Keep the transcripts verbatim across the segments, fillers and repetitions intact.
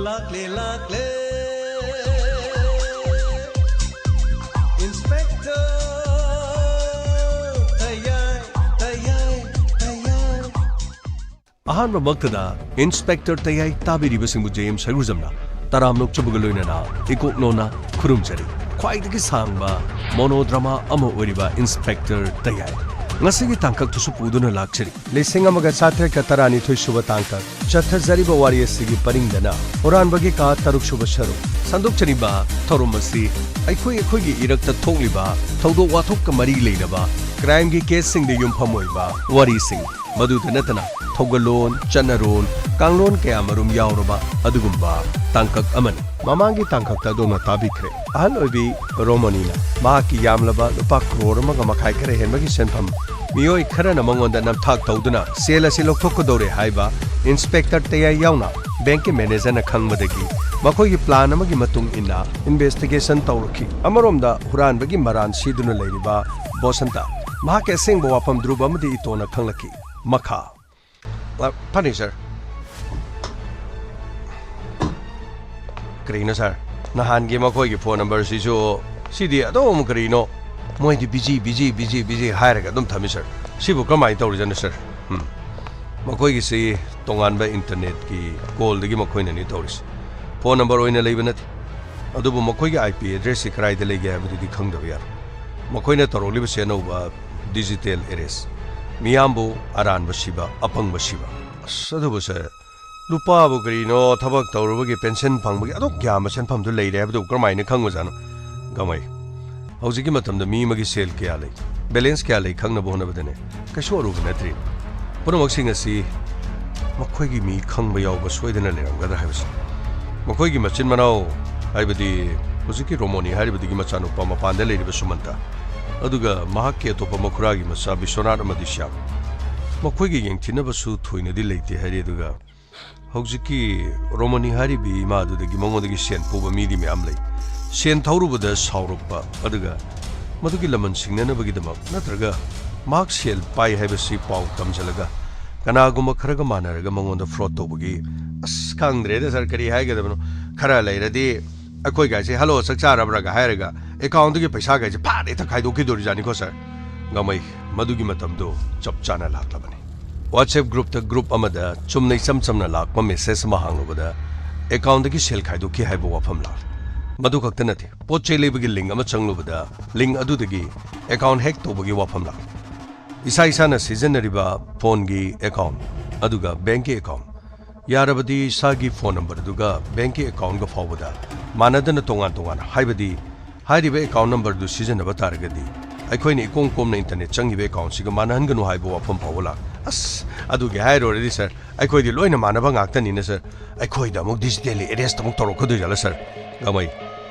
ꯂꯥꯛꯂꯦ, ꯂꯥꯛꯂꯦ, Inspector ꯇꯌꯥꯏ, ꯇꯌꯥꯏ, ꯇꯌꯥꯏ꯫ ꯑꯍꯥꯟꯕꯃꯛꯇꯗ Inspector ꯇꯌꯥꯏ ꯇꯥꯕꯤꯔꯤꯕꯁꯤꯡꯕꯨ J M ꯁꯩꯔꯨꯖꯝꯅ ꯇꯔꯥꯝꯅ ꯑꯣꯛꯆꯕꯒ ꯂꯣꯏꯅꯅ ꯏꯀꯣꯛꯅꯣꯅ ꯈꯨꯔꯨꯝꯖꯔꯤ꯫ ꯈ꯭ꯋꯥꯏꯗꯒꯤ ꯁꯥꯡꯕ monodrama ꯑꯃ ꯑꯣꯏꯔꯤꯕ Inspector ꯇꯌꯥꯏ ꯉꯁꯤꯒꯤ ꯇꯥꯡꯀꯛꯇꯁꯨ ꯄꯨꯗꯨꯅ ꯂꯥꯛꯆꯔꯤ꯫ ꯂꯤꯁꯤꯡ ꯑꯃꯒ ꯆꯥꯇ꯭ꯔꯦꯠꯀ ꯇꯔꯥꯅꯤꯊꯣꯏ ꯁꯨꯕ ꯇꯥꯡꯀꯛ ꯆꯠꯊꯖꯔꯤꯕ ꯋꯥꯔꯤ ꯑꯁꯤꯒꯤ ꯄꯔꯤꯡꯗꯅ ꯍꯨꯔꯥꯟꯕꯒꯤ ꯀꯥ ꯇꯔꯨꯛ ꯁꯨꯕ ꯁꯔꯨꯛ ꯁꯟꯗꯣꯛꯆꯔꯤꯕ ꯊꯧꯔꯝ ꯑꯁꯤ ꯑꯩꯈꯣꯏ ꯑꯩꯈꯣꯏꯒꯤ ꯏꯔꯛꯇ ꯊꯣꯛꯂꯤꯕ ꯊꯧꯗꯣꯛ ꯋꯥꯊꯣꯛꯀ ꯃꯔꯤ ꯂꯩꯅꯕ crimeꯒꯤ caseꯁꯤꯡꯗ ꯌꯨꯝꯐꯝ ꯑꯣꯏꯕ ꯋꯥꯔꯤꯁꯤꯡ, ꯃꯗꯨꯗ ꯅꯠꯇꯅ ꯊꯧꯒꯜꯂꯣꯟ, ꯆꯠꯅꯔꯣꯟ, ꯀꯥꯡꯂꯣꯟ ꯀꯌꯥꯃꯔꯨꯝ ꯌꯥꯎꯔꯕ ꯑꯗꯨꯒꯨꯝꯕ ꯇꯥꯡꯀꯛ ꯑꯃꯅꯤ꯫ ꯃꯃꯥꯡꯒꯤ ꯇꯥꯡꯀꯛꯇ ꯑꯗꯣꯝꯅ ꯇꯥꯕꯤꯈ꯭ꯔꯦ꯫ ꯑꯍꯜ ꯑꯣꯏꯕꯤ ꯔꯣꯃꯣꯅꯤꯅ ꯃꯍꯥꯛꯀꯤ ꯌꯥꯝꯂꯕ ꯂꯨꯄꯥ ꯀ꯭ꯔꯣꯔ ꯑꯃꯒ ꯃꯈꯥꯏ ꯈꯔ ꯍꯦꯟꯕꯒꯤ ꯁꯦꯟꯐꯝ ꯃꯤꯑꯣꯏ ꯈꯔꯅ ꯃꯉꯣꯟꯗ ꯅꯝꯊꯥꯛ ꯇꯧꯗꯨꯅ ꯁꯦꯜ ꯑꯁꯤ ꯂꯧꯊꯣꯛꯀꯗꯧꯔꯦ ꯍꯥꯏꯕ Inspector ꯇꯌꯥꯏ ꯌꯥꯎꯅ bankꯀꯤ managerꯅ ꯈꯪꯕꯗꯒꯤ ꯃꯈꯣꯏꯒꯤ plan ꯑꯃꯒꯤ ꯃꯇꯨꯡ ꯏꯟꯅ investigation ꯇꯧꯔꯛꯈꯤ꯫ ꯑꯃꯔꯣꯝꯗ ꯍꯨꯔꯥꯟꯕꯒꯤ ꯃꯔꯥꯟ ꯁꯤꯗꯨꯅ ꯂꯩꯔꯤꯕ ꯕꯣꯁꯟꯇ ꯃꯍꯥꯛꯀꯤ ꯑꯁꯦꯡꯕ ꯋꯥꯐꯝ ꯗ꯭ꯔꯨꯕ ꯑꯃꯗꯤ ꯏꯇꯣꯟꯅ ꯈꯪꯂꯛꯈꯤ꯫ ꯃꯈꯥ꯫ ꯑ, ꯐꯅꯤ, sir꯫ ꯀꯔꯤꯅꯣ, sir? ꯅꯍꯥꯟꯒꯤ ꯃꯈꯣꯏꯒꯤ phone numberꯁꯤꯁꯨ, ꯁꯤꯗꯤ ꯑꯗꯨꯝ ꯀꯔꯤꯅꯣ? ꯃꯣꯏꯗꯤ busy, busy, busy, busy ꯍꯥꯏꯔꯒ ꯑꯗꯨꯝ ꯊꯝꯃꯤ, sir꯫ ꯁꯤꯕꯨ ꯀꯔꯝꯍꯥꯏꯅ ꯇꯧꯔꯤꯖꯥꯠꯅꯣ, sir? ꯎꯝ꯫ ꯃꯈꯣꯏꯒꯤꯁꯤ ꯇꯣꯉꯥꯟꯕ internetꯀꯤ callꯗꯒꯤ ꯃꯈꯣꯏꯅꯅꯤ ꯇꯧꯔꯤꯁꯤ꯫ Phone number ꯑꯣꯏꯅ ꯂꯩꯕ ꯅꯠꯇꯦ꯫ ꯑꯗꯨꯕꯨ ꯃꯈꯣꯏꯒꯤ IP addressꯁꯤ ꯀꯗꯥꯏꯗ ꯂꯩꯒꯦ ꯍꯥꯏꯕꯗꯨꯗꯤ ꯈꯪꯗꯕ ꯌꯥꯔꯣꯏ꯫ ꯃꯈꯣꯏꯅ ꯇꯧꯔꯛꯂꯤꯕꯁꯤ ꯑꯅꯧꯕ digital arrest꯫ ꯃꯤꯌꯥꯝꯕꯨ ꯑꯔꯥꯟꯕ ꯁꯤꯕ, ꯑꯄꯪꯕ ꯁꯤꯕ꯫ ꯑꯁ, ꯑꯗꯨꯕꯨ sir, ꯂꯨꯄꯥꯕꯨ ꯀꯔꯤꯅꯣ, ꯊꯕꯛ ꯇꯧꯔꯨꯕꯒꯤ pension ꯐꯪꯕꯒꯤ ꯑꯗꯨꯛ ꯌꯥꯝꯕ ꯁꯦꯟꯐꯝꯗꯨ ꯂꯩꯔꯦ ꯍꯥꯏꯕꯗꯨ ꯀꯔꯝꯍꯥꯏꯅ ꯈꯪꯕꯖꯥꯠꯅꯣ? ꯒꯃꯩ, ꯍꯧꯖꯤꯛꯀꯤ ꯃꯇꯝꯗ ꯃꯤ ꯑꯃꯒꯤ ꯁꯦꯜ ꯀꯌꯥ ꯂꯩ, balance ꯀꯌꯥ ꯂꯩ ꯈꯪꯅꯕ ꯍꯣꯠꯅꯕꯗꯅꯦ, ꯀꯩꯁꯨ ꯑꯔꯨꯕ ꯅꯠꯇ꯭ꯔꯤ꯫ ꯄꯨꯝꯅꯃꯛꯁꯤꯡ ꯑꯁꯤ ꯃꯈꯣꯏꯒꯤ ꯃꯤ ꯈꯪꯕ ꯌꯥꯎꯕ ꯁꯣꯏꯗꯅ ꯂꯩꯔꯝꯒꯗ꯭ꯔꯥ ꯍꯥꯏꯕꯁꯤ꯫ ꯃꯈꯣꯏꯒꯤ ꯃꯆꯤꯟ ꯃꯅꯥꯎ, ꯍꯥꯏꯕꯗꯤ ꯍꯧꯖꯤꯛꯀꯤ ꯔꯣꯃꯣꯅꯤ ꯍꯥꯏꯔꯤꯕꯗꯨꯒꯤ ꯃꯆꯥꯅꯨꯄꯥ ꯃꯄꯥꯟꯗ ꯂꯩꯔꯤꯕ ꯁꯨꯃꯟꯇ, ꯑꯗꯨꯒ ꯃꯍꯥꯛꯀꯤ ꯑꯇꯣꯞꯄ ꯃꯈꯨꯔꯥꯒꯤ ꯃꯆꯥ ꯕꯤꯁ꯭ꯋꯅꯥꯊ ꯑꯃꯗꯤ ꯁ꯭ꯌꯥꯝ, ꯃꯈꯣꯏꯒꯤ ꯌꯦꯡꯊꯤꯅꯕꯁꯨ ꯊꯣꯏꯅꯗꯤ ꯂꯩꯇꯦ ꯍꯥꯏꯔꯤ꯫ ꯑꯗꯨꯒ ꯍꯧꯖꯤꯛꯀꯤ ꯔꯣꯃꯣꯅꯤ ꯍꯥꯏꯔꯤꯕꯤ ꯏꯃꯥꯗꯨꯗꯒꯤ ꯃꯉꯣꯟꯗꯒꯤ ꯁꯦꯟ ꯄꯨꯕ ꯃꯤꯗꯤ ꯃꯌꯥꯝ ꯂꯩ꯫ ꯁꯦꯟ ꯊꯧꯔꯨꯕꯗ ꯁꯥꯎꯔꯛꯄ, ꯑꯗꯨꯒ ꯃꯗꯨꯒꯤ ꯂꯃꯟ ꯁꯤꯡꯅꯅꯕꯒꯤꯗꯃꯛ ꯅꯠꯇ꯭ꯔꯒ ꯃꯍꯥꯛ ꯁꯦꯜ ꯄꯥꯏ ꯍꯥꯏꯕꯁꯤ ꯄꯥꯎ ꯇꯝꯖꯜꯂꯒ ꯀꯅꯥꯒꯨꯝꯕ ꯈꯔꯒ ꯃꯥꯟꯅꯔꯒ ꯃꯉꯣꯟꯗ fraud ꯇꯧꯕꯒꯤ ꯑꯁ, ꯈꯪꯗ꯭ꯔꯦꯗ ꯁꯥꯔ, ꯀꯔꯤ ꯍꯥꯏꯒꯗꯕꯅꯣ꯫ ꯈꯔ ꯂꯩꯔꯗꯤ ꯑꯩꯈꯣꯏꯒꯥꯏꯁꯦ "ꯍꯜꯂꯣ, ꯆꯥꯛ ꯆꯥꯔꯕ꯭ꯔꯥꯒ" ꯍꯥꯏꯔꯒ ꯑꯦꯀꯥꯎꯟꯗꯒꯤ ꯄꯩꯁꯥꯒꯥꯏꯁꯦ ꯐꯥꯠ ꯍꯦꯛꯇ ꯈꯥꯏꯗꯣꯛꯈꯤꯗꯣꯔꯤꯖꯥꯠꯅꯤꯀꯣ ꯁꯥꯔ꯫ ꯒꯥꯡꯃꯩ, ꯃꯗꯨꯒꯤ ꯃꯇꯝꯗꯣ ꯆꯞ ꯆꯥꯅ ꯂꯥꯛꯂꯕꯅꯤ꯫ WhatsApp ꯒ꯭ꯔꯨꯞꯇ ꯒ꯭ꯔꯨꯞ ꯑꯃꯗ ꯆꯨꯝꯅ ꯏꯆꯝ ꯆꯝꯅ ꯂꯥꯛꯄ ꯃꯦꯁꯦꯖ ꯑꯃ ꯍꯥꯡꯂꯨꯕꯗ ꯑꯦꯀꯥꯎꯟꯗꯒꯤ ꯁꯦꯜ ꯈꯥꯏꯗꯣꯛꯈꯤ ꯍꯥꯏꯕ ꯋꯥꯐꯝ ꯂꯥꯛꯂꯦ꯫ ꯃꯗꯨ ꯈꯛꯇ ꯅꯠꯇꯦ, ꯄꯣꯠ ꯆꯩ ꯂꯩꯕꯒꯤ ꯂꯤꯡ ꯑꯃ ꯆꯪꯂꯨꯕꯗ ꯂꯤꯡ ꯑꯗꯨꯗꯒꯤ ꯑꯦꯀꯥꯎꯟ ꯍꯦꯛ ꯇꯧꯕꯒꯤ ꯋꯥꯐꯝ ꯂꯥꯛꯂꯦ꯫ ꯏꯁꯥ ꯏꯁꯥꯅ ꯁꯤꯖꯤꯟꯅꯔꯤꯕ ꯐꯣꯟꯒꯤ ꯑꯦꯀꯥꯎꯟ ꯑꯗꯨꯒ ꯕꯦꯡꯀꯤ ꯑꯦꯀꯥꯎꯟ, ꯌꯥꯔꯕꯗꯤ ꯏꯁꯥꯒꯤ ꯐꯣꯟ ꯅꯝꯕꯔ ꯑꯗꯨꯒ ꯕꯦꯡꯀꯤ ꯑꯦꯀꯥꯎꯟꯒ ꯐꯥꯎꯕꯗ ꯃꯥꯟꯅꯗꯅ ꯇꯣꯉꯥꯟ ꯇꯣꯉꯥꯟꯅ, ꯍꯥꯏꯕꯗꯤ ꯍꯥꯏꯔꯤꯕ ꯑꯦꯀꯥꯎꯟ ꯅꯝꯕꯔꯗꯨ ꯁꯤꯖꯤꯟꯅꯕ ꯇꯥꯔꯒꯗꯤ ꯑꯩꯈꯣꯏꯅ ꯏꯀꯣꯝ ꯀꯣꯝꯅ ꯏꯟꯇꯔꯅꯦꯠ ꯆꯪꯉꯤꯕ ꯑꯦꯀꯥꯎꯟꯁꯤꯒ ꯃꯥꯟꯅꯍꯟꯒꯅꯨ ꯍꯥꯏꯕ ꯋꯥꯐꯝ ꯐꯥꯎꯕ ꯂꯥꯛ꯫ ꯑꯁ, ꯑꯗꯨꯒꯤ ꯍꯥꯏꯔꯨꯔꯗꯤ ꯁꯥꯔ, ꯑꯩꯈꯣꯏꯗꯤ ꯂꯣꯏꯅ ꯃꯥꯟꯅꯕ ꯉꯥꯛꯇꯅꯤꯅ ꯁꯥꯔ, ꯑꯩꯈꯣꯏꯗ ꯑꯃꯨꯛ ꯗꯤꯖꯤꯇꯦꯜꯂꯤ ꯑꯦꯔꯦꯁ ꯑꯃꯨꯛ ꯇꯧꯔꯛꯀꯗꯣꯏꯖꯥꯠꯂ ꯁꯥꯔ? ꯒꯥꯡꯃꯩ,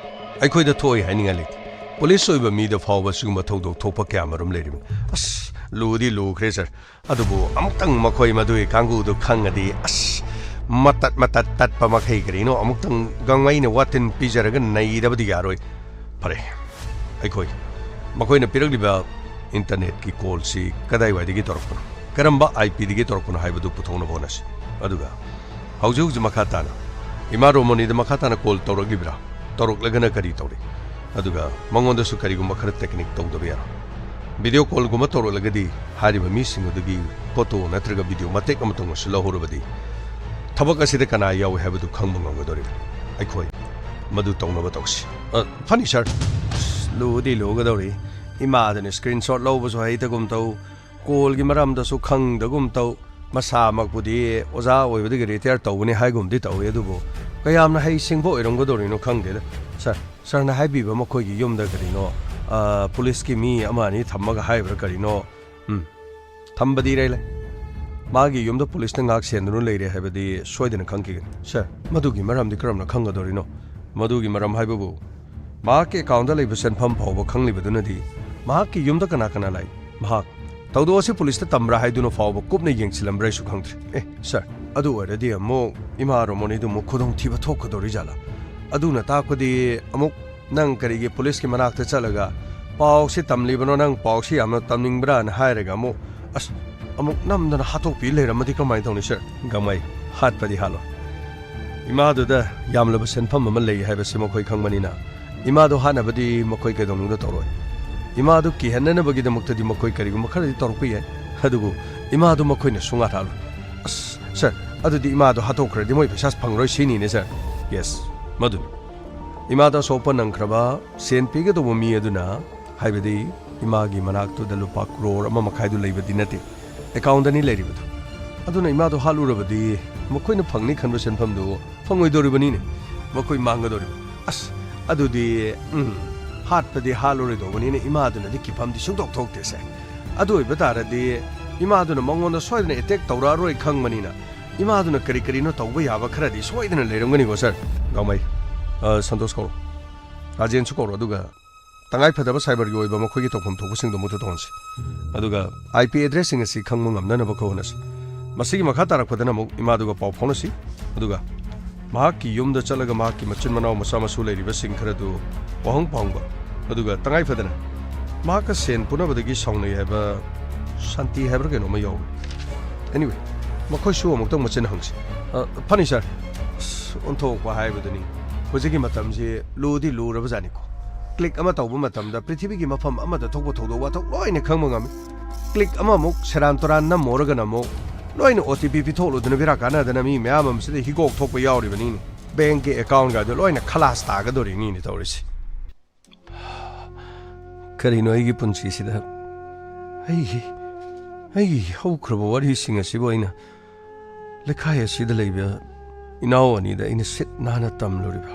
ꯑꯩꯈꯣꯏꯗ ꯊꯣꯛꯏ ꯍꯥꯏꯅꯤꯡꯉꯥꯏ ꯂꯩꯇꯦ꯫ ꯄꯨꯂꯤꯁ ꯑꯣꯏꯕ ꯃꯤꯗ ꯐꯥꯎꯕ ꯁꯤꯒꯨꯝꯕ ꯊꯧꯗꯣꯛ ꯊꯣꯛꯄ ꯀꯌꯥ ꯃꯔꯨꯝ ꯂꯩꯔꯤꯕꯅꯤ꯫ ꯑꯁ, ꯂꯨꯗꯤ ꯂꯨꯈ꯭ꯔꯦ ꯁꯥꯔ꯫ ꯑꯗꯨꯕꯨ ꯑꯃꯨꯛꯇꯪ ꯃꯈꯣꯏ ꯃꯗꯨꯒꯤ ꯀꯥꯡꯕꯨꯗꯨ ꯈꯪꯉꯗꯤ, ꯑꯁ, ꯃꯇꯠ ꯃꯇꯠ ꯇꯠꯄ ꯃꯈꯩ ꯀꯔꯤꯅꯣ ꯑꯃꯨꯛꯇꯪ ꯒꯥꯡꯃꯩꯅ ꯋꯥꯇꯤꯟ ꯄꯤꯖꯔꯒ ꯅꯩꯗꯕꯗꯤ ꯌꯥꯔꯣꯏ꯫ ꯐꯔꯦ, ꯑꯩꯈꯣꯏ ꯃꯈꯣꯏꯅ ꯄꯤꯔꯛꯂꯤꯕ ꯏꯟꯇꯔꯅꯦꯠꯀꯤ ꯀꯣꯜꯁꯤ ꯀꯗꯥꯏꯋꯥꯏꯗꯒꯤ ꯇꯧꯔꯛꯄꯅꯣ, ꯀꯔꯝꯕ IP ꯗꯒꯤ ꯇꯧꯔꯛꯄꯅꯣ ꯍꯥꯏꯕꯗꯨ ꯄꯨꯊꯣꯛꯅꯕ ꯍꯣꯠꯅꯁꯤ꯫ ꯑꯗꯨꯒ ꯍꯧꯖꯤꯛ ꯍꯧꯖꯤꯛ ꯃꯈꯥ ꯇꯥꯅ ꯏꯃꯥ ꯔꯣꯃꯣꯅꯤꯗ ꯃꯈꯥ ꯇꯥꯅ ꯀꯣꯜ ꯇꯧꯔꯛꯂꯤꯕ꯭ꯔꯥ? ꯇꯧꯔꯛꯂꯒꯅ ꯀꯔꯤ ꯇꯧꯔꯤ? ꯑꯗꯨꯒ ꯃꯉꯣꯟꯗꯁꯨ ꯀꯔꯤꯒꯨꯝꯕ ꯈꯔ ꯇꯦꯛꯅꯤꯛ ꯇꯧꯗꯕ ꯌꯥꯔꯣꯏ꯫ ꯚꯤꯗꯤꯑꯣ ꯀꯣꯜꯒꯨꯝꯕ ꯇꯧꯔꯛꯂꯒꯗꯤ ꯍꯥꯏꯔꯤꯕ ꯃꯤꯁꯤꯡ ꯑꯗꯨꯒꯤ ꯐꯣꯇꯣ ꯅꯠꯇ꯭ꯔꯒ ꯚꯤꯗꯤꯑꯣ ꯃꯇꯦꯛ ꯑꯃꯇꯪ ꯑꯣꯏꯔꯁꯨ ꯂꯧꯍꯧꯔꯕꯗꯤ ꯊꯕꯛ ꯑꯁꯤꯗ ꯀꯅꯥ ꯌꯥꯎꯏ ꯍꯥꯏꯕꯗꯨ ꯈꯪꯕ ꯉꯝꯒꯗꯧꯔꯤꯕꯅꯤ꯫ ꯑꯩꯈꯣꯏ ꯃꯗꯨ ꯇꯧꯅꯕ ꯇꯧꯁꯤ꯫ ꯑ, ꯐꯅꯤ ꯁꯥꯔ꯫ ꯑꯁ, ꯂꯨꯗꯤ ꯂꯨꯒꯗꯧꯔꯤ꯫ ꯏꯃꯥꯗꯨꯅ ꯁ꯭ꯀ꯭ꯔꯤꯟ ꯁꯣꯠ ꯂꯧꯕꯁꯨ ꯍꯩꯇꯒꯨꯝ ꯇꯧ, ꯀꯣꯜꯒꯤ ꯃꯔꯝꯗꯁꯨ ꯈꯪꯗꯒꯨꯝ ꯇꯧ꯫ ꯃꯁꯥꯃꯛꯄꯨꯗꯤ ꯑꯣꯖꯥ ꯑꯣꯏꯕꯗꯒꯤ ꯔꯤꯇꯥꯌꯔ ꯇꯧꯕꯅꯤ ꯍꯥꯏꯒꯨꯝꯗꯤ ꯇꯧꯏ, ꯑꯗꯨꯕꯨ ꯀꯌꯥꯝꯅ ꯍꯩꯁꯤꯡꯕ ꯑꯣꯏꯔꯝꯒꯗꯧꯔꯤꯅꯣ ꯈꯪꯗꯦꯗ꯫ ꯁꯥꯔ, ꯁꯥꯔꯅ ꯍꯥꯏꯕꯤꯕ ꯃꯈꯣꯏꯒꯤ ꯌꯨꯝꯗ ꯀꯔꯤꯅꯣ, ꯑ, ꯄꯨꯂꯤꯁꯀꯤ ꯃꯤ ꯑꯃ ꯑꯅꯤ ꯊꯝꯃꯒ ꯍꯥꯏꯕ꯭ꯔꯥ ꯀꯔꯤꯅꯣ? ꯎꯝ, ꯊꯝꯕꯗꯤ ꯏꯔꯩ ꯂꯩ꯫ ꯃꯥꯒꯤ ꯌꯨꯝꯗ ꯄꯨꯂꯤꯁꯅ ꯉꯥꯛ ꯁꯦꯟꯗꯨꯅ ꯂꯩꯔꯦ ꯍꯥꯏꯕꯗꯤ ꯁꯣꯏꯗꯅ ꯈꯪꯈꯤꯒꯅꯤ꯫ ꯁꯥꯔ, ꯃꯗꯨꯒꯤ ꯃꯔꯝꯗꯤ ꯀꯔꯝꯅ ꯈꯪꯒꯗꯧꯔꯤꯅꯣ? ꯃꯗꯨꯒꯤ ꯃꯔꯝ ꯍꯥꯏꯕꯕꯨ, ꯃꯍꯥꯛꯀꯤ ꯑꯦꯀꯥꯎꯟꯗ ꯂꯩꯕ ꯁꯦꯟꯐꯝ ꯐꯥꯎꯕ ꯈꯪꯂꯤꯕꯗꯨꯅꯗꯤ ꯃꯍꯥꯛꯀꯤ ꯌꯨꯝꯗ ꯀꯅꯥ ꯀꯅꯥ ꯂꯥꯛꯏ? ꯃꯍꯥꯛ ꯊꯧꯗꯣꯛ ꯑꯁꯤ ꯄꯨꯂꯤꯁꯇ ꯇꯝꯕ꯭ꯔꯥ ꯍꯥꯏꯗꯨꯅ ꯐꯥꯎꯕ ꯀꯨꯞꯅ ꯌꯦꯡꯁꯤꯜꯂꯝꯕ꯭ꯔꯥ ꯑꯩꯁꯨ ꯈꯪꯗ꯭ꯔꯦ꯫ ꯑꯦ, ꯁꯥꯔ, ꯑꯗꯨ ꯑꯣꯏꯔꯗꯤ ꯑꯃꯨꯛ ꯏꯃꯥ ꯔꯣꯃꯣꯅꯤꯗꯨ ꯑꯃꯨꯛ ꯈꯨꯗꯣꯡꯊꯤꯕ ꯊꯣꯛꯀꯗꯧꯔꯤ ꯖꯥꯠꯂꯥ? ꯑꯗꯨꯅ ꯇꯥꯛꯄꯗꯤ ꯑꯃꯨꯛ ꯅꯪ ꯀꯔꯤꯒꯤ ꯄꯨꯂꯤꯁꯀꯤ ꯃꯅꯥꯛꯇ ꯆꯠꯂꯒ "ꯄꯥꯎꯁꯤ ꯇꯝꯂꯤꯕꯅꯣ, ꯅꯪ ꯄꯥꯎꯁꯤ ꯌꯥꯝꯅ ꯇꯝꯅꯤꯡꯕ꯭ꯔꯥꯅ?" ꯍꯥꯏꯔꯒ ꯑꯃꯨꯛ, ꯑꯁ, ꯑꯃꯨꯛ ꯅꯝꯗꯅ ꯍꯥꯠꯇꯣꯛꯄꯤ ꯂꯩꯔꯝꯃꯗꯤ ꯀꯃꯥꯏꯅ ꯇꯧꯅꯤ, ꯁꯥꯔ? ꯒꯥꯡꯃꯩ, ꯍꯥꯠꯄꯗꯤ ꯍꯥꯠꯂꯣꯏ꯫ ꯏꯃꯥꯗꯨꯗ ꯌꯥꯝꯂꯕ ꯁꯦꯟꯐꯝ ꯑꯃ ꯂꯩ ꯍꯥꯏꯕꯁꯤ ꯃꯈꯣꯏ ꯈꯪꯕꯅꯤꯅ, ꯏꯃꯥꯗꯨ ꯍꯥꯠꯅꯕꯗꯤ ꯃꯈꯣꯏ ꯀꯩꯗꯧꯅꯨꯡꯗ ꯇꯧꯔꯣꯏ꯫ ꯏꯃꯥꯗꯨ ꯀꯤꯍꯟꯅꯅꯕꯒꯤꯗꯃꯛꯇꯗꯤ ꯃꯈꯣꯏ ꯀꯔꯤꯒꯨꯝꯕ ꯈꯔꯗꯤ ꯇꯧꯔꯛꯄ ꯌꯥꯏ꯫ ꯑꯗꯨꯕꯨ ꯏꯃꯥꯗꯨ ꯃꯈꯣꯏꯅ ꯁꯨꯡꯍꯥꯠ ꯍꯥꯠꯂꯣꯏ꯫ ꯑꯁ, ꯁꯥꯔ, ꯑꯗꯨꯗꯤ ꯏꯃꯥꯗꯨ ꯍꯥꯠꯇꯣꯛꯈ꯭ꯔꯗꯤ ꯃꯣꯏ ꯄꯩꯁꯥ ꯐꯪꯂꯔꯣꯏ ꯁꯤꯅꯤꯅꯦ, ꯁꯥꯔ? ꯌꯦꯁ, ꯃꯗꯨꯅꯤ꯫ ꯏꯃꯥꯗ ꯑꯁꯣꯛꯄ ꯅꯪꯈ꯭ꯔꯕ, ꯁꯦꯟ ꯄꯤꯒꯗꯧꯕ ꯃꯤ ꯑꯗꯨꯅ, ꯍꯥꯏꯕꯗꯤ ꯏꯃꯥꯒꯤ ꯃꯅꯥꯛꯇꯨꯗ ꯂꯨꯄꯥ ꯀ꯭ꯔꯣꯔ ꯑꯃ ꯃꯈꯥꯏꯗꯨ ꯂꯩꯕꯗꯤ ꯅꯠꯇꯦ, ꯑꯦꯀꯥꯎꯟꯗꯅꯤ ꯂꯩꯔꯤꯕꯗꯨ꯫ ꯑꯗꯨꯅ ꯏꯃꯥꯗꯨ ꯍꯥꯠꯂꯨꯔꯕꯗꯤ ꯃꯈꯣꯏꯅ ꯐꯪꯅꯤ ꯈꯟꯕ ꯁꯦꯟꯐꯝꯗꯨ ꯐꯪꯉꯣꯏꯗꯧꯔꯤꯕꯅꯤꯅꯦ, ꯃꯈꯣꯏ ꯃꯥꯡꯒꯗꯧꯔꯤꯕ꯫ ꯑꯁ, ꯑꯗꯨꯗꯤ, ꯎꯝ, ꯍꯥꯠꯄꯗꯤ ꯍꯥꯠꯂꯔꯣꯏꯗꯧꯕꯅꯤꯅ ꯏꯃꯥꯗꯨꯅꯗꯤ ꯀꯤꯐꯝꯗꯤ ꯁꯨꯡꯗꯣꯛ ꯊꯣꯛꯇꯦꯁꯦ꯫ ꯑꯗꯨ ꯑꯣꯏꯕ ꯇꯥꯔꯗꯤ ꯏꯃꯥꯗꯨꯅ ꯃꯉꯣꯟꯗ ꯁꯣꯏꯗꯅ ꯑꯦꯇꯦꯛ ꯇꯧꯔꯛꯑꯔꯣꯏ ꯈꯪꯕꯅꯤꯅ, ꯏꯃꯥꯗꯨꯅ ꯀꯔꯤ ꯀꯔꯤꯅꯣ ꯇꯧꯕ ꯌꯥꯕ ꯈꯔꯗꯤ ꯁꯣꯏꯗꯅ ꯂꯩꯔꯝꯒꯅꯤꯀꯣ, ꯁꯥꯔ? ꯒꯥꯎꯃꯩ, ꯑ, ꯁꯟꯇꯣꯁ ꯀꯧꯔꯣ, ꯔꯥꯖꯦꯟꯁꯨ ꯀꯧꯔꯣ, ꯑꯗꯨꯒ ꯇꯉꯥꯏ ꯐꯗꯕ ꯁꯥꯏꯕꯔꯒꯤ ꯑꯣꯏꯕ ꯃꯈꯣꯏꯒꯤ ꯇꯧꯐꯝ ꯊꯣꯛꯄꯁꯤꯡꯗꯣ ꯃꯨꯠꯇ ꯇꯧꯍꯟꯁꯤ꯫ ꯑꯗꯨꯒ ꯑꯥꯏ ꯄꯤ ꯑꯦꯗ꯭ꯔꯦꯁꯁꯤꯡ ꯑꯁꯤ ꯈꯪꯕ ꯉꯝꯅꯅꯕ ꯍꯣꯠꯅꯁꯤ꯫ ꯃꯁꯤꯒꯤ ꯃꯈꯥ ꯇꯥꯔꯛꯄꯗꯅ ꯑꯃꯨꯛ ꯏꯃꯥꯗꯨꯒ ꯄꯥꯎ ꯐꯥꯎꯅꯁꯤ꯫ ꯑꯗꯨꯒ ꯃꯍꯥꯛꯀꯤ ꯌꯨꯝꯗ ꯆꯠꯂꯒ ꯃꯍꯥꯛꯀꯤ ꯃꯆꯤꯟ ꯃꯅꯥꯎ ꯃꯆꯥ ꯃꯁꯨ ꯂꯩꯔꯤꯕꯁꯤꯡ ꯈꯔꯗꯨ ꯋꯥꯍꯪ ꯄꯥꯎꯍꯪꯕ꯫ ꯑꯗꯨꯒ ꯇꯉꯥꯏ ꯐꯗꯅ ꯃꯍꯥꯛꯀ ꯁꯦꯟ ꯄꯨꯅꯕꯗꯒꯤ ꯁꯥꯎꯅꯩ ꯍꯥꯏꯕ ꯁꯥꯟꯇꯤ ꯍꯥꯏꯕ꯭ꯔꯥ ꯀꯩꯅꯣꯝꯃ ꯌꯥꯎꯕꯅꯤ꯫ ꯑꯦꯅꯤꯋꯦ, ꯃꯈꯣꯏꯁꯨ ꯑꯃꯨꯛꯇꯪ ꯃꯆꯤꯟ ꯍꯪꯁꯤ꯫ ꯑ, ꯐꯅꯤ, ꯁꯥꯔ꯫ ꯑꯁ, ꯑꯣꯟꯊꯣꯛꯄ ꯍꯥꯏꯕꯗꯨꯅꯤ꯫ ꯍꯧꯖꯤꯛꯀꯤ ꯃꯇꯝꯁꯤ ꯂꯨꯗꯤ ꯂꯨꯔꯕꯖꯥꯠꯅꯤꯀꯣ꯫ ꯀ꯭ꯂꯤꯛ ꯑꯃ ꯇꯧꯕ ꯃꯇꯝꯗ ꯄ꯭ꯔꯤꯊꯤꯕꯤꯒꯤ ꯃꯐꯝ ꯑꯃꯗ ꯊꯣꯛꯄ ꯊꯧꯗꯣꯛ ꯋꯥꯊꯣꯛ ꯂꯣꯏꯅ ꯈꯪꯕ ꯉꯝꯃꯤ꯫ ꯀ꯭ꯂꯤꯛ ꯑꯃꯃꯨꯛ ꯁꯦꯔꯥꯟ ꯇꯨꯔꯥꯟ ꯅꯝꯃꯨꯔꯒꯅ ꯑꯃꯨꯛ ꯂꯣꯏꯅ ꯑꯣ ꯇꯤ ꯄꯤ ꯄꯤꯊꯣꯛꯂꯨꯗꯅ ꯕꯦꯔꯥ ꯀꯥꯟꯅꯗꯅ ꯃꯤ ꯃꯌꯥꯝ ꯑꯃꯁꯤꯗ ꯍꯤꯒꯣꯛ ꯊꯣꯛꯄ ꯌꯥꯎꯔꯤꯕꯅꯤꯅꯦ꯫ ꯕꯦꯡꯛꯀꯤ ꯑꯦꯀꯥꯎꯟꯒꯗꯣ ꯂꯣꯏꯅ ꯈꯂꯥꯁ ꯇꯥꯒꯗꯧꯔꯤꯅꯤꯅꯦ ꯇꯧꯔꯤꯁꯤ꯫ ꯀꯔꯤꯅꯣ ꯑꯩꯒꯤ ꯄꯨꯟꯁꯤꯁꯤꯗ ꯑꯩꯒꯤ, ꯑꯩꯒꯤ ꯍꯧꯈ꯭ꯔꯕ ꯋꯥꯔꯤꯁꯤꯡ ꯑꯁꯤꯕꯨ ꯑꯩꯅ ꯂꯩꯀꯥꯏ ꯑꯁꯤꯗ ꯂꯩꯕ ꯏꯅꯥꯎ ꯑꯅꯤꯗ ꯑꯩꯅ ꯁꯤꯠ ꯅꯥꯟꯅ ꯇꯝꯂꯨꯔꯤꯕ?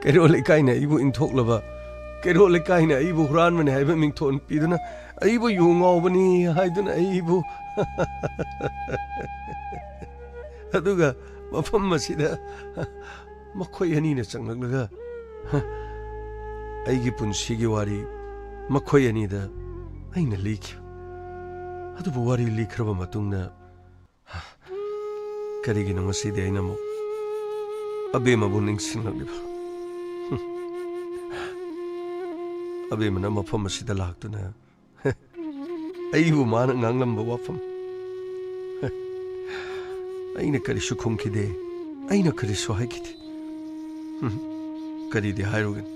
ꯀꯩꯔꯣꯜ ꯂꯩꯀꯥꯏꯅ ꯑꯩꯕꯨ ꯏꯟꯊꯣꯛꯂꯕ, ꯀꯩꯔꯣꯜ ꯂꯩꯀꯥꯏꯅ ꯑꯩꯕꯨ ꯍꯨꯔꯥꯟꯕꯅꯤ ꯍꯥꯏꯕ ꯃꯤꯡꯊꯣꯟ ꯄꯤꯗꯨꯅ, ꯑꯩꯕꯨ ꯌꯨ ꯉꯥꯎꯕꯅꯤ ꯍꯥꯏꯗꯨꯅ ꯑꯩꯕꯨ ꯑꯗꯨꯒ ꯃꯐꯝ ꯑꯁꯤꯗ ꯃꯈꯣꯏ ꯑꯅꯤꯅ ꯆꯪꯂꯛꯂꯒ, ꯍ, ꯑꯩꯒꯤ ꯄꯨꯟꯁꯤꯒꯤ ꯋꯥꯔꯤ ꯃꯈꯣꯏ ꯑꯅꯤꯗ ꯑꯩꯅ ꯂꯤꯈꯤꯕ꯫ ꯑꯗꯨꯕꯨ ꯋꯥꯔꯤ ꯂꯤꯈ꯭ꯔꯕ ꯃꯇꯨꯡꯗ, ꯍ, ꯀꯔꯤꯒꯤꯅꯣ ꯉꯁꯤꯗꯤ ꯑꯩꯅ ꯑꯃꯨꯛ ꯑꯕꯦꯝꯃꯕꯨ ꯅꯤꯡꯁꯤꯡꯂꯛꯂꯤꯕ? ꯍꯨꯝ꯫ ꯑꯕꯦꯝꯃꯅ ꯃꯐꯝ ꯑꯁꯤꯗ ꯂꯥꯛꯇꯨꯅ ꯑꯩꯕꯨ ꯃꯥꯅ ꯉꯥꯡꯂꯝꯕ ꯋꯥꯐꯝ, ꯑꯩꯅ ꯀꯔꯤꯁꯨ ꯈꯨꯝꯈꯤꯗꯦ꯫ ꯑꯩꯅ ꯀꯔꯤꯁꯨ ꯍꯥꯏꯈꯤꯗꯦ꯫ ꯍꯨꯝ, ꯀꯔꯤꯗꯤ ꯍꯥꯏꯔꯨꯒꯅꯤ?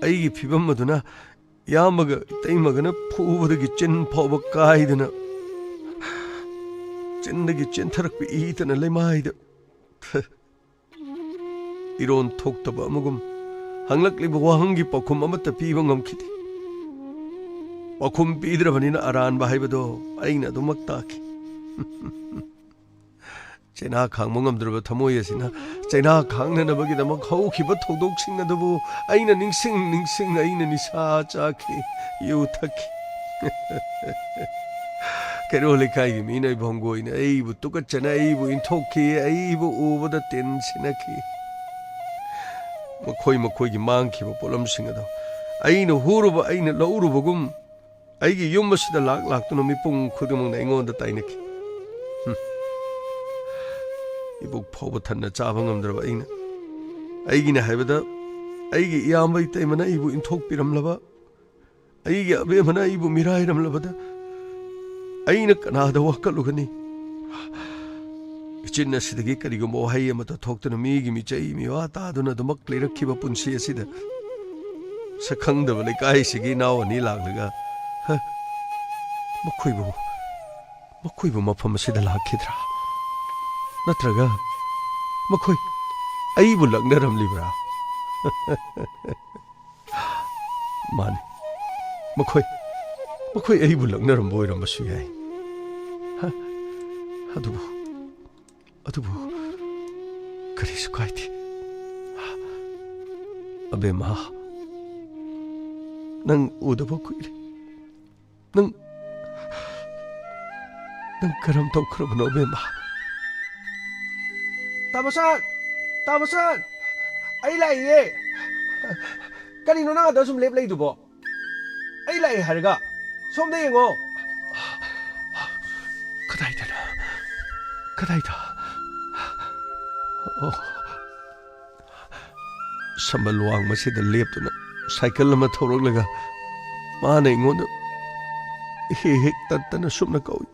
ꯑꯩꯒꯤ ꯐꯤꯚꯝ ꯑꯗꯨꯅ ꯏꯌꯥꯝꯕꯒ ꯏꯇꯩꯃꯒꯅ ꯐꯨꯕꯗꯒꯤ ꯆꯤꯟ ꯐꯥꯎꯕ ꯀꯥꯏꯗꯅ, ꯆꯤꯟꯗꯒꯤ ꯆꯦꯟꯊꯔꯛꯄ ꯏꯇꯅ ꯂꯩꯃꯥꯏꯗ ꯏꯔꯣꯟ ꯊꯣꯛꯇꯕ ꯑꯃꯒꯨꯝ ꯍꯪꯂꯛꯂꯤꯕ ꯋꯥꯍꯪꯒꯤ ꯄꯥꯎꯈꯨꯝ ꯑꯃꯠꯇ ꯄꯤꯕ ꯉꯝꯈꯤꯗꯦ꯫ ꯄꯥꯎꯈꯨꯝ ꯄꯤꯗ꯭ꯔꯕꯅꯤꯅ ꯑꯔꯥꯟꯕ ꯍꯥꯏꯕꯗꯣ ꯑꯩꯅ ꯑꯗꯨꯃꯛ ꯇꯥꯈꯤ꯫ ꯆꯩꯅꯥ ꯈꯥꯡꯕ ꯉꯝꯗ꯭ꯔꯕ ꯊꯃꯣꯏ ꯑꯁꯤꯅ ꯆꯩꯅꯥ ꯈꯥꯡꯅꯅꯕꯒꯤꯗꯃꯛ ꯍꯧꯈꯤꯕ ꯊꯧꯗꯣꯛꯁꯤꯡ ꯑꯗꯨꯕꯨ ꯑꯩꯅ ꯅꯤꯡꯁꯤꯡ ꯅꯤꯡꯁꯤꯡ ꯑꯩꯅ ꯅꯤꯁꯥ ꯆꯥꯈꯤ, ꯌꯨ ꯊꯛꯈꯤ꯫ ꯀꯩꯔꯣꯜ ꯂꯩꯀꯥꯏꯒꯤ ꯃꯤꯅ ꯑꯩꯕꯨ ꯍꯪꯒꯣꯏꯅ ꯑꯩꯕꯨ ꯇꯨꯀꯠꯆꯅ ꯑꯩꯕꯨ ꯏꯟꯊꯣꯛꯈꯤ, ꯑꯩꯕꯨ ꯎꯕꯗ ꯇꯤꯟ ꯁꯤꯟꯅꯈꯤ꯫ ꯃꯈꯣꯏ ꯃꯈꯣꯏꯒꯤ ꯃꯥꯡꯈꯤꯕ ꯄꯣꯠꯂꯝꯁꯤꯡ ꯑꯗꯨ ꯑꯩꯅ ꯍꯨꯔꯨꯕ, ꯑꯩꯅ ꯂꯧꯔꯨꯕꯒꯨꯝ ꯑꯩꯒꯤ ꯌꯨꯝ ꯑꯁꯤꯗ ꯂꯥꯛ ꯂꯥꯛꯇꯨꯅ ꯃꯤꯄꯨꯝ ꯈꯨꯗꯤꯡꯃꯛꯅ ꯑꯩꯉꯣꯟꯗ ꯇꯥꯏꯅꯈꯤ꯫ ꯍꯨꯝ꯫ ꯏꯕꯨꯛ ꯐꯥꯎꯕ ꯊꯟꯅ ꯆꯥꯕ ꯉꯝꯗ꯭ꯔꯕ ꯑꯩꯅ, ꯑꯩꯒꯤꯅꯦ ꯍꯥꯏꯕꯗ ꯑꯩꯒꯤ ꯏꯌꯥꯝꯕ ꯏꯇꯩꯃꯅ ꯑꯩꯕꯨ ꯏꯟꯊꯣꯛꯄꯤꯔꯝꯂꯕ, ꯑꯩꯒꯤ ꯑꯕꯦꯝꯃꯅ ꯑꯩꯕꯨ ꯃꯤꯔꯥꯏꯔꯝꯂꯕꯗ ꯑꯩꯅ ꯀꯅꯥꯗ ꯋꯥꯀꯠꯂꯨꯒꯅꯤ? ꯏꯆꯤꯟ ꯑꯁꯤꯗꯒꯤ ꯀꯔꯤꯒꯨꯝꯕ ꯋꯥꯍꯩ ꯑꯃꯠꯇ ꯊꯣꯛꯇꯅ ꯃꯤꯒꯤ ꯃꯤꯆꯩ ꯃꯤꯋꯥ ꯇꯥꯗꯨꯅ ꯑꯗꯨꯃꯛ ꯂꯩꯔꯛꯈꯤꯕ ꯄꯨꯟꯁꯤ ꯑꯁꯤꯗ ꯁꯛꯈꯪꯗꯕ ꯂꯩꯀꯥꯏꯁꯤꯒꯤ ꯏꯅꯥꯎ ꯑꯅꯤ ꯂꯥꯛꯂꯒ, ꯍ, ꯃꯈꯣꯏꯕꯨ, ꯃꯈꯣꯏꯕꯨ ꯃꯐꯝ ꯑꯁꯤꯗ ꯂꯥꯛꯈꯤꯗ꯭ꯔꯥ? ꯅꯠꯇ꯭ꯔꯒ ꯃꯈꯣꯏ ꯑꯩꯕꯨ ꯂꯛꯅꯔꯝꯂꯤꯕ꯭ꯔꯥ? ꯃꯥꯅꯤ, ꯃꯈꯣꯏ, ꯃꯈꯣꯏ ꯑꯩꯕꯨ ꯂꯛꯅꯔꯝꯕ ꯑꯣꯏꯔꯝꯕꯁꯨ ꯌꯥꯏ꯫ ꯍ, ꯑꯗꯨꯕꯨ, ꯑꯗꯨꯕꯨ ꯀꯔꯤꯁꯨ ꯀꯥꯏꯗꯦ꯫ ꯑꯕꯦꯝꯃ, ꯅꯪ ꯎꯗꯕ ꯀꯨꯏꯔꯦ꯫ ꯅꯪ, ꯅꯪ ꯀꯔꯝ ꯇꯧꯈ꯭ꯔꯕꯅꯣ, ꯑꯕꯦꯝꯃ? ꯇꯥꯃꯣ ꯁꯥꯔ! ꯇꯥꯃꯣ ꯁꯥꯔ! ꯑꯩ ꯂꯥꯛꯏꯌꯦ! ꯀꯔꯤꯅꯣ ꯅꯪ ꯑꯗ ꯁꯨꯝ ꯂꯦꯞ ꯂꯩꯗꯨꯕꯣ? ꯑꯩ ꯂꯥꯛꯑꯦ ꯍꯥꯏꯔꯒ ꯁꯣꯝꯗ ꯌꯦꯡꯉꯣ꯫ ꯀꯗꯥꯏꯗꯅꯣ? ꯀꯗꯥꯏꯗ? ꯑꯣ꯫ ꯁꯝꯕꯜ ꯋꯥꯡꯃꯁꯤꯗ ꯂꯦꯞꯇꯨꯅ ꯁꯥꯏꯀꯜ ꯑꯃ ꯊꯧꯔꯛꯂꯒ ꯃꯥꯅ ꯑꯩꯉꯣꯟꯗ ꯍꯦꯛ ꯍꯦꯛ ꯇꯠꯇꯅ ꯁꯨꯝꯅ ꯀꯧꯏ꯫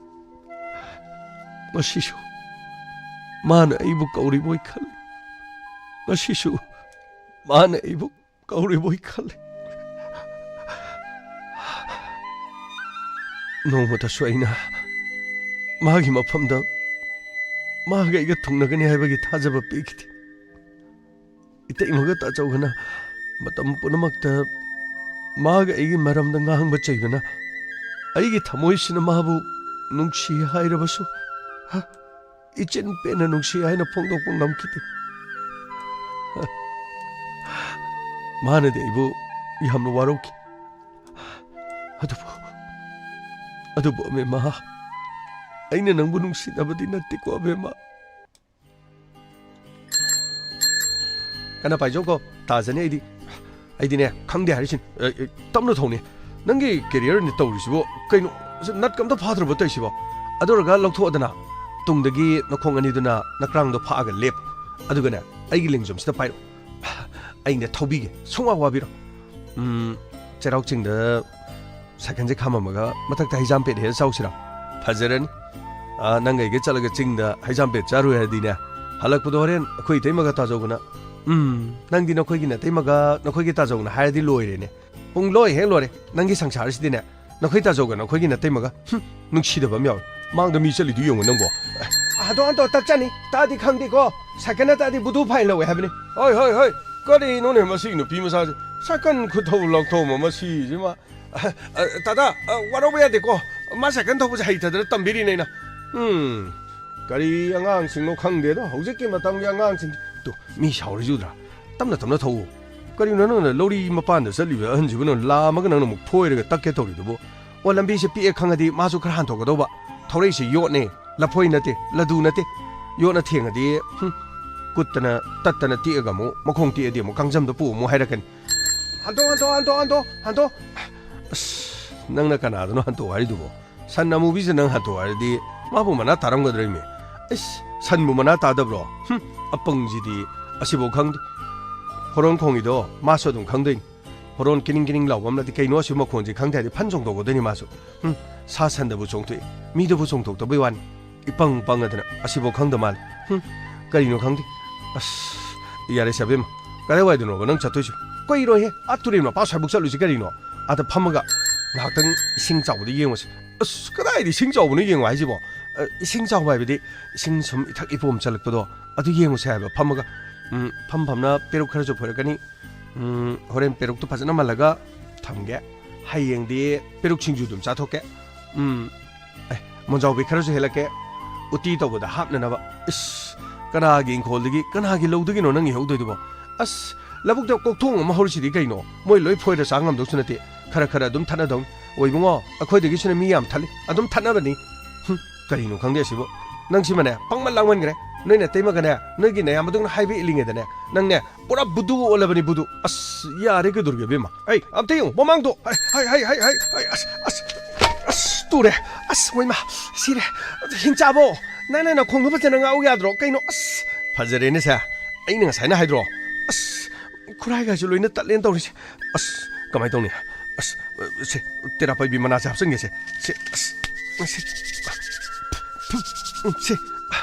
ꯃꯁꯤꯁꯨ, ꯃꯥꯅ ꯑꯩꯕꯨ ꯀꯧꯔꯤꯕꯣꯏ ꯈꯜꯂꯤ꯫ ꯉꯁꯤꯁꯨ ꯃꯥꯅ ꯑꯩꯕꯨ ꯀꯧꯔꯤꯕꯣꯏ ꯈꯜꯂꯤ꯫ ꯅꯣꯡꯃꯇꯁꯨ ꯑꯩꯅ ꯃꯥꯒꯤ ꯃꯐꯝꯗ ꯃꯥꯒ ꯑꯩꯒ ꯊꯨꯡꯅꯒꯅꯤ ꯍꯥꯏꯕꯒꯤ ꯊꯥꯖꯕ ꯄꯤꯈꯤꯗꯦ꯫ ꯏꯇꯩꯃꯒ ꯇꯥꯆꯧꯒꯅ ꯃꯇꯝ ꯄꯨꯝꯅꯃꯛꯇ ꯃꯥꯒ ꯑꯩꯒꯤ ꯃꯔꯝꯗ ꯉꯥꯡꯕ ꯆꯩꯕꯅ ꯑꯩꯒꯤ ꯊꯃꯣꯏꯁꯤꯅ ꯃꯥꯕꯨ ꯅꯨꯡꯁꯤ ꯍꯥꯏꯔꯕꯁꯨ, ꯍ, ꯏꯆꯤꯟ ꯄꯦꯟꯅ ꯅꯨꯡꯁꯤ ꯍꯥꯏꯅ ꯐꯣꯡꯗꯣꯛꯄ ꯉꯝꯈꯤꯗꯦ꯫ ꯃꯥꯅꯗꯤ ꯑꯩꯕꯨ ꯌꯥꯝꯅ ꯋꯥꯔꯧꯈꯤ꯫ ꯑꯗꯨꯕꯨ, ꯑꯗꯨꯕꯨ ꯑꯕꯦꯝꯃ, ꯑꯩꯅ ꯅꯪꯕꯨ ꯅꯨꯡꯁꯤꯗꯕꯗꯤ ꯅꯠꯇꯦꯀꯣ ꯑꯕꯦꯝꯃ꯫ ꯀꯟꯅ ꯄꯥꯏꯖꯧꯀꯣ, ꯇꯥꯖꯅꯤ ꯑꯩꯗꯤ꯫ ꯑꯩꯗꯤꯅꯦ, ꯈꯪꯗꯦ ꯍꯥꯏꯔꯤꯁꯤꯅꯤ꯫ ꯑꯦ, ꯑꯦ, ꯇꯞꯅ ꯊꯧꯅꯦ꯫ ꯅꯪꯒꯤ career ꯅꯤ ꯇꯧꯔꯤꯁꯤꯕꯣ ꯀꯩꯅꯣ? ꯅꯠ ꯀꯝꯇ ꯐꯥꯗ꯭ꯔꯕꯣ ꯇꯧꯔꯤꯁꯤꯕꯣ? ꯑꯗꯨ ꯑꯣꯏꯔꯒ ꯂꯧꯊꯣꯛꯑꯗꯅ, ꯇꯨꯡꯗꯒꯤ ꯅꯈꯣꯡ ꯑꯅꯤꯗꯨꯅ ꯅꯀ꯭ꯔꯥꯡꯗꯣ ꯐꯥꯛꯑꯒ ꯂꯦꯞ꯫ ꯑꯗꯨꯒꯅꯦ, ꯑꯩꯒꯤ ꯂꯦꯡꯖꯨꯝꯁꯤꯗ ꯄꯥꯏꯔꯛꯎ꯫ ꯑꯩꯅ ꯊꯧꯕꯤꯒꯦ, ꯁꯨꯡꯋꯥ ꯋꯥꯕꯤꯔꯣ꯫ ꯎꯝ, ꯆꯩꯔꯥꯎ ꯆꯤꯡꯗ ꯁꯥꯏꯀꯜꯁꯦ ꯈꯥꯝꯃꯝꯃꯒ ꯃꯊꯛꯇ ꯍꯩꯖꯥꯝꯄꯦꯠ ꯍꯦꯛ ꯆꯥꯎꯁꯤꯔꯥ? ꯐꯖꯔꯅꯤ꯫ ꯑꯥ, ꯅꯪ ꯑꯩꯒ ꯆꯠꯂꯒ ꯆꯤꯡꯗ ꯍꯩꯖꯥꯝꯄꯦꯠ ꯆꯥꯔꯨꯏ ꯍꯥꯏꯔꯗꯤꯅꯦ, ꯍꯜꯂꯛꯄꯗꯣ ꯍꯣꯔꯦꯟ ꯑꯩꯈꯣꯏ ꯏꯇꯩꯃꯒ ꯇꯥꯖꯧꯒꯅ, "ꯎꯝ, ꯅꯪꯗꯤ ꯅꯈꯣꯏꯒꯤ ꯅꯇꯩꯃꯒ ꯅꯈꯣꯏꯒꯤ ꯇꯥꯖꯧꯒꯅ" ꯍꯥꯏꯔꯗꯤ ꯂꯣꯏꯔꯦꯅꯦ꯫ ꯄꯨꯡ ꯂꯣꯏ ꯍꯦꯛ ꯂꯣꯏꯔꯦ꯫ ꯅꯪꯒꯤ ꯁꯪꯁꯥꯔꯁꯤꯗꯤꯅꯦ, ꯅꯈꯣꯏ ꯇꯥꯖꯧꯒ ꯅꯈꯣꯏꯒꯤ ꯅꯇꯩꯃꯒ, ꯍꯨꯝ, ꯅꯨꯡꯁꯤꯗꯕ ꯑꯃ ꯌꯥꯎꯔꯦ꯫ ꯃꯥꯡꯗ ꯃꯤ ꯆꯠꯂꯤꯗꯨ ꯌꯦꯡꯉꯨ ꯅꯪꯕꯣ꯫ ꯑꯗꯣ, ꯑꯗꯣ, ꯇꯛꯆꯅꯤ꯫ ꯇꯥꯗꯤ ꯈꯪꯗꯦꯀꯣ꯫ ꯁꯥꯏꯀꯜꯅ ꯇꯥꯗꯤ ꯕꯨꯗꯨ ꯐꯥꯏꯟ ꯂꯧꯋꯦ ꯍꯥꯏꯕꯅꯤ꯫ ꯍꯣꯏ, ꯍꯣꯏ, ꯍꯣꯏ꯫ ꯀꯔꯤꯅꯣꯅꯦ ꯃꯁꯤ ꯅꯨꯄꯤ ꯃꯆꯥꯁꯦ? ꯁꯥꯏꯀꯜ ꯈꯨꯊꯧ ꯂꯥꯛꯊꯧ ꯑꯃ ꯃꯁꯤꯁꯤꯃ꯫ ꯑ, ꯑ, ꯇꯥꯗꯥ, ꯑ, ꯋꯥꯔꯧꯕ ꯌꯥꯗꯦꯀꯣ꯫ ꯃꯥ ꯁꯥꯏꯀꯜ ꯊꯧꯕꯁꯦ ꯍꯩꯇꯗꯅ ꯇꯝꯕꯤꯔꯤꯅꯦ ꯑꯩꯅ꯫ ꯎꯝ, ꯀꯔꯤ ꯑꯉꯥꯡꯁꯤꯡꯅꯣ ꯈꯪꯗꯦꯗ, ꯍꯧꯖꯤꯛꯀꯤ ꯃꯇꯝꯒꯤ ꯑꯉꯥꯡꯁꯤꯡ꯫ ꯇꯨ, ꯃꯤ ꯁꯥꯎꯔꯤꯁꯦ ꯎꯗ꯭ꯔꯥ? ꯇꯞꯅ ꯇꯞꯅ ꯊꯧꯎ꯫ ꯀꯔꯤꯅꯣ ꯅꯪꯅ ꯂꯧꯔꯤ ꯃꯄꯥꯟꯗ ꯆꯠꯂꯤꯕ ꯑꯍꯟꯁꯤꯕꯨ ꯅꯪ ꯂꯥꯝꯃꯒ ꯅꯪꯅ ꯑꯃꯨꯛ ꯐꯣꯏꯔꯒ ꯇꯛꯀꯦ ꯇꯧꯔꯤꯗꯨꯕꯨ? ꯑꯣ, ꯂꯝꯕꯤꯁꯦ ꯄꯤꯛꯑꯦ ꯈꯪꯉꯗꯤ ꯃꯥꯁꯨ ꯈꯔ ꯍꯟꯊꯣꯛꯀꯗꯧꯕ꯫ ꯊꯧꯔꯛꯏꯁꯦ ꯌꯣꯠꯅꯦ, ꯂꯐꯣꯏ ꯅꯠꯇꯦ, ꯂꯗꯨ ꯅꯠꯇꯦ꯫ ꯌꯣꯠꯅ ꯊꯦꯡꯉꯗꯤ, ꯍꯨꯝ, ꯀꯨꯠꯇꯅ ꯇꯠꯇꯅ ꯇꯦꯛꯑꯒ ꯑꯃꯨꯛ, ꯃꯈꯣꯡ ꯇꯦꯛꯑꯗꯤ ꯑꯃꯨꯛ ꯀꯥꯡꯖꯝꯗ ꯄꯨ ꯑꯃꯨꯛ ꯍꯥꯏꯔꯛꯀꯅꯤ꯫ ꯍꯟꯇꯣ, ꯍꯟꯇꯣ, ꯍꯟꯇꯣ, ꯍꯟꯇꯣ, ꯍꯟꯇꯣ꯫ ꯑꯁ, ꯅꯪꯅ ꯀꯅꯥꯗꯅꯣ ꯍꯟꯇꯣ ꯍꯥꯏꯔꯤꯗꯨꯕꯣ? ꯁꯟ ꯑꯃꯨꯕꯤꯁꯦ ꯅꯪ ꯍꯟꯇꯣ ꯍꯥꯏꯔꯗꯤ ꯃꯥꯕꯨ ꯃꯅꯥ ꯇꯥꯔꯝꯒꯗ꯭ꯔ ꯏꯃꯦ? ꯏꯁ, ꯁꯟꯕꯨ ꯃꯅꯥ ꯇꯥꯗꯕ꯭ꯔꯣ? ꯍꯨꯝ, ꯑꯄꯪꯁꯤꯗꯤ ꯑꯁꯤꯐꯥꯎ ꯈꯪꯗꯦ꯫ ꯍꯣꯔꯣꯟ ꯈꯣꯡꯉꯤꯗꯣ ꯃꯥꯁꯨ ꯑꯗꯨꯝ ꯈꯪꯗꯣꯏꯅꯤ꯫ ꯍꯣꯔꯣꯟ ꯀꯤꯅꯤꯡ ꯀꯤꯅꯤꯡ ꯂꯥꯎꯕ ꯑꯃꯅꯗꯤ ꯀꯩꯅꯣ ꯑꯁꯤ ꯃꯈꯣꯟꯁꯦ ꯈꯪꯗꯦ ꯍꯥꯏꯗꯤ ꯐꯟ ꯆꯣꯡꯊꯣꯛꯀꯗꯣꯏꯅꯤ ꯃꯥꯁꯨ꯫ ꯍꯨꯝ, ꯁꯥ ꯁꯟꯗꯕꯨ ꯆꯣꯡꯊꯣꯛꯏ, ꯃꯤꯗꯕꯨ ꯆꯣꯡꯊꯣꯛꯇꯕꯩ ꯋꯥꯅꯤ꯫ ꯏꯄꯪ ꯄꯪꯉꯗꯅ ꯑꯁꯤꯐꯥꯎ ꯈꯪꯗ ꯃꯥꯜꯂꯦ꯫ ꯍꯨꯝ, ꯀꯔꯤꯅꯣ ꯈꯪꯗꯦ꯫ ꯑꯁ, ꯌꯥꯔꯦ ꯁꯦ ꯑꯕꯦꯝꯃ, ꯀꯗꯥꯏꯋꯥꯏꯗꯅꯣꯕ ꯅꯪ ꯆꯠꯇꯣꯏꯁꯤ? ꯀꯨꯏꯔꯣꯏꯍꯦ, ꯑꯥ ꯇꯨꯔꯦꯜ ꯃꯄꯥ ꯁ꯭ꯋꯥꯏꯕꯨꯛ ꯆꯠꯂꯨꯁꯤ ꯀꯔꯤꯅꯣ? ꯑꯥꯗ ꯐꯝꯃꯒ ꯉꯥꯏꯍꯥꯛꯇꯪ ꯏꯁꯤꯡ ꯆꯥꯎꯕꯗ ꯌꯦꯡꯉꯨꯁꯤ꯫ ꯑꯁ, ꯀꯗꯥꯏꯗ ꯏꯁꯤꯡ ꯆꯥꯎꯕꯅꯣ ꯌꯦꯡꯉꯣ ꯍꯥꯏꯁꯤꯕꯣ? ꯑ, ꯏꯁꯤꯡ ꯆꯥꯎꯕ ꯍꯥꯏꯕꯗꯤ ꯏꯁꯤꯡ ꯁꯨꯝ ꯏꯊꯛ ꯏꯄꯣꯝ ꯆꯜꯂꯛꯄꯗꯣ, ꯑꯗꯨ ꯌꯦꯡꯉꯨꯁꯦ ꯍꯥꯏꯕ ꯐꯝꯃꯒ꯫ ꯎꯝ, ꯐꯝ ꯐꯝꯅ ꯄꯦꯔꯨꯛ ꯈꯔꯁꯨ ꯐꯣꯏꯔꯛꯀꯅꯤ꯫ ꯎꯝ, ꯍꯣꯔꯦꯟ ꯄꯦꯔꯨꯛꯇꯨ ꯐꯖꯅ ꯃꯜꯂꯒ ꯊꯝꯒꯦ꯫ ꯍꯌꯦꯡꯗꯤ ꯄꯦꯔꯨꯛ ꯁꯤꯡꯖꯨ ꯑꯗꯨꯝ ꯆꯥꯊꯣꯛꯀꯦ꯫ ꯎꯝ, ꯑꯦ, ꯃꯣꯟꯖꯥꯎꯕꯤ ꯈꯔꯁꯨ ꯍꯦꯜꯂꯛꯀꯦ, ꯎꯇꯤ ꯇꯧꯕꯗ ꯍꯥꯞꯅꯅꯕ꯫ ꯏꯁ, ꯀꯅꯥꯒꯤ ꯏꯪꯈꯣꯜꯗꯒꯤ, ꯀꯅꯥꯒꯤ ꯂꯧꯗꯒꯤꯅꯣ ꯅꯪ ꯏꯍꯧꯗꯣꯏꯗꯨꯕꯣ? ꯑꯁ, ꯂꯧꯕꯨꯛꯇ ꯀꯣꯛꯊꯣꯡ ꯑꯃ ꯍꯧꯔꯤꯁꯤꯗꯤ ꯀꯩꯅꯣ? ꯃꯣꯏ ꯂꯣꯏ ꯐꯣꯏꯔ ꯆꯥ ꯉꯝꯗꯧꯁꯨ ꯅꯠꯇꯦ꯫ ꯈꯔ ꯈꯔ ꯑꯗꯨꯝ ꯊꯠꯅꯗꯧꯅꯤ꯫ ꯑꯣ ꯏꯕꯨꯡꯉꯣ, ꯑꯩꯈꯣꯏꯗꯒꯤꯁꯨꯅꯦ ꯃꯤ ꯌꯥꯝ ꯊꯠꯂꯤ, ꯑꯗꯨꯝ ꯊꯠꯅꯕꯅꯤ꯫ ꯍꯨꯝ, ꯀꯔꯤꯅꯣ ꯈꯪꯗꯦ ꯑꯁꯤꯕꯨ꯫ ꯅꯪꯁꯤꯃꯅꯦ, ꯄꯪꯃꯟ ꯂꯥꯡꯃꯟꯈ꯭ꯔꯦ꯫ ꯅꯣꯏ ꯅꯇꯩꯃꯒꯅꯦ, ꯅꯣꯏꯒꯤ ꯅꯌꯥꯝꯕꯗꯨꯅ ꯍꯥꯏꯕ ꯏꯜꯂꯤꯉꯩꯗꯅꯦ, ꯅꯪꯅꯦ, ꯄꯨꯔꯥ ꯕꯨꯗꯨ ꯑꯣꯜꯂꯕꯅꯤ, ꯕꯨꯗꯨ꯫ ꯑꯁ, ꯌꯥꯔꯦ, ꯀꯩꯗꯧꯔꯒꯦ, ꯏꯕꯦꯝꯃ? ꯑꯩ, ꯑꯝꯇ ꯌꯦꯡꯉꯨ, ꯃꯃꯥꯡꯗꯣ꯫ ꯍꯥꯏ, ꯍꯥꯏ, ꯍꯥꯏ, ꯍꯥꯏ, ꯍꯥꯏ, ꯑꯁ, ꯑꯁ, ꯑꯁ, ꯇꯨꯔꯦ꯫ ꯑꯁ, ꯃꯣꯏꯃ, ꯁꯤꯔꯦ꯫ ꯍꯤꯡꯆꯥꯕꯣ, ꯅꯪꯅ ꯅꯈꯣꯡꯗꯣ ꯐꯖꯅ ꯉꯥꯛꯎ ꯌꯥꯗ꯭ꯔꯣ? ꯀꯩꯅꯣ, ꯑꯁ, ꯐꯖꯔꯦꯅꯦ ꯁꯦ꯫ ꯑꯩꯅ ꯉꯁꯥꯏꯅ ꯍꯥꯏꯗ꯭ꯔꯣ? ꯑꯁ, ꯈꯨꯔꯥꯏꯒꯁꯨ ꯂꯣꯏꯅ ꯇꯠꯂꯦꯅ ꯇꯧꯔꯤꯁꯦ꯫ ꯑꯁ, ꯀꯃꯥꯏꯅ ꯇꯧꯅꯤ? ꯑꯁ, ꯁꯦ, ꯇꯦꯔꯥ ꯄꯥꯏꯕꯤ ꯃꯅꯥꯁꯦ ꯍꯥꯞꯆꯤꯟꯒꯦꯁꯦ꯫ ꯁꯦ, ꯑꯁ, ꯁꯦ, ꯁꯦ,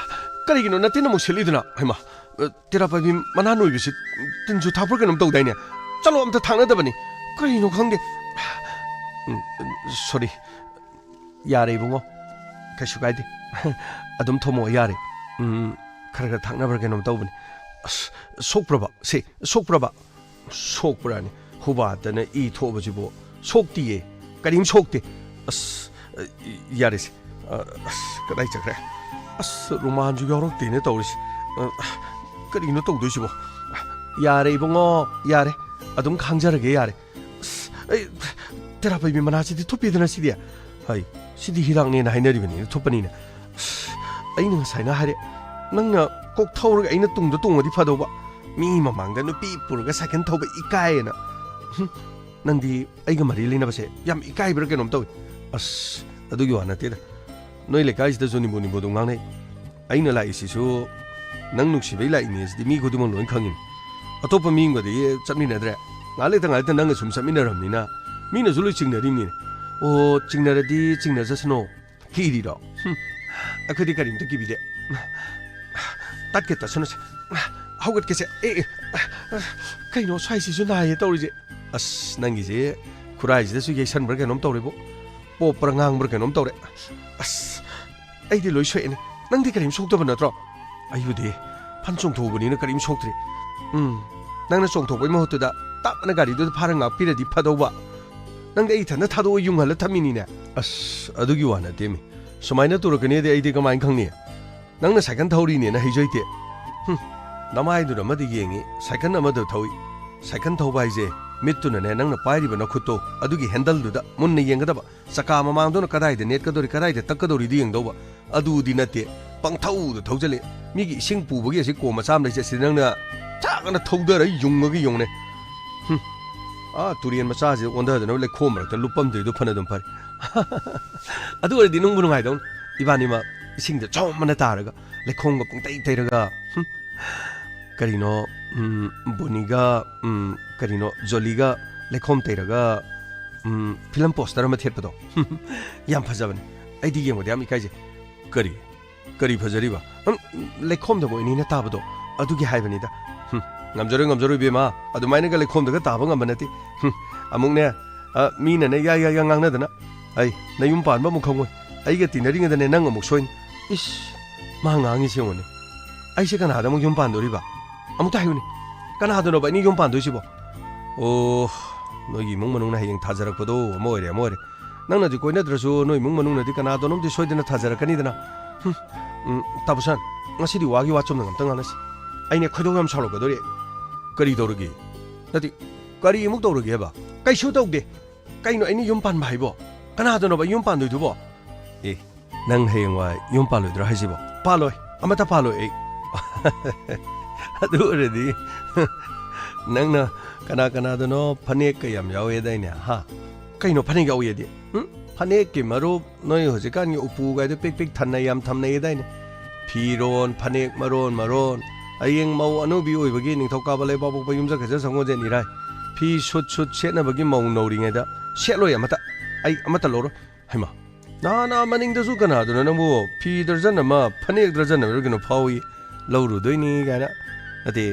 ꯀꯔꯤꯒꯤꯅꯣ ꯅꯇꯤꯟ ꯑꯃꯨꯛ ꯁꯤꯠꯂꯤꯗꯨꯅ? ꯍꯩꯃꯥ, ꯇꯦꯔꯥ ꯄꯥꯏꯕꯤ ꯃꯅꯥ ꯅꯣꯏꯕꯁꯤ ꯇꯤꯟꯁꯨ ꯊꯥꯛꯄ꯭ꯔꯥ ꯀꯩꯅꯣꯝ ꯇꯧꯗꯥꯏꯅꯦ? ꯆꯠꯂꯣ, ꯑꯝꯇ ꯊꯥꯛꯅꯗꯕꯅꯤ꯫ ꯀꯔꯤꯅꯣ ꯈꯪꯗꯦ꯫ ꯎꯝ, ꯁꯣꯔꯤ꯫ ꯌꯥꯔꯦ ꯏꯕꯨꯡꯉꯣ, ꯀꯩꯁꯨ ꯀꯥꯏꯗꯦ꯫ ꯑꯗꯨꯝ ꯊꯣꯝꯃꯛꯑꯣ, ꯌꯥꯔꯦ꯫ ꯎꯝ, ꯈꯔ ꯈꯔ ꯊꯥꯛꯅꯕ꯭ꯔꯥ ꯀꯩꯅꯣꯝ ꯇꯧꯕꯅꯤ꯫ ꯑꯁ, ꯁꯣꯛꯄ꯭ꯔꯕ? ꯁꯤ, ꯁꯣꯛꯄ꯭ꯔꯕ? ꯁꯣꯛꯄ꯭ꯔꯥꯅꯤ? ꯍꯨꯕꯥꯠꯇꯅ ꯏ ꯊꯣꯛꯑꯕꯁꯤꯕꯨ? ꯁꯣꯛꯇꯤꯌꯦ, ꯀꯔꯤꯝ ꯁꯣꯛꯇꯦ꯫ ꯑꯁ, ꯌꯥꯔꯦꯁꯦ꯫ ꯑ, ꯑꯁ, ꯀꯗꯥꯏ ꯆꯠꯈ꯭ꯔꯦ? ꯑꯁ, ꯔꯨꯃꯥꯟꯁꯨ ꯌꯥꯎꯔꯛꯇꯦꯅꯦ ꯇꯧꯔꯤꯁꯦ꯫ ꯑ, ꯀꯔꯤꯅꯣ ꯇꯧꯗꯣꯏꯁꯤꯕꯣ? ꯌꯥꯔꯦ ꯏꯕꯨꯡꯉꯣ, ꯌꯥꯔꯦ꯫ ꯑꯗꯨꯝ ꯈꯥꯡꯖꯔꯒꯦ, ꯌꯥꯔꯦ꯫ ꯑꯁ, ꯑꯩ, ꯇꯦꯔꯥ ꯄꯥꯏꯕꯤ ꯃꯅꯥꯁꯤꯗꯤ ꯊꯨꯞꯄꯤꯗꯅ ꯁꯤꯗꯤ꯫ ꯍꯩ, ꯁꯤꯗꯤ ꯍꯤꯗꯥꯛꯅꯦꯅ ꯍꯥꯏꯅꯔꯤꯕꯅꯤꯅ ꯊꯨꯞꯄꯅꯤꯅ꯫ ꯑꯁ, ꯑꯩꯅ ꯉꯁꯥꯏꯅ ꯍꯥꯏꯔꯦ, ꯅꯪꯅ ꯀꯣꯛ ꯊꯧꯔꯒ ꯑꯩꯅ ꯇꯨꯡꯗ ꯇꯣꯡꯉꯗꯤ ꯐꯗꯧꯕ꯫ ꯃꯤ ꯃꯃꯥꯡꯗ ꯅꯨꯄꯤ ꯄꯨꯔꯒ ꯁꯥꯏꯀꯜ ꯊꯧꯕ ꯏꯀꯥꯏꯌꯦꯅ꯫ ꯍꯨꯝ, ꯅꯪꯗꯤ ꯑꯩꯒ ꯃꯔꯤ ꯂꯩꯅꯕꯁꯦ ꯌꯥꯝ ꯏꯀꯥꯏꯕ꯭ꯔꯥ ꯀꯩꯅꯣꯝ ꯇꯧꯏ꯫ ꯑꯁ, ꯑꯗꯨꯒꯤ ꯋꯥ ꯅꯠꯇꯦꯗ꯫ ꯅꯣꯏ ꯂꯩꯀꯥꯏꯁꯤꯗꯁꯨ ꯅꯤꯝꯕꯨ ꯅꯤꯝꯕꯨ ꯑꯗꯨꯝ ꯉꯥꯡꯅꯩ꯫ ꯑꯩꯅ ꯂꯥꯛꯏꯁꯤꯁꯨ ꯅꯪ ꯅꯨꯡꯁꯤꯕꯩ ꯂꯥꯛꯏꯅꯦ ꯁꯤꯗꯤ ꯃꯤ ꯈꯨꯗꯤꯡꯃꯛ ꯂꯣꯏ ꯈꯪꯉꯤꯅꯤ꯫ ꯑꯇꯣꯞꯄ ꯃꯤ ꯑꯃꯒꯗꯤ ꯆꯠꯃꯤꯟꯅꯗ꯭ꯔꯦ꯫ ꯉꯥꯏꯍꯥꯛ ꯂꯩꯇ ꯉꯥꯏꯍꯥꯛ ꯂꯩꯇ ꯅꯪꯒ ꯁꯨꯝ ꯆꯠꯃꯤꯟꯅꯔꯕꯅꯤꯅ ꯃꯤꯅꯁꯨ ꯂꯣꯏ ꯆꯤꯡꯅꯔꯤꯕꯅꯤꯅꯦ꯫ ꯑꯣ, ꯆꯤꯡꯅꯔꯗꯤ ꯆꯤꯡꯅꯖꯁꯅꯣ꯫ ꯀꯤꯔꯤꯔꯣ? ꯍꯨꯝ꯫ ꯑꯩꯈꯣꯏꯗꯤ ꯀꯔꯤꯝꯇ ꯀꯤꯕꯤꯗꯦ꯫ ꯇꯠꯀꯦ ꯇꯠꯁꯅꯨꯁꯦ꯫ ꯍꯧꯒꯠꯀꯦꯁꯦ꯫ ꯑꯦ, ꯑꯦ, ꯀꯩꯅꯣ ꯁ꯭ꯋꯥꯏꯁꯤꯁꯨ ꯅꯥꯏꯌꯦ ꯇꯧꯔꯤꯁꯦ? ꯑꯁ, ꯅꯪꯒꯤꯁꯦ ꯈꯨꯔꯥꯏꯁꯤꯗꯁꯨ ꯌꯩꯁꯟꯕ꯭ꯔꯥ ꯀꯩꯅꯣꯝ ꯇꯧꯔꯦꯕꯣ꯫ ꯄꯣꯞꯄ꯭ꯔꯥ ꯉꯥꯡꯕ꯭ꯔꯥ ꯀꯩꯅꯣꯝ ꯇꯧꯔꯦ꯫ ꯑꯁ, ꯑꯩꯗꯤ ꯂꯣꯏ ꯁꯣꯛꯑꯦꯅꯦ꯫ ꯅꯪꯗꯤ ꯀꯔꯤꯝ ꯁꯣꯛꯇꯕ ꯅꯠꯇ꯭ꯔꯣ? ꯑꯩꯕꯨꯗꯤ ꯐꯟ ꯆꯣꯡꯊꯣꯛꯎꯕꯅꯤꯅ ꯀꯔꯤꯝ ꯁꯣꯛꯇ꯭ꯔꯤ꯫ ꯎꯝ, ꯅꯪꯅ ꯆꯣꯡꯊꯣꯛꯄꯩ ꯃꯍꯨꯠꯇꯨꯗ ꯇꯞꯅ ꯒꯥꯔꯤꯗꯨꯗ ꯐꯥꯔ ꯉꯥꯛꯄꯤꯔꯗꯤ ꯐꯗꯧꯕ꯫ ꯅꯪꯗꯤ ꯑꯩ ꯏꯊꯟꯗ ꯊꯥꯗꯣꯛꯑ ꯌꯨꯡꯍꯜꯂ ꯊꯝꯃꯤꯅꯤꯅꯦ꯫ ꯑꯁ, ꯑꯗꯨꯒꯤ ꯋꯥ ꯅꯠꯇꯦꯃꯤ꯫ ꯁꯨꯃꯥꯏꯅ ꯇꯧꯔꯛꯀꯅꯤꯗꯤ ꯑꯩꯗꯤ ꯀꯃꯥꯏꯅ ꯈꯪꯅꯤ? ꯅꯪꯅ ꯁꯥꯏꯀꯜ ꯊꯧꯔꯤꯅꯦꯅ ꯍꯩꯖꯩꯇꯦ꯫ ꯍꯨꯝ, ꯅꯃꯥꯏꯗꯨꯅ ꯑꯃꯗ ꯌꯦꯡꯉꯤ, ꯁꯥꯏꯀꯜ ꯑꯃꯗ ꯊꯧꯏ꯫ ꯁꯥꯏꯀꯜ ꯊꯧꯕ ꯍꯥꯏꯁꯦ ꯃꯤꯠꯇꯨꯅꯅꯦ, ꯅꯪꯅ ꯄꯥꯏꯔꯤꯕ ꯅꯈꯨꯠꯇꯣ, ꯑꯗꯨꯒꯤ ꯍꯦꯟꯗꯜꯗꯨꯗ ꯃꯨꯟꯅ ꯌꯦꯡꯒꯗꯕ꯫ ꯆꯀꯥ ꯃꯃꯥꯡꯗꯨꯅ ꯀꯗꯥꯏꯗ ꯅꯦꯠꯀꯗꯧꯔꯤ, ꯀꯗꯥꯏꯗ ꯇꯛꯀꯗꯧꯔꯤꯗꯨ ꯌꯦꯡꯗꯧꯕ꯫ ꯑꯗꯨꯗꯤ ꯅꯠꯇꯦ, ꯄꯪꯊꯧꯗ ꯊꯧꯖꯜꯂꯦ꯫ ꯃꯤꯒꯤ ꯏꯁꯤꯡ ꯄꯨꯕꯒꯤ ꯑꯁꯤ ꯀꯣꯝ ꯃꯆꯥ ꯑꯃ ꯂꯩꯁꯦ, ꯁꯤꯗ ꯅꯪꯅ ꯊꯥꯛꯅ ꯊꯧꯗꯔ ꯌꯨꯡꯉꯒ ꯌꯦꯡꯉꯨꯅꯦ꯫ ꯍꯨꯝ, ꯑꯥ ꯇꯨꯔꯦꯟ ꯃꯆꯥꯁꯤꯗ ꯑꯣꯟꯊꯗꯅꯕ ꯂꯩꯈꯣꯝ ꯃꯔꯛꯇ ꯂꯨꯞꯄꯝꯗ꯭ꯔꯤꯗꯣ ꯐꯅ ꯑꯗꯨꯝ ꯐꯔꯦ꯫ ꯑꯗꯨ ꯑꯣꯏꯔꯗꯤ ꯅꯨꯡꯕꯨ ꯅꯨꯡꯉꯥꯏꯗꯧꯅꯤ꯫ ꯏꯕꯥꯅꯤꯃꯛ ꯏꯁꯤꯡꯗ ꯆꯣꯝꯕꯅ ꯇꯥꯔꯒ, ꯂꯩꯈꯣꯝꯒ ꯄꯨꯡꯇꯩ ꯇꯩꯔꯒ, ꯍꯨꯝ, ꯀꯔꯤꯅꯣ, ꯎꯝ, ꯕꯣꯅꯤꯒ, ꯎꯝ, ꯀꯔꯤꯅꯣ, ꯖꯣꯂꯤꯒ ꯂꯩꯈꯣꯝ ꯇꯩꯔꯒ, ꯎꯝ, ꯐꯤꯂꯝ ꯄꯣꯁꯇꯔ ꯑꯃ ꯊꯦꯠꯄꯗꯣ꯫ ꯌꯥꯝ ꯐꯖꯕꯅꯦ꯫ ꯑꯩꯗꯤ ꯌꯦꯡꯕꯗ ꯌꯥꯝ ꯏꯀꯥꯏꯖꯩ꯫ ꯀꯔꯤ? ꯀꯔꯤ ꯐꯖꯔꯤꯕ? ꯎꯝ, ꯂꯩꯈꯣꯝꯗ ꯃꯣꯏ ꯑꯅꯤꯅ ꯇꯥꯕꯗꯣ, ꯑꯗꯨꯒꯤ ꯍꯥꯏꯕꯅꯤꯗ꯫ ꯍꯨꯝ, ꯉꯝꯖꯔꯣꯏ, ꯉꯝꯖꯔꯣꯏ, ꯏꯕꯦꯝꯃ꯫ ꯑꯗꯨꯃꯥꯏꯅꯒ ꯂꯩꯈꯣꯝꯗꯒ ꯇꯥꯕ ꯉꯝꯕ ꯅꯠꯇꯦ꯫ ꯍꯨꯝ, ꯑꯃꯨꯛꯅꯦ, ꯑ, ꯃꯤꯅꯅꯦ ꯌꯥ ꯌꯥ ꯌꯥ ꯉꯥꯡꯅꯗꯅ, ꯑꯩ ꯅꯌꯨꯝ ꯄꯥꯟꯕ ꯑꯃꯨꯛ ꯈꯪꯉꯣꯏ꯫ ꯑꯩꯒ ꯇꯤꯟꯅꯔꯤꯉꯩꯗꯅꯦ ꯅꯪ ꯑꯃꯨꯛ ꯁꯣꯏꯅꯤ꯫ ꯏꯁ, ꯃꯥ ꯉꯥꯡꯉꯤꯁꯦ ꯌꯦꯡꯉꯨꯅꯦ꯫ ꯑꯩꯁꯦ ꯀꯅꯥꯗ ꯑꯃꯨꯛ ꯌꯨꯝ ꯄꯥꯟꯗꯣꯔꯤꯕ? ꯑꯃꯨꯛꯇ ꯍꯥꯏꯌꯨꯅꯦ, ꯀꯅꯥꯗꯅꯣꯕ ꯑꯩꯅ ꯌꯨꯝ ꯄꯥꯟꯗꯣꯏꯁꯤꯕꯣ? ꯑꯣ, ꯅꯣꯏꯒꯤ ꯏꯃꯨꯡ ꯃꯅꯨꯡꯅ ꯍꯌꯦꯡ ꯊꯥꯖꯔꯛꯄꯗꯣ ꯑꯃ ꯑꯣꯏꯔꯦ, ꯑꯃ ꯑꯣꯏꯔꯦ꯫ ꯅꯪꯅꯗꯤ ꯀꯣꯏꯅꯗ꯭ꯔꯁꯨ ꯅꯣꯏ ꯏꯃꯨꯡ ꯃꯅꯨꯡꯅꯗꯤ ꯀꯅꯥꯗꯅꯣꯝꯗꯤ ꯁꯣꯏꯗꯅ ꯊꯥꯖꯔꯛꯀꯅꯤꯗꯅ꯫ ꯍꯨꯝ, ꯎꯝ, ꯇꯥꯕꯨꯁꯟ, ꯉꯁꯤꯗꯤ ꯋꯥꯒꯤ ꯋꯥ ꯆꯨꯝꯅ ꯑꯝꯇ ꯉꯥꯡꯅꯁꯤ꯫ ꯑꯩꯅꯦ ꯈꯣꯏꯗꯧ ꯌꯥꯝ ꯁꯥꯎꯔꯛꯀꯗꯧꯔꯤ꯫ ꯀꯔꯤ ꯇꯧꯔꯒꯦ? ꯅꯠꯇꯦ, ꯀꯔꯤ ꯑꯃꯨꯛ ꯇꯧꯔꯒꯦꯕ? ꯀꯩꯁꯨ ꯇꯧꯗꯦ꯫ ꯀꯩꯅꯣ ꯑꯩꯅ ꯌꯨꯝ ꯄꯥꯟꯕ ꯍꯥꯏꯕꯣ? ꯀꯅꯥꯗꯅꯣꯕ ꯑꯩ ꯌꯨꯝ ꯄꯥꯟꯗꯣꯏꯗꯨꯕꯣ? ꯑꯦ, ꯅꯪ ꯍꯌꯦꯡꯋꯥꯏ ꯌꯨꯝ ꯄꯥꯜꯂꯣꯏꯗ꯭ꯔꯣ ꯍꯥꯏꯁꯤꯕꯣ? ꯄꯥꯜꯂꯣꯏ, ꯑꯃꯠꯇ ꯄꯥꯜꯂꯣꯏ ꯑꯩ꯫ ꯑꯗꯨ ꯑꯣꯏꯔꯗꯤ ꯅꯪꯅ ꯀꯅꯥ ꯀꯅꯥꯗꯅꯣ ꯐꯅꯦꯛꯀ ꯌꯥꯝ ꯌꯥꯎꯋꯦꯗꯥꯏꯅꯦ, ꯍꯥ? ꯀꯩꯅꯣ ꯐꯅꯦꯛ ꯌꯥꯎꯋꯦꯗꯤ? ꯍꯨꯝ? ꯐꯅꯦꯛꯀꯤ ꯃꯔꯨꯞ, ꯅꯣꯏ ꯍꯧꯖꯤꯛꯀꯥꯟꯒꯤ ꯎꯄꯨꯒꯥꯏꯗꯣ ꯄꯤꯛ ꯄꯤꯛ ꯊꯟꯅ ꯌꯥꯝ ꯊꯝꯅꯩꯗꯥꯏꯅꯦ? ꯐꯤꯔꯣꯟ, ꯐꯅꯦꯛ ꯃꯔꯣꯟ ꯃꯔꯣꯟ꯫ ꯍꯌꯦꯡ ꯃꯧ ꯑꯅꯧꯕꯤ ꯑꯣꯏꯕꯒꯤ ꯅꯤꯡꯊꯧꯀꯥꯕ ꯂꯩꯕꯥꯛꯄꯣꯛꯄ ꯌꯨꯝꯁꯀꯩꯁ ꯁꯪꯒꯣꯟꯁꯦꯟ ꯏꯔꯥꯏ꯫ ꯐꯤ ꯁꯨꯠ ꯁꯨꯠ ꯁꯦꯠꯅꯕꯒꯤ ꯃꯧ ꯅꯧꯔꯤꯉꯩꯗ ꯁꯦꯠꯂꯣꯏ ꯑꯃꯠꯇ꯫ ꯑꯩ ꯑꯃꯠꯇ ꯂꯧꯔꯣꯏ꯫ ꯍꯩꯃꯥ, ꯅꯍꯥꯟ ꯑꯥ ꯃꯅꯤꯡꯗꯁꯨ ꯀꯅꯥꯗꯨꯅꯣ ꯅꯪꯕꯨ ꯐꯤ ꯗꯔꯖꯟ ꯑꯃ, ꯐꯅꯦꯛ ꯗꯔꯖꯟ ꯑꯃꯔ ꯀꯩꯅꯣ ꯐꯥꯎꯏ, ꯂꯧꯔꯨꯗꯣꯏꯅꯤ ꯀꯥꯏꯅ, ꯅꯠꯇꯦ,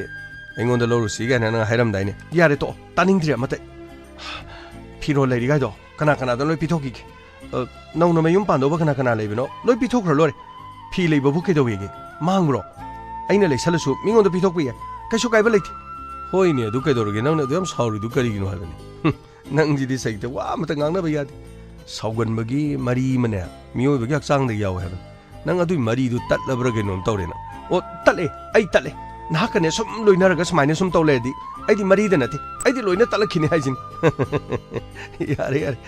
ꯑꯩꯉꯣꯟꯗ ꯂꯧꯔꯨꯁꯤ ꯀꯥꯏꯅ ꯅꯪ ꯍꯥꯏꯔꯝꯗꯥꯏꯅꯦ꯫ ꯌꯥꯔꯦ, ꯇꯣꯛꯑꯣ, ꯇꯥꯅꯤꯡꯗ꯭ꯔꯦ ꯑꯃꯇ꯫ ꯐꯤꯔꯣꯜ ꯂꯩꯔꯤꯒꯥꯏꯗꯣ ꯀꯅꯥ ꯀꯅꯥꯗ ꯂꯣꯏ ꯄꯤꯊꯣꯛꯈꯤꯒꯦ꯫ ꯑ, ꯅꯧꯅ ꯃꯌꯨꯝ ꯄꯥꯟꯗꯧꯕ ꯀꯅꯥ ꯀꯅꯥ ꯂꯩꯕꯅꯣ ꯂꯣꯏ ꯄꯤꯊꯣꯛꯈ꯭ꯔ ꯂꯣꯏꯔꯦ꯫ ꯐꯤ ꯂꯩꯕꯕꯨ ꯀꯩꯗꯧꯋꯦꯒꯦ? ꯃꯥꯡꯕ꯭ꯔꯣ? ꯑꯩꯅ ꯂꯩꯁꯜꯂꯁꯨ ꯃꯤꯉꯣꯟꯗ ꯄꯤꯊꯣꯛꯄ ꯌꯥꯏ, ꯀꯩꯁꯨ ꯀꯥꯏꯕ ꯂꯩꯇꯦ꯫ ꯍꯣꯏꯅꯦ, ꯑꯗꯨ ꯀꯩꯗꯧꯔꯒꯦ? ꯅꯪꯅ ꯑꯗꯨ ꯌꯥꯝ ꯁꯥꯎꯔꯤꯗꯨ ꯀꯔꯤꯒꯤꯅꯣ ꯍꯥꯏꯕꯅꯤ꯫ ꯍꯨꯝ, ꯅꯪꯁꯤꯗꯤ ꯁꯩꯇ ꯋꯥ ꯑꯃꯇ ꯉꯥꯡꯅꯕ ꯌꯥꯗꯦ꯫ ꯁꯥꯎꯒꯟꯕꯒꯤ ꯃꯔꯤ ꯑꯃꯅꯦ ꯃꯤꯑꯣꯏꯕꯒꯤ ꯍꯛꯆꯥꯡꯗ ꯌꯥꯎꯋꯦ ꯍꯥꯏꯕꯅꯤ꯫ ꯅꯪ ꯑꯗꯨꯏ ꯃꯔꯤꯗꯨ ꯇꯠꯂꯕ꯭ꯔꯥ ꯀꯩꯅꯣꯝ ꯇꯧꯔꯦ ꯅꯪ꯫ ꯑꯣ, ꯇꯠꯂꯦ, ꯑꯩ ꯇꯠꯂꯦ꯫ ꯅꯍꯥꯛꯀꯅꯦ ꯁꯨꯝ ꯂꯣꯏꯅꯔꯒ ꯁꯨꯃꯥꯏꯅ ꯁꯨꯝ ꯇꯧ ꯂꯩꯔꯗꯤ ꯑꯩꯗꯤ ꯃꯔꯤꯗ ꯅꯠꯇꯦ, ꯑꯩꯗꯤ ꯂꯣꯏꯅ ꯇꯠꯂꯛꯈꯤꯅꯤ ꯍꯥꯏꯁꯤꯅꯤ꯫ ꯌꯥꯔꯦ, ꯌꯥꯔꯦ꯫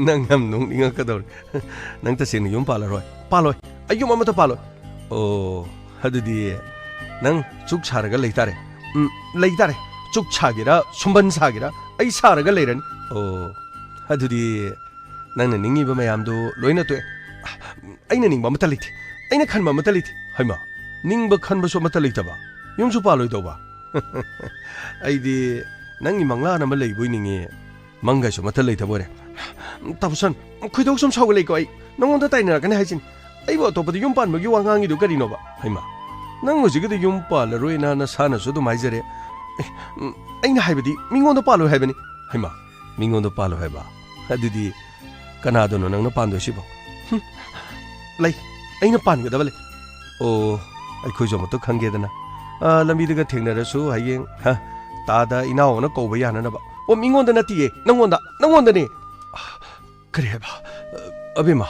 ꯅꯪ ꯌꯥꯝ ꯅꯣꯛꯅꯤꯡꯉꯛꯀꯗꯧꯔꯦ꯫ ꯅꯪ ꯇꯁꯦꯡꯅ ꯌꯨꯝ ꯄꯥꯜꯂꯔꯣꯏ? ꯄꯥꯜꯂꯣꯏ꯫ ꯑꯩ ꯌꯨꯝ ꯑꯃꯠꯇ ꯄꯥꯜꯂꯣꯏ꯫ ꯑꯣ, ꯑꯗꯨꯗꯤ ꯅꯪ ꯆꯨꯛ ꯁꯥꯔꯒ ꯂꯩꯇꯥꯔꯦ꯫ ꯎꯝ, ꯂꯩꯇꯥꯔꯦ꯫ ꯆꯨꯛ ꯁꯥꯒꯦꯔꯥ, ꯁꯨꯝꯕꯟ ꯁꯥꯒꯦꯔꯥ, ꯑꯩ ꯁꯥꯔꯒ ꯂꯩꯔꯅꯤ꯫ ꯑꯣ, ꯑꯗꯨꯗꯤ ꯅꯪꯅ ꯅꯤꯡꯉꯤꯕ ꯃꯌꯥꯝꯗꯨ ꯂꯣꯏꯅ ꯇꯣꯛꯑꯦ꯫ ꯑꯩꯅ ꯅꯤꯡꯕ ꯑꯃꯠꯇ ꯂꯩꯇꯦ꯫ ꯑꯩꯅ ꯈꯟꯕ ꯑꯃꯠꯇ ꯂꯩꯇꯦ꯫ ꯍꯩꯃꯥ, ꯅꯤꯡꯕ ꯈꯟꯕꯁꯨ ꯑꯃꯠꯇ ꯂꯩꯇꯕ? ꯌꯨꯝꯁꯨ ꯄꯥꯜꯂꯣꯏꯗꯧꯕ? ꯑꯩꯗꯤ ꯅꯪꯒꯤ ꯃꯪꯂꯥꯟ ꯑꯃ ꯂꯩꯕꯣꯏ ꯅꯤꯡꯉꯤ꯫ ꯃꯪꯒꯥꯏꯁꯨ ꯑꯃꯠꯇ ꯂꯩꯇꯕ ꯑꯣꯏꯔꯦ꯫ ꯇꯥꯃꯣꯁꯟ, ꯈꯣꯏꯗꯧ ꯁꯨꯝ ꯁꯥꯎꯒꯠꯂꯛꯏꯀꯣ ꯑꯩ꯫ ꯅꯉꯣꯟꯗ ꯇꯥꯏꯅꯔꯛꯀꯅꯤ ꯍꯥꯏꯁꯤꯅꯤ꯫ ꯑꯩꯕꯨ ꯑꯇꯣꯞꯄꯗ ꯌꯨꯝ ꯄꯥꯟꯕꯒꯤ ꯋꯥ ꯉꯥꯡꯉꯤꯗꯨ ꯀꯔꯤꯅꯣꯕ? ꯍꯩꯃꯥ, ꯅꯪ ꯍꯧꯖꯤꯛꯀꯤꯗ ꯌꯨꯝ ꯄꯥꯜꯂꯔꯣꯏꯅ ꯅꯁꯥꯅꯁꯨ ꯑꯗꯨꯝ ꯍꯥꯏꯖꯔꯦ꯫ ꯑꯦ, ꯎꯝ, ꯑꯩꯅ ꯍꯥꯏꯕꯗꯤ ꯃꯤꯉꯣꯟꯗ ꯄꯥꯜꯂꯣꯏ ꯍꯥꯏꯕꯅꯤ꯫ ꯍꯩꯃꯥ, ꯃꯤꯉꯣꯟꯗ ꯄꯥꯜꯂꯣꯏ ꯍꯥꯏꯕ? ꯑꯗꯨꯗꯤ ꯀꯅꯥꯗꯅꯣ ꯅꯪꯅ ꯄꯥꯟꯗꯣꯏꯁꯤꯕꯣ? ꯍꯨꯝ, ꯂꯩ, ꯑꯩꯅ ꯄꯥꯟꯒꯗꯕ ꯂꯩ꯫ ꯑꯣ, ꯑꯩꯈꯣꯏꯁꯨ ꯑꯃꯨꯛꯇ ꯈꯪꯒꯦꯗꯅ꯫ ꯑ, ꯂꯝꯕꯤꯗꯒ ꯊꯦꯡꯅꯔꯁꯨ ꯍꯌꯦꯡ, ꯍ, ꯇꯥꯗ ꯏꯅꯥꯎ ꯑꯅ ꯀꯧꯕ ꯌꯥꯅꯅꯕ꯫ ꯑꯣ, ꯃꯤꯉꯣꯟꯗ ꯅꯠꯇꯤꯌꯦ, ꯅꯪꯉꯣꯟꯗ, ꯅꯪꯉꯣꯟꯗꯅꯦ꯫ ꯀꯔꯤ ꯍꯥꯏꯕ? ꯑꯕꯦꯝꯃ꯫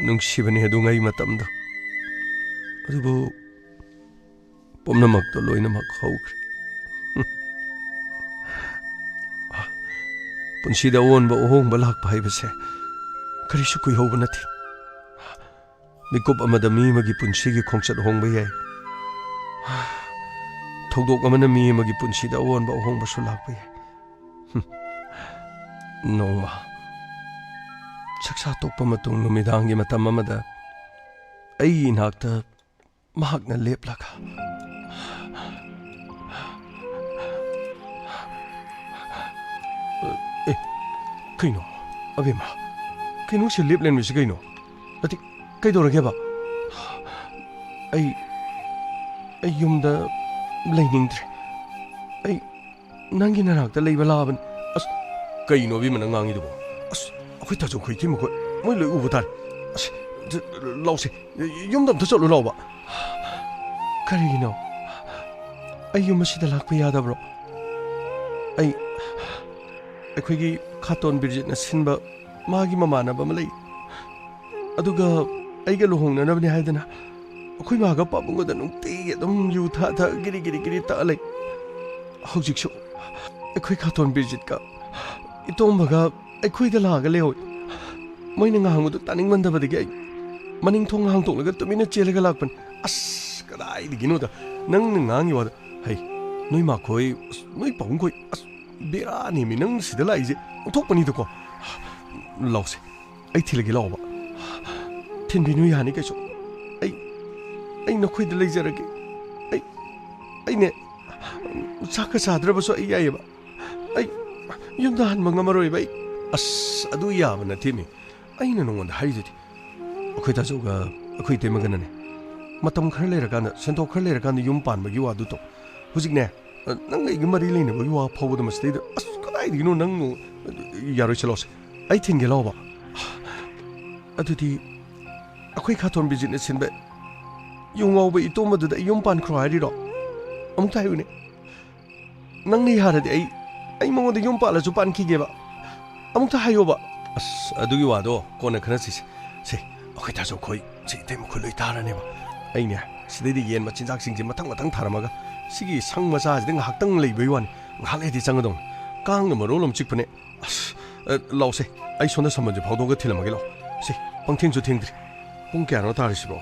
ꯅꯨꯡꯁꯤꯕꯅꯤ ꯑꯗꯨꯉꯩ ꯃꯇꯝꯗꯣ꯫ ꯑꯗꯨꯕꯨ ꯄꯨꯝꯅꯃꯛꯇꯣ ꯂꯣꯏꯅꯃꯛ ꯍꯧꯈ꯭ꯔꯦ꯫ ꯄꯨꯟꯁꯤꯗ ꯑꯑꯣꯟꯕ ꯑꯍꯣꯡꯕ ꯂꯥꯛꯄ ꯍꯥꯏꯕꯁꯦ ꯀꯔꯤꯁꯨ ꯀꯨꯏꯍꯧꯕ ꯅꯠꯇꯦ꯫ ꯃꯤꯀꯨꯞ ꯑꯃꯗ ꯃꯤ ꯑꯃꯒꯤ ꯄꯨꯟꯁꯤꯒꯤ ꯈꯣꯡꯆꯠ ꯍꯣꯡꯕ ꯌꯥꯏ꯫ ꯊꯧꯗꯣꯛ ꯑꯃꯅ ꯃꯤ ꯑꯃꯒꯤ ꯄꯨꯟꯁꯤꯗ ꯑꯑꯣꯟꯕ ꯑꯍꯣꯡꯕꯁꯨ ꯂꯥꯛꯄ ꯌꯥꯏ꯫ ꯅꯣꯡꯃ ꯆꯥꯛꯆꯥ ꯇꯣꯛꯄ ꯃꯇꯨꯡ ꯅꯨꯃꯤꯗꯥꯡꯒꯤ ꯃꯇꯝ ꯑꯃꯗ ꯑꯩꯒꯤ ꯏꯅꯥꯛꯇ ꯃꯍꯥꯛꯅ ꯂꯦꯞꯂꯒ, ꯑꯦ, ꯀꯩꯅꯣ? ꯑꯕꯦꯝꯃ, ꯀꯩꯅꯣ ꯁꯤ ꯂꯦꯞ ꯂꯩꯔꯝꯃꯤꯁꯤ ꯀꯩꯅꯣ? ꯑꯗꯤ, ꯀꯩꯗꯧꯔꯒꯦꯕ? ꯑꯩ, ꯑꯩ ꯌꯨꯝꯗ ꯂꯩꯅꯤꯡꯗ꯭ꯔꯦ꯫ ꯑꯩ ꯅꯪꯒꯤ ꯅꯅꯥꯛꯇ ꯂꯩꯕ ꯂꯥꯛꯑꯕꯅꯤ꯫ ꯑꯁ, ꯀꯩꯅꯣ ꯑꯕꯦꯝꯃ ꯅꯪ ꯉꯥꯡꯉꯤꯗꯨꯕꯣ? ꯑꯁ, ꯑꯩꯈꯣꯏ ꯇꯥꯆꯧꯈꯣꯏ ꯏꯇꯩꯃꯈꯣꯏ, ꯃꯣꯏ ꯂꯣꯏ ꯎꯕ ꯇꯥꯔꯦ꯫ ꯑꯁ, ꯂꯥꯎꯁꯦ, ꯌꯨꯝꯗ ꯑꯝꯇ ꯆꯠꯂꯨ ꯂꯥꯎꯕ꯫ ꯀꯔꯤꯒꯤꯅꯣ? ꯑꯩ ꯌꯨꯝ ꯑꯁꯤꯗ ꯂꯥꯛꯄ ꯌꯥꯗꯕ꯭ꯔꯣ? ꯑꯩ, ꯑꯩꯈꯣꯏꯒꯤ ꯈꯥꯇꯣꯟ ꯕꯤꯔꯖꯤꯠꯅ ꯁꯤꯟꯕ ꯃꯥꯒꯤ ꯃꯃꯥꯟꯅꯕ ꯑꯃ ꯂꯩ꯫ ꯑꯗꯨꯒ ꯑꯩꯒ ꯂꯨꯍꯣꯡꯅꯅꯕꯅꯦ ꯍꯥꯏꯗꯅ ꯑꯩꯈꯣꯏ ꯃꯥꯒ ꯄꯥꯕꯨꯡꯒꯗ ꯅꯨꯡꯇꯤꯒꯤ ꯑꯗꯨꯝ ꯌꯨ ꯊꯛ ꯊꯛ ꯒꯤꯔꯤ ꯒꯤꯔꯤ ꯒꯤꯔꯤ ꯇꯛꯑ ꯂꯩ꯫ ꯍꯧꯖꯤꯛꯁꯨ ꯑꯩꯈꯣꯏ ꯈꯥꯇꯣꯟ ꯕꯤꯔꯖꯤꯠꯀ ꯏꯇꯣꯝꯕꯒ ꯑꯩꯈꯣꯏꯗ ꯂꯥꯛꯑꯒ ꯂꯩꯍꯧꯏ꯫ ꯃꯣꯏꯅ ꯉꯥꯡꯕꯗꯨ ꯇꯥꯅꯤꯡꯃꯟꯗꯕꯗꯒꯤ ꯑꯩ ꯃꯅꯤꯡ ꯊꯣꯡ ꯍꯥꯡꯇꯣꯛꯂꯒ ꯇꯨꯃꯤꯟꯅ ꯆꯦꯜꯂꯒ ꯂꯥꯛꯄꯅꯤ꯫ ꯑꯁ, ꯀꯗꯥꯏꯗꯒꯤꯅꯣꯗ ꯅꯪꯅ ꯉꯥꯡꯉꯤ ꯋꯥꯗꯣ꯫ ꯍꯩ, ꯅꯣꯏ ꯃꯥꯈꯣꯏ, ꯑꯁ, ꯅꯣꯏ ꯄꯥꯕꯨꯡꯈꯣꯏ, ꯑꯁ, ꯕꯦꯔꯥꯅꯦꯃꯤ ꯅꯪ ꯁꯤꯗ ꯂꯥꯛꯏꯁꯦ꯫ ꯑꯣꯟꯊꯣꯛꯄꯅꯤꯗꯀꯣ꯫ ꯂꯥꯎꯁꯦ, ꯑꯩ ꯊꯤꯜꯂꯒꯦ ꯂꯥꯛꯑꯣꯕ꯫ ꯊꯤꯟꯕꯤꯅꯨ, ꯌꯥꯅꯤ ꯀꯩꯁꯨ꯫ ꯑꯩ, ꯑꯩ ꯅꯈꯣꯏꯗ ꯂꯩꯖꯔꯒꯦ꯫ ꯑꯩ, ꯑꯩꯅꯦ, ꯆꯥꯛꯀ ꯆꯥꯗ꯭ꯔꯕꯁꯨ ꯑꯩ ꯌꯥꯏꯌꯦꯕ꯫ ꯑꯩ ꯌꯨꯝꯗ ꯍꯟꯕ ꯉꯝꯃꯔꯣꯏꯕ ꯑꯩ꯫ ꯑꯁ, ꯑꯗꯨ ꯌꯥꯕ ꯅꯠꯇꯦꯃꯤ꯫ ꯑꯩꯅ ꯅꯉꯣꯟꯗ ꯍꯥꯏꯔꯤꯗꯨꯗꯤ꯫ ꯑꯩꯈꯣꯏ ꯇꯥꯆꯧꯒ ꯑꯩꯈꯣꯏ ꯏꯇꯩꯃꯒꯅꯅꯦ, ꯃꯇꯝ ꯈꯔ ꯂꯩꯔꯀꯥꯟꯗ, ꯁꯦꯟꯊꯣꯛ ꯈꯔ ꯂꯩꯔꯀꯥꯟꯗ ꯌꯨꯝ ꯄꯥꯟꯕꯒꯤ ꯋꯥꯗꯨ ꯇꯣꯛ꯫ ꯍꯧꯖꯤꯛꯅꯦ, ꯅꯪꯒ ꯑꯩꯒ ꯃꯔꯤ ꯂꯩꯅꯕꯒꯤ ꯋꯥ ꯐꯥꯎꯕꯗ ꯃꯁꯤꯗꯩꯗ, ꯑꯁ, ꯀꯗꯥꯏꯗꯒꯤꯅꯣ ꯅꯪ? ꯌꯥꯔꯣꯏ, ꯆꯠꯂꯣꯁꯦ꯫ ꯑꯩ ꯊꯤꯟꯒꯦ ꯂꯥꯎꯕ꯫ ꯑꯗꯨꯗꯤ ꯑꯩꯈꯣꯏ ꯈꯥꯇꯣꯟ ꯕꯤꯖꯤꯠꯅ ꯁꯤꯟꯕ ꯌꯨ ꯉꯥꯎꯕ ꯏꯇꯣꯝꯕꯗꯨꯗ ꯑꯩ ꯌꯨꯝ ꯄꯥꯟꯈ꯭ꯔꯣ ꯍꯥꯏꯔꯤꯔꯣ? ꯑꯃꯨꯛꯇ ꯍꯥꯏꯌꯨꯅꯦ꯫ ꯅꯪꯅ ꯌꯥꯔꯗꯤ ꯑꯩ, ꯑꯩ ꯃꯉꯣꯟꯗ ꯌꯨꯝ ꯄꯥꯜꯂꯁꯨ ꯄꯥꯟꯈꯤꯒꯦꯕ꯫ ꯑꯃꯨꯛꯇ ꯍꯥꯏꯌꯣꯕ꯫ ꯑꯁ, ꯑꯗꯨꯒꯤ ꯋꯥꯗꯣ ꯀꯣꯟꯅ ꯈꯟꯅꯁꯤꯁꯦ꯫ ꯁꯦ, ꯑꯩꯈꯣꯏ ꯇꯥꯆꯧ ꯈꯣꯏ, ꯁꯤ ꯏꯇꯩꯃ ꯈꯣꯏ ꯂꯣꯏ ꯇꯥꯔꯅꯦꯕ꯫ ꯑꯩꯅꯦ, ꯁꯤꯗꯩꯗ ꯌꯦꯟ ꯃꯆꯤꯟꯖꯥꯛꯁꯤꯡꯁꯦ ꯃꯊꯪ ꯃꯊꯪ ꯊꯥꯔꯝꯃꯒ ꯁꯤꯒꯤ ꯁꯪ ꯃꯆꯥꯁꯤꯗ ꯉꯥꯏꯍꯥꯛꯇꯪ ꯂꯩꯕꯩ ꯋꯥꯅꯤ꯫ ꯉꯥꯏꯍꯥꯛ ꯂꯩꯔꯗꯤ ꯆꯪꯒꯗꯧꯅꯤ꯫ ꯀꯥꯡꯅ ꯃꯔꯣꯜ ꯑꯃ ꯆꯤꯛꯄꯅꯦ꯫ ꯑꯁ, ꯑ, ꯂꯥꯎꯁꯦ, ꯑꯩ ꯁꯣꯝꯗ ꯁꯝꯕꯜꯁꯦ ꯐꯥꯎꯗꯣꯛꯑꯒ ꯊꯤꯜꯂꯝꯃꯒꯦ ꯂꯥꯎ꯫ ꯁꯦ, ꯄꯪꯊꯦꯡꯁꯨ ꯊꯦꯡꯗ꯭ꯔꯤ꯫ ꯄꯨꯡ ꯀꯌꯥꯅꯣ ꯇꯥꯔꯤꯁꯤꯕꯣ?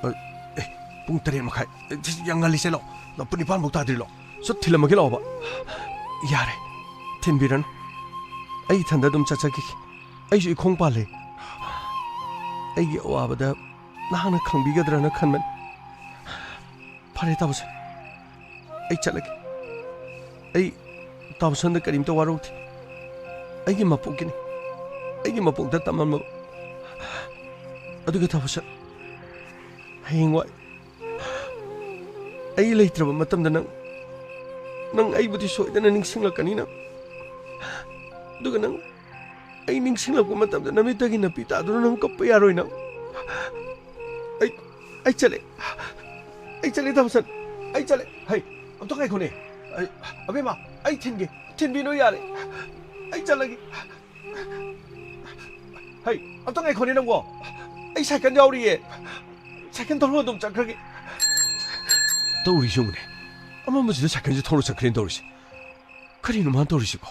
ꯑ, ꯑꯦ, ꯄꯨꯡ ꯇꯔꯦꯠ ꯃꯈꯥꯏ꯫ ꯑꯦ, ꯁꯤ ꯌꯥꯝ ꯉꯜꯂꯤꯁꯦ ꯂꯥꯎ꯫ ꯂꯥꯎ, ꯄꯨꯡ ꯅꯤꯄꯥꯟ ꯐꯥꯎ ꯇꯥꯗ꯭ꯔꯤ ꯂꯥꯎ꯫ ꯁꯠ ꯊꯤꯜꯂꯝꯃꯒꯦ ꯂꯥꯎꯕ꯫ ꯌꯥꯔꯦ, ꯊꯤꯟꯕꯤꯔꯅꯨ꯫ ꯑꯩ ꯏꯊꯟꯗ ꯑꯗꯨꯝ ꯆꯠꯆꯈꯤꯒꯦ꯫ ꯑꯩꯁꯨ ꯏꯈꯣꯡ ꯄꯥꯜꯂꯦ꯫ ꯑꯩꯒꯤ ꯑꯋꯥꯕꯗ ꯅꯍꯥꯛꯅ ꯈꯪꯕꯤꯒꯗ꯭ꯔꯅ ꯈꯟꯕꯅꯤ꯫ ꯐꯔꯦ, ꯇꯥꯃꯣꯁꯟ꯫ ꯑꯩ ꯆꯠꯂꯒꯦ꯫ ꯑꯩ ꯇꯥꯃꯣꯁꯟꯗ ꯀꯔꯤꯝꯇ ꯋꯥꯔꯧꯗꯦ꯫ ꯑꯩꯒꯤ ꯃꯄꯣꯛꯀꯤꯅꯤ꯫ ꯑꯩꯒꯤ ꯃꯄꯣꯛꯇ ꯇꯝꯂꯝꯂꯕ꯫ ꯑꯗꯨꯒ ꯊꯕꯁꯟ, ꯍꯌꯦꯡꯋꯥꯏ ꯑꯩ ꯂꯩꯇ꯭ꯔꯕ ꯃꯇꯝꯗ ꯅꯪ, ꯅꯪ ꯑꯩꯕꯨꯗꯤ ꯁꯣꯏꯗꯅ ꯅꯤꯡꯁꯤꯡꯂꯛꯀꯅꯤ ꯅꯪ꯫ ꯑꯗꯨꯒ ꯅꯪ ꯑꯩ ꯅꯤꯡꯁꯤꯡꯂꯛꯄ ꯃꯇꯝꯗ ꯅꯃꯤꯠꯇꯒꯤ ꯅꯥꯄꯤ ꯇꯥꯗꯨꯅ ꯅꯪ ꯀꯞꯄ ꯌꯥꯔꯣꯏ ꯅꯪ꯫ ꯑꯩ, ꯑꯩ ꯆꯠꯂꯦ꯫ ꯑꯩ ꯆꯠꯂꯦ, ꯊꯕꯁꯟ꯫ ꯑꯩ ꯆꯠꯂꯦ꯫ ꯍꯩ, ꯑꯝꯇ ꯉꯥꯏꯈꯣꯅꯦ꯫ ꯑꯩ, ꯑꯕꯦꯝꯃ, ꯑꯩ ꯊꯤꯟꯒꯦ꯫ ꯊꯤꯟꯕꯤꯅꯨ ꯌꯥꯔꯦ꯫ ꯑꯩ ꯆꯠꯂꯒꯦ꯫ ꯍꯩ, ꯑꯝꯇ ꯉꯥꯏꯈꯣꯅꯦ ꯅꯪꯕꯣ꯫ ꯑꯩ ꯁꯥꯏꯀꯜ ꯌꯥꯎꯔꯤꯌꯦ꯫ ꯁꯥꯏꯀꯜ ꯊꯧꯔꯒ ꯑꯗꯨꯝ ꯆꯠꯈ꯭ꯔꯒꯦ꯫ ꯇꯧꯔꯤꯁꯤ ꯌꯦꯡꯉꯨꯅꯦ꯫ ꯑꯃꯝꯕꯁꯤꯗ ꯁꯥꯏꯀꯜꯁꯦ ꯊꯧꯔ ꯆꯠꯈ꯭ꯔꯦꯅ ꯇꯧꯔꯤꯁꯦ꯫ ꯀꯔꯤꯅꯣ ꯃꯥꯅ ꯇꯧꯔꯤꯁꯤꯕꯣ?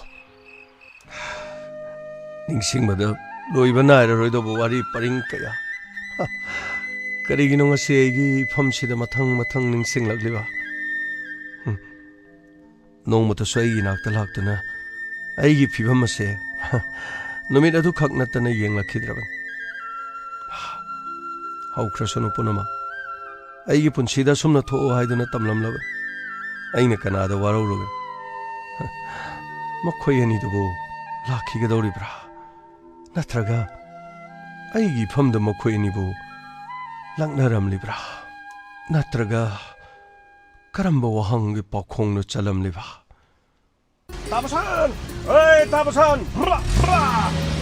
ꯅꯤꯡꯁꯤꯡꯕꯗ ꯂꯣꯏꯕ ꯅꯥꯏꯔꯔꯣꯏꯗꯧꯕ ꯋꯥꯔꯤ ꯄꯔꯤꯡ ꯀꯌꯥ꯫ ꯀꯔꯤꯒꯤꯅꯣ ꯉꯁꯤ ꯑꯩꯒꯤ ꯏꯐꯝꯁꯤꯗ ꯃꯊꯪ ꯃꯊꯪ ꯅꯤꯡꯁꯤꯡꯂꯛꯂꯤꯕ? ꯍꯨꯝ꯫ ꯅꯣꯡꯃꯇꯁꯨ ꯑꯩꯒꯤ ꯏꯅꯥꯛꯇ ꯂꯥꯛꯇꯨꯅ ꯑꯩꯒꯤ ꯐꯤꯕꯝ ꯑꯁꯦ ꯅꯨꯃꯤꯠ ꯑꯗꯨꯈꯛ ꯅꯠꯇꯅ ꯌꯦꯡꯂꯛꯈꯤꯗ꯭ꯔꯕꯅꯤ꯫ ꯍꯧꯈ꯭ꯔꯁꯅꯨ ꯄꯨꯝꯅꯃꯛ꯫ ꯑꯩꯒꯤ ꯄꯨꯟꯁꯤꯗ ꯑꯁꯨꯝꯅ ꯊꯣꯛꯎ ꯍꯥꯏꯗꯨꯅ ꯇꯝꯂꯝꯂꯕꯅꯤ꯫ ꯑꯩꯅ ꯀꯅꯥꯗ ꯋꯥꯔꯧꯔꯨꯒꯅꯤ? ꯃꯈꯣꯏ ꯑꯅꯤꯗꯨꯕꯨ ꯂꯥꯛꯈꯤꯒꯗꯧꯔꯤꯕ꯭ꯔꯥ? ꯅꯠꯇ꯭ꯔꯒ ꯑꯩꯒꯤ ꯏꯐꯝꯗ ꯃꯈꯣꯏ ꯑꯅꯤꯕꯨ ꯂꯥꯛꯅꯔꯝꯂꯤꯕ꯭ꯔꯥ? ꯅꯠꯇ꯭ꯔꯒ ꯀꯔꯝꯕ ꯋꯥꯍꯪꯒꯤ ꯄꯥꯎꯈꯣꯡꯅꯣ ꯆꯜꯂꯝꯂꯤꯕ? ꯇꯥꯕꯁꯟ! ꯑꯦ, ꯇꯥꯕꯁꯟ! ꯍꯨꯔꯥ! ꯍꯨꯔꯥ!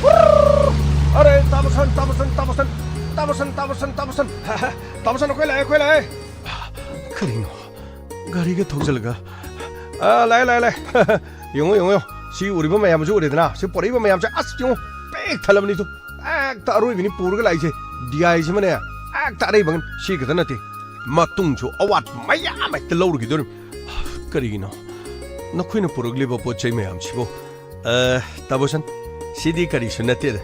ꯍꯨꯔ! ꯑꯔꯦ, ꯇꯥꯕꯁꯟ, ꯇꯥꯕꯁꯟ, ꯇꯥꯕꯁꯟ! ꯇꯥꯕꯁꯟ, ꯇꯥꯕꯁꯟ, ꯇꯥꯕꯁꯟ! ꯇꯥꯕꯁꯟ, ꯑꯩꯈꯣꯏ ꯂꯥꯛꯑꯦ, ꯑꯩꯈꯣꯏ ꯂꯥꯛꯑꯦ! ꯀꯔꯤꯅꯣ? ꯒꯥꯔꯤꯒ ꯊꯧꯖꯤꯜꯂꯒ꯫ ꯑ, ꯂꯥꯛꯑꯦ, ꯂꯥꯛꯑꯦ, ꯂꯥꯛꯑꯦ! ꯌꯦꯡꯉꯣ, ꯌꯦꯡꯉꯣ, ꯌꯦꯡꯉꯣ! ꯁꯤ ꯎꯔꯤꯕ ꯃꯌꯥꯝꯁꯤ ꯎꯔꯦꯗꯅ? ꯁꯤ ꯄꯣꯔꯛꯏꯕ ꯃꯌꯥꯝꯁꯦ, ꯑꯁ, ꯌꯦꯡꯉꯣ! ꯄꯤꯛ ꯊꯜꯂꯕꯅꯤꯗꯣ! ꯍꯦꯛꯇ ꯑꯔꯣꯏꯕꯤꯅꯤ ꯄꯨꯔꯒ ꯂꯥꯛꯏꯁꯦ꯫ ꯗꯤ ꯑꯥꯏꯁꯤꯃꯅꯦ, ꯍꯦꯛꯇ ꯑꯔꯩꯕ ꯉꯟ-, ꯁꯤ ꯈꯛꯇ ꯅꯠꯇꯦ, ꯃꯇꯨꯡꯁꯨ ꯑꯋꯥꯠꯄ ꯃꯌꯥꯝ ꯍꯦꯛꯇ ꯂꯧꯔꯨꯈꯤꯗꯣꯔꯤꯕꯅꯤ꯫ ꯀꯔꯤꯒꯤꯅꯣ ꯅꯈꯣꯏꯅ ꯄꯨꯔꯛꯂꯤꯕ ꯄꯣꯠ ꯆꯩ ꯃꯌꯥꯝꯁꯤꯕꯨ? ꯑ, ꯇꯥꯕꯣꯁꯟ, ꯁꯤꯗꯤ ꯀꯔꯤꯁꯨ ꯅꯠꯇꯦꯗ꯫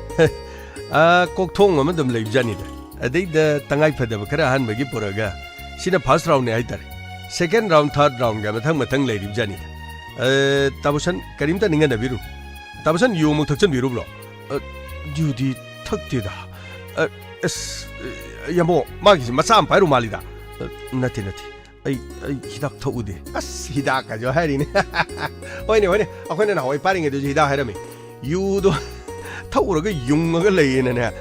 ꯑ, ꯀꯣꯛꯊꯣꯡ ꯑꯃ ꯑꯗꯨꯝ ꯂꯩꯕꯖꯥꯠꯅꯤꯗ꯫ ꯑꯗꯩꯗ ꯇꯉꯥꯏ ꯐꯗꯕ ꯈꯔ ꯑꯍꯥꯟꯕꯒꯤ ꯄꯨꯔꯛꯑꯒ, ꯁꯤꯅ first roundꯅꯦ ꯍꯥꯏꯇꯥꯔꯦ꯫ Second round, third roundꯒ ꯃꯊꯪ ꯃꯊꯪ ꯂꯩꯔꯤꯕꯖꯥꯠꯅꯤꯗ꯫ ꯑ, ꯇꯥꯕꯣꯁꯟ, ꯀꯔꯤꯝꯇ ꯅꯤꯡꯍꯟꯅꯕꯤꯔꯨ꯫ ꯇꯥꯕꯣꯁꯟ, ꯌꯨ ꯑꯃꯨꯛ ꯊꯛꯆꯟꯕꯤꯔꯨꯕ꯭ꯔꯣ? ꯑ, ꯌꯨꯗꯤ ꯊꯛꯇꯦꯗ꯫ ꯑ, ꯑꯁ, ꯌꯥꯝꯕꯣ, ꯃꯥꯒꯤꯁꯤ ꯃꯆꯥ ꯑꯃ ꯄꯥꯏꯔꯨ ꯃꯥꯜꯂꯤꯗ꯫ ꯑ, ꯅꯠꯇꯦ, ꯅꯠꯇꯦ꯫ ꯑꯩ, ꯑꯩ ꯍꯤꯗꯥꯛ ꯊꯛꯎꯗꯦ꯫ ꯑꯁ, ꯍꯤꯗꯥꯛꯀꯁꯨ ꯍꯥꯏꯔꯤꯅꯦ꯫ ꯍꯣꯏꯅꯦ, ꯍꯣꯏꯅꯦ꯫ ꯑꯩꯈꯣꯏꯅ ꯅꯍꯥꯟꯋꯥꯏ ꯄꯥꯏꯔꯤꯉꯩꯗꯁꯨ ꯍꯤꯗꯥꯛ ꯍꯥꯏꯔꯝꯃꯤ꯫ ꯌꯨꯗꯣ ꯊꯛꯎꯔꯒ ꯌꯨꯡꯉꯒ ꯂꯩꯌꯦꯅꯅꯦ꯫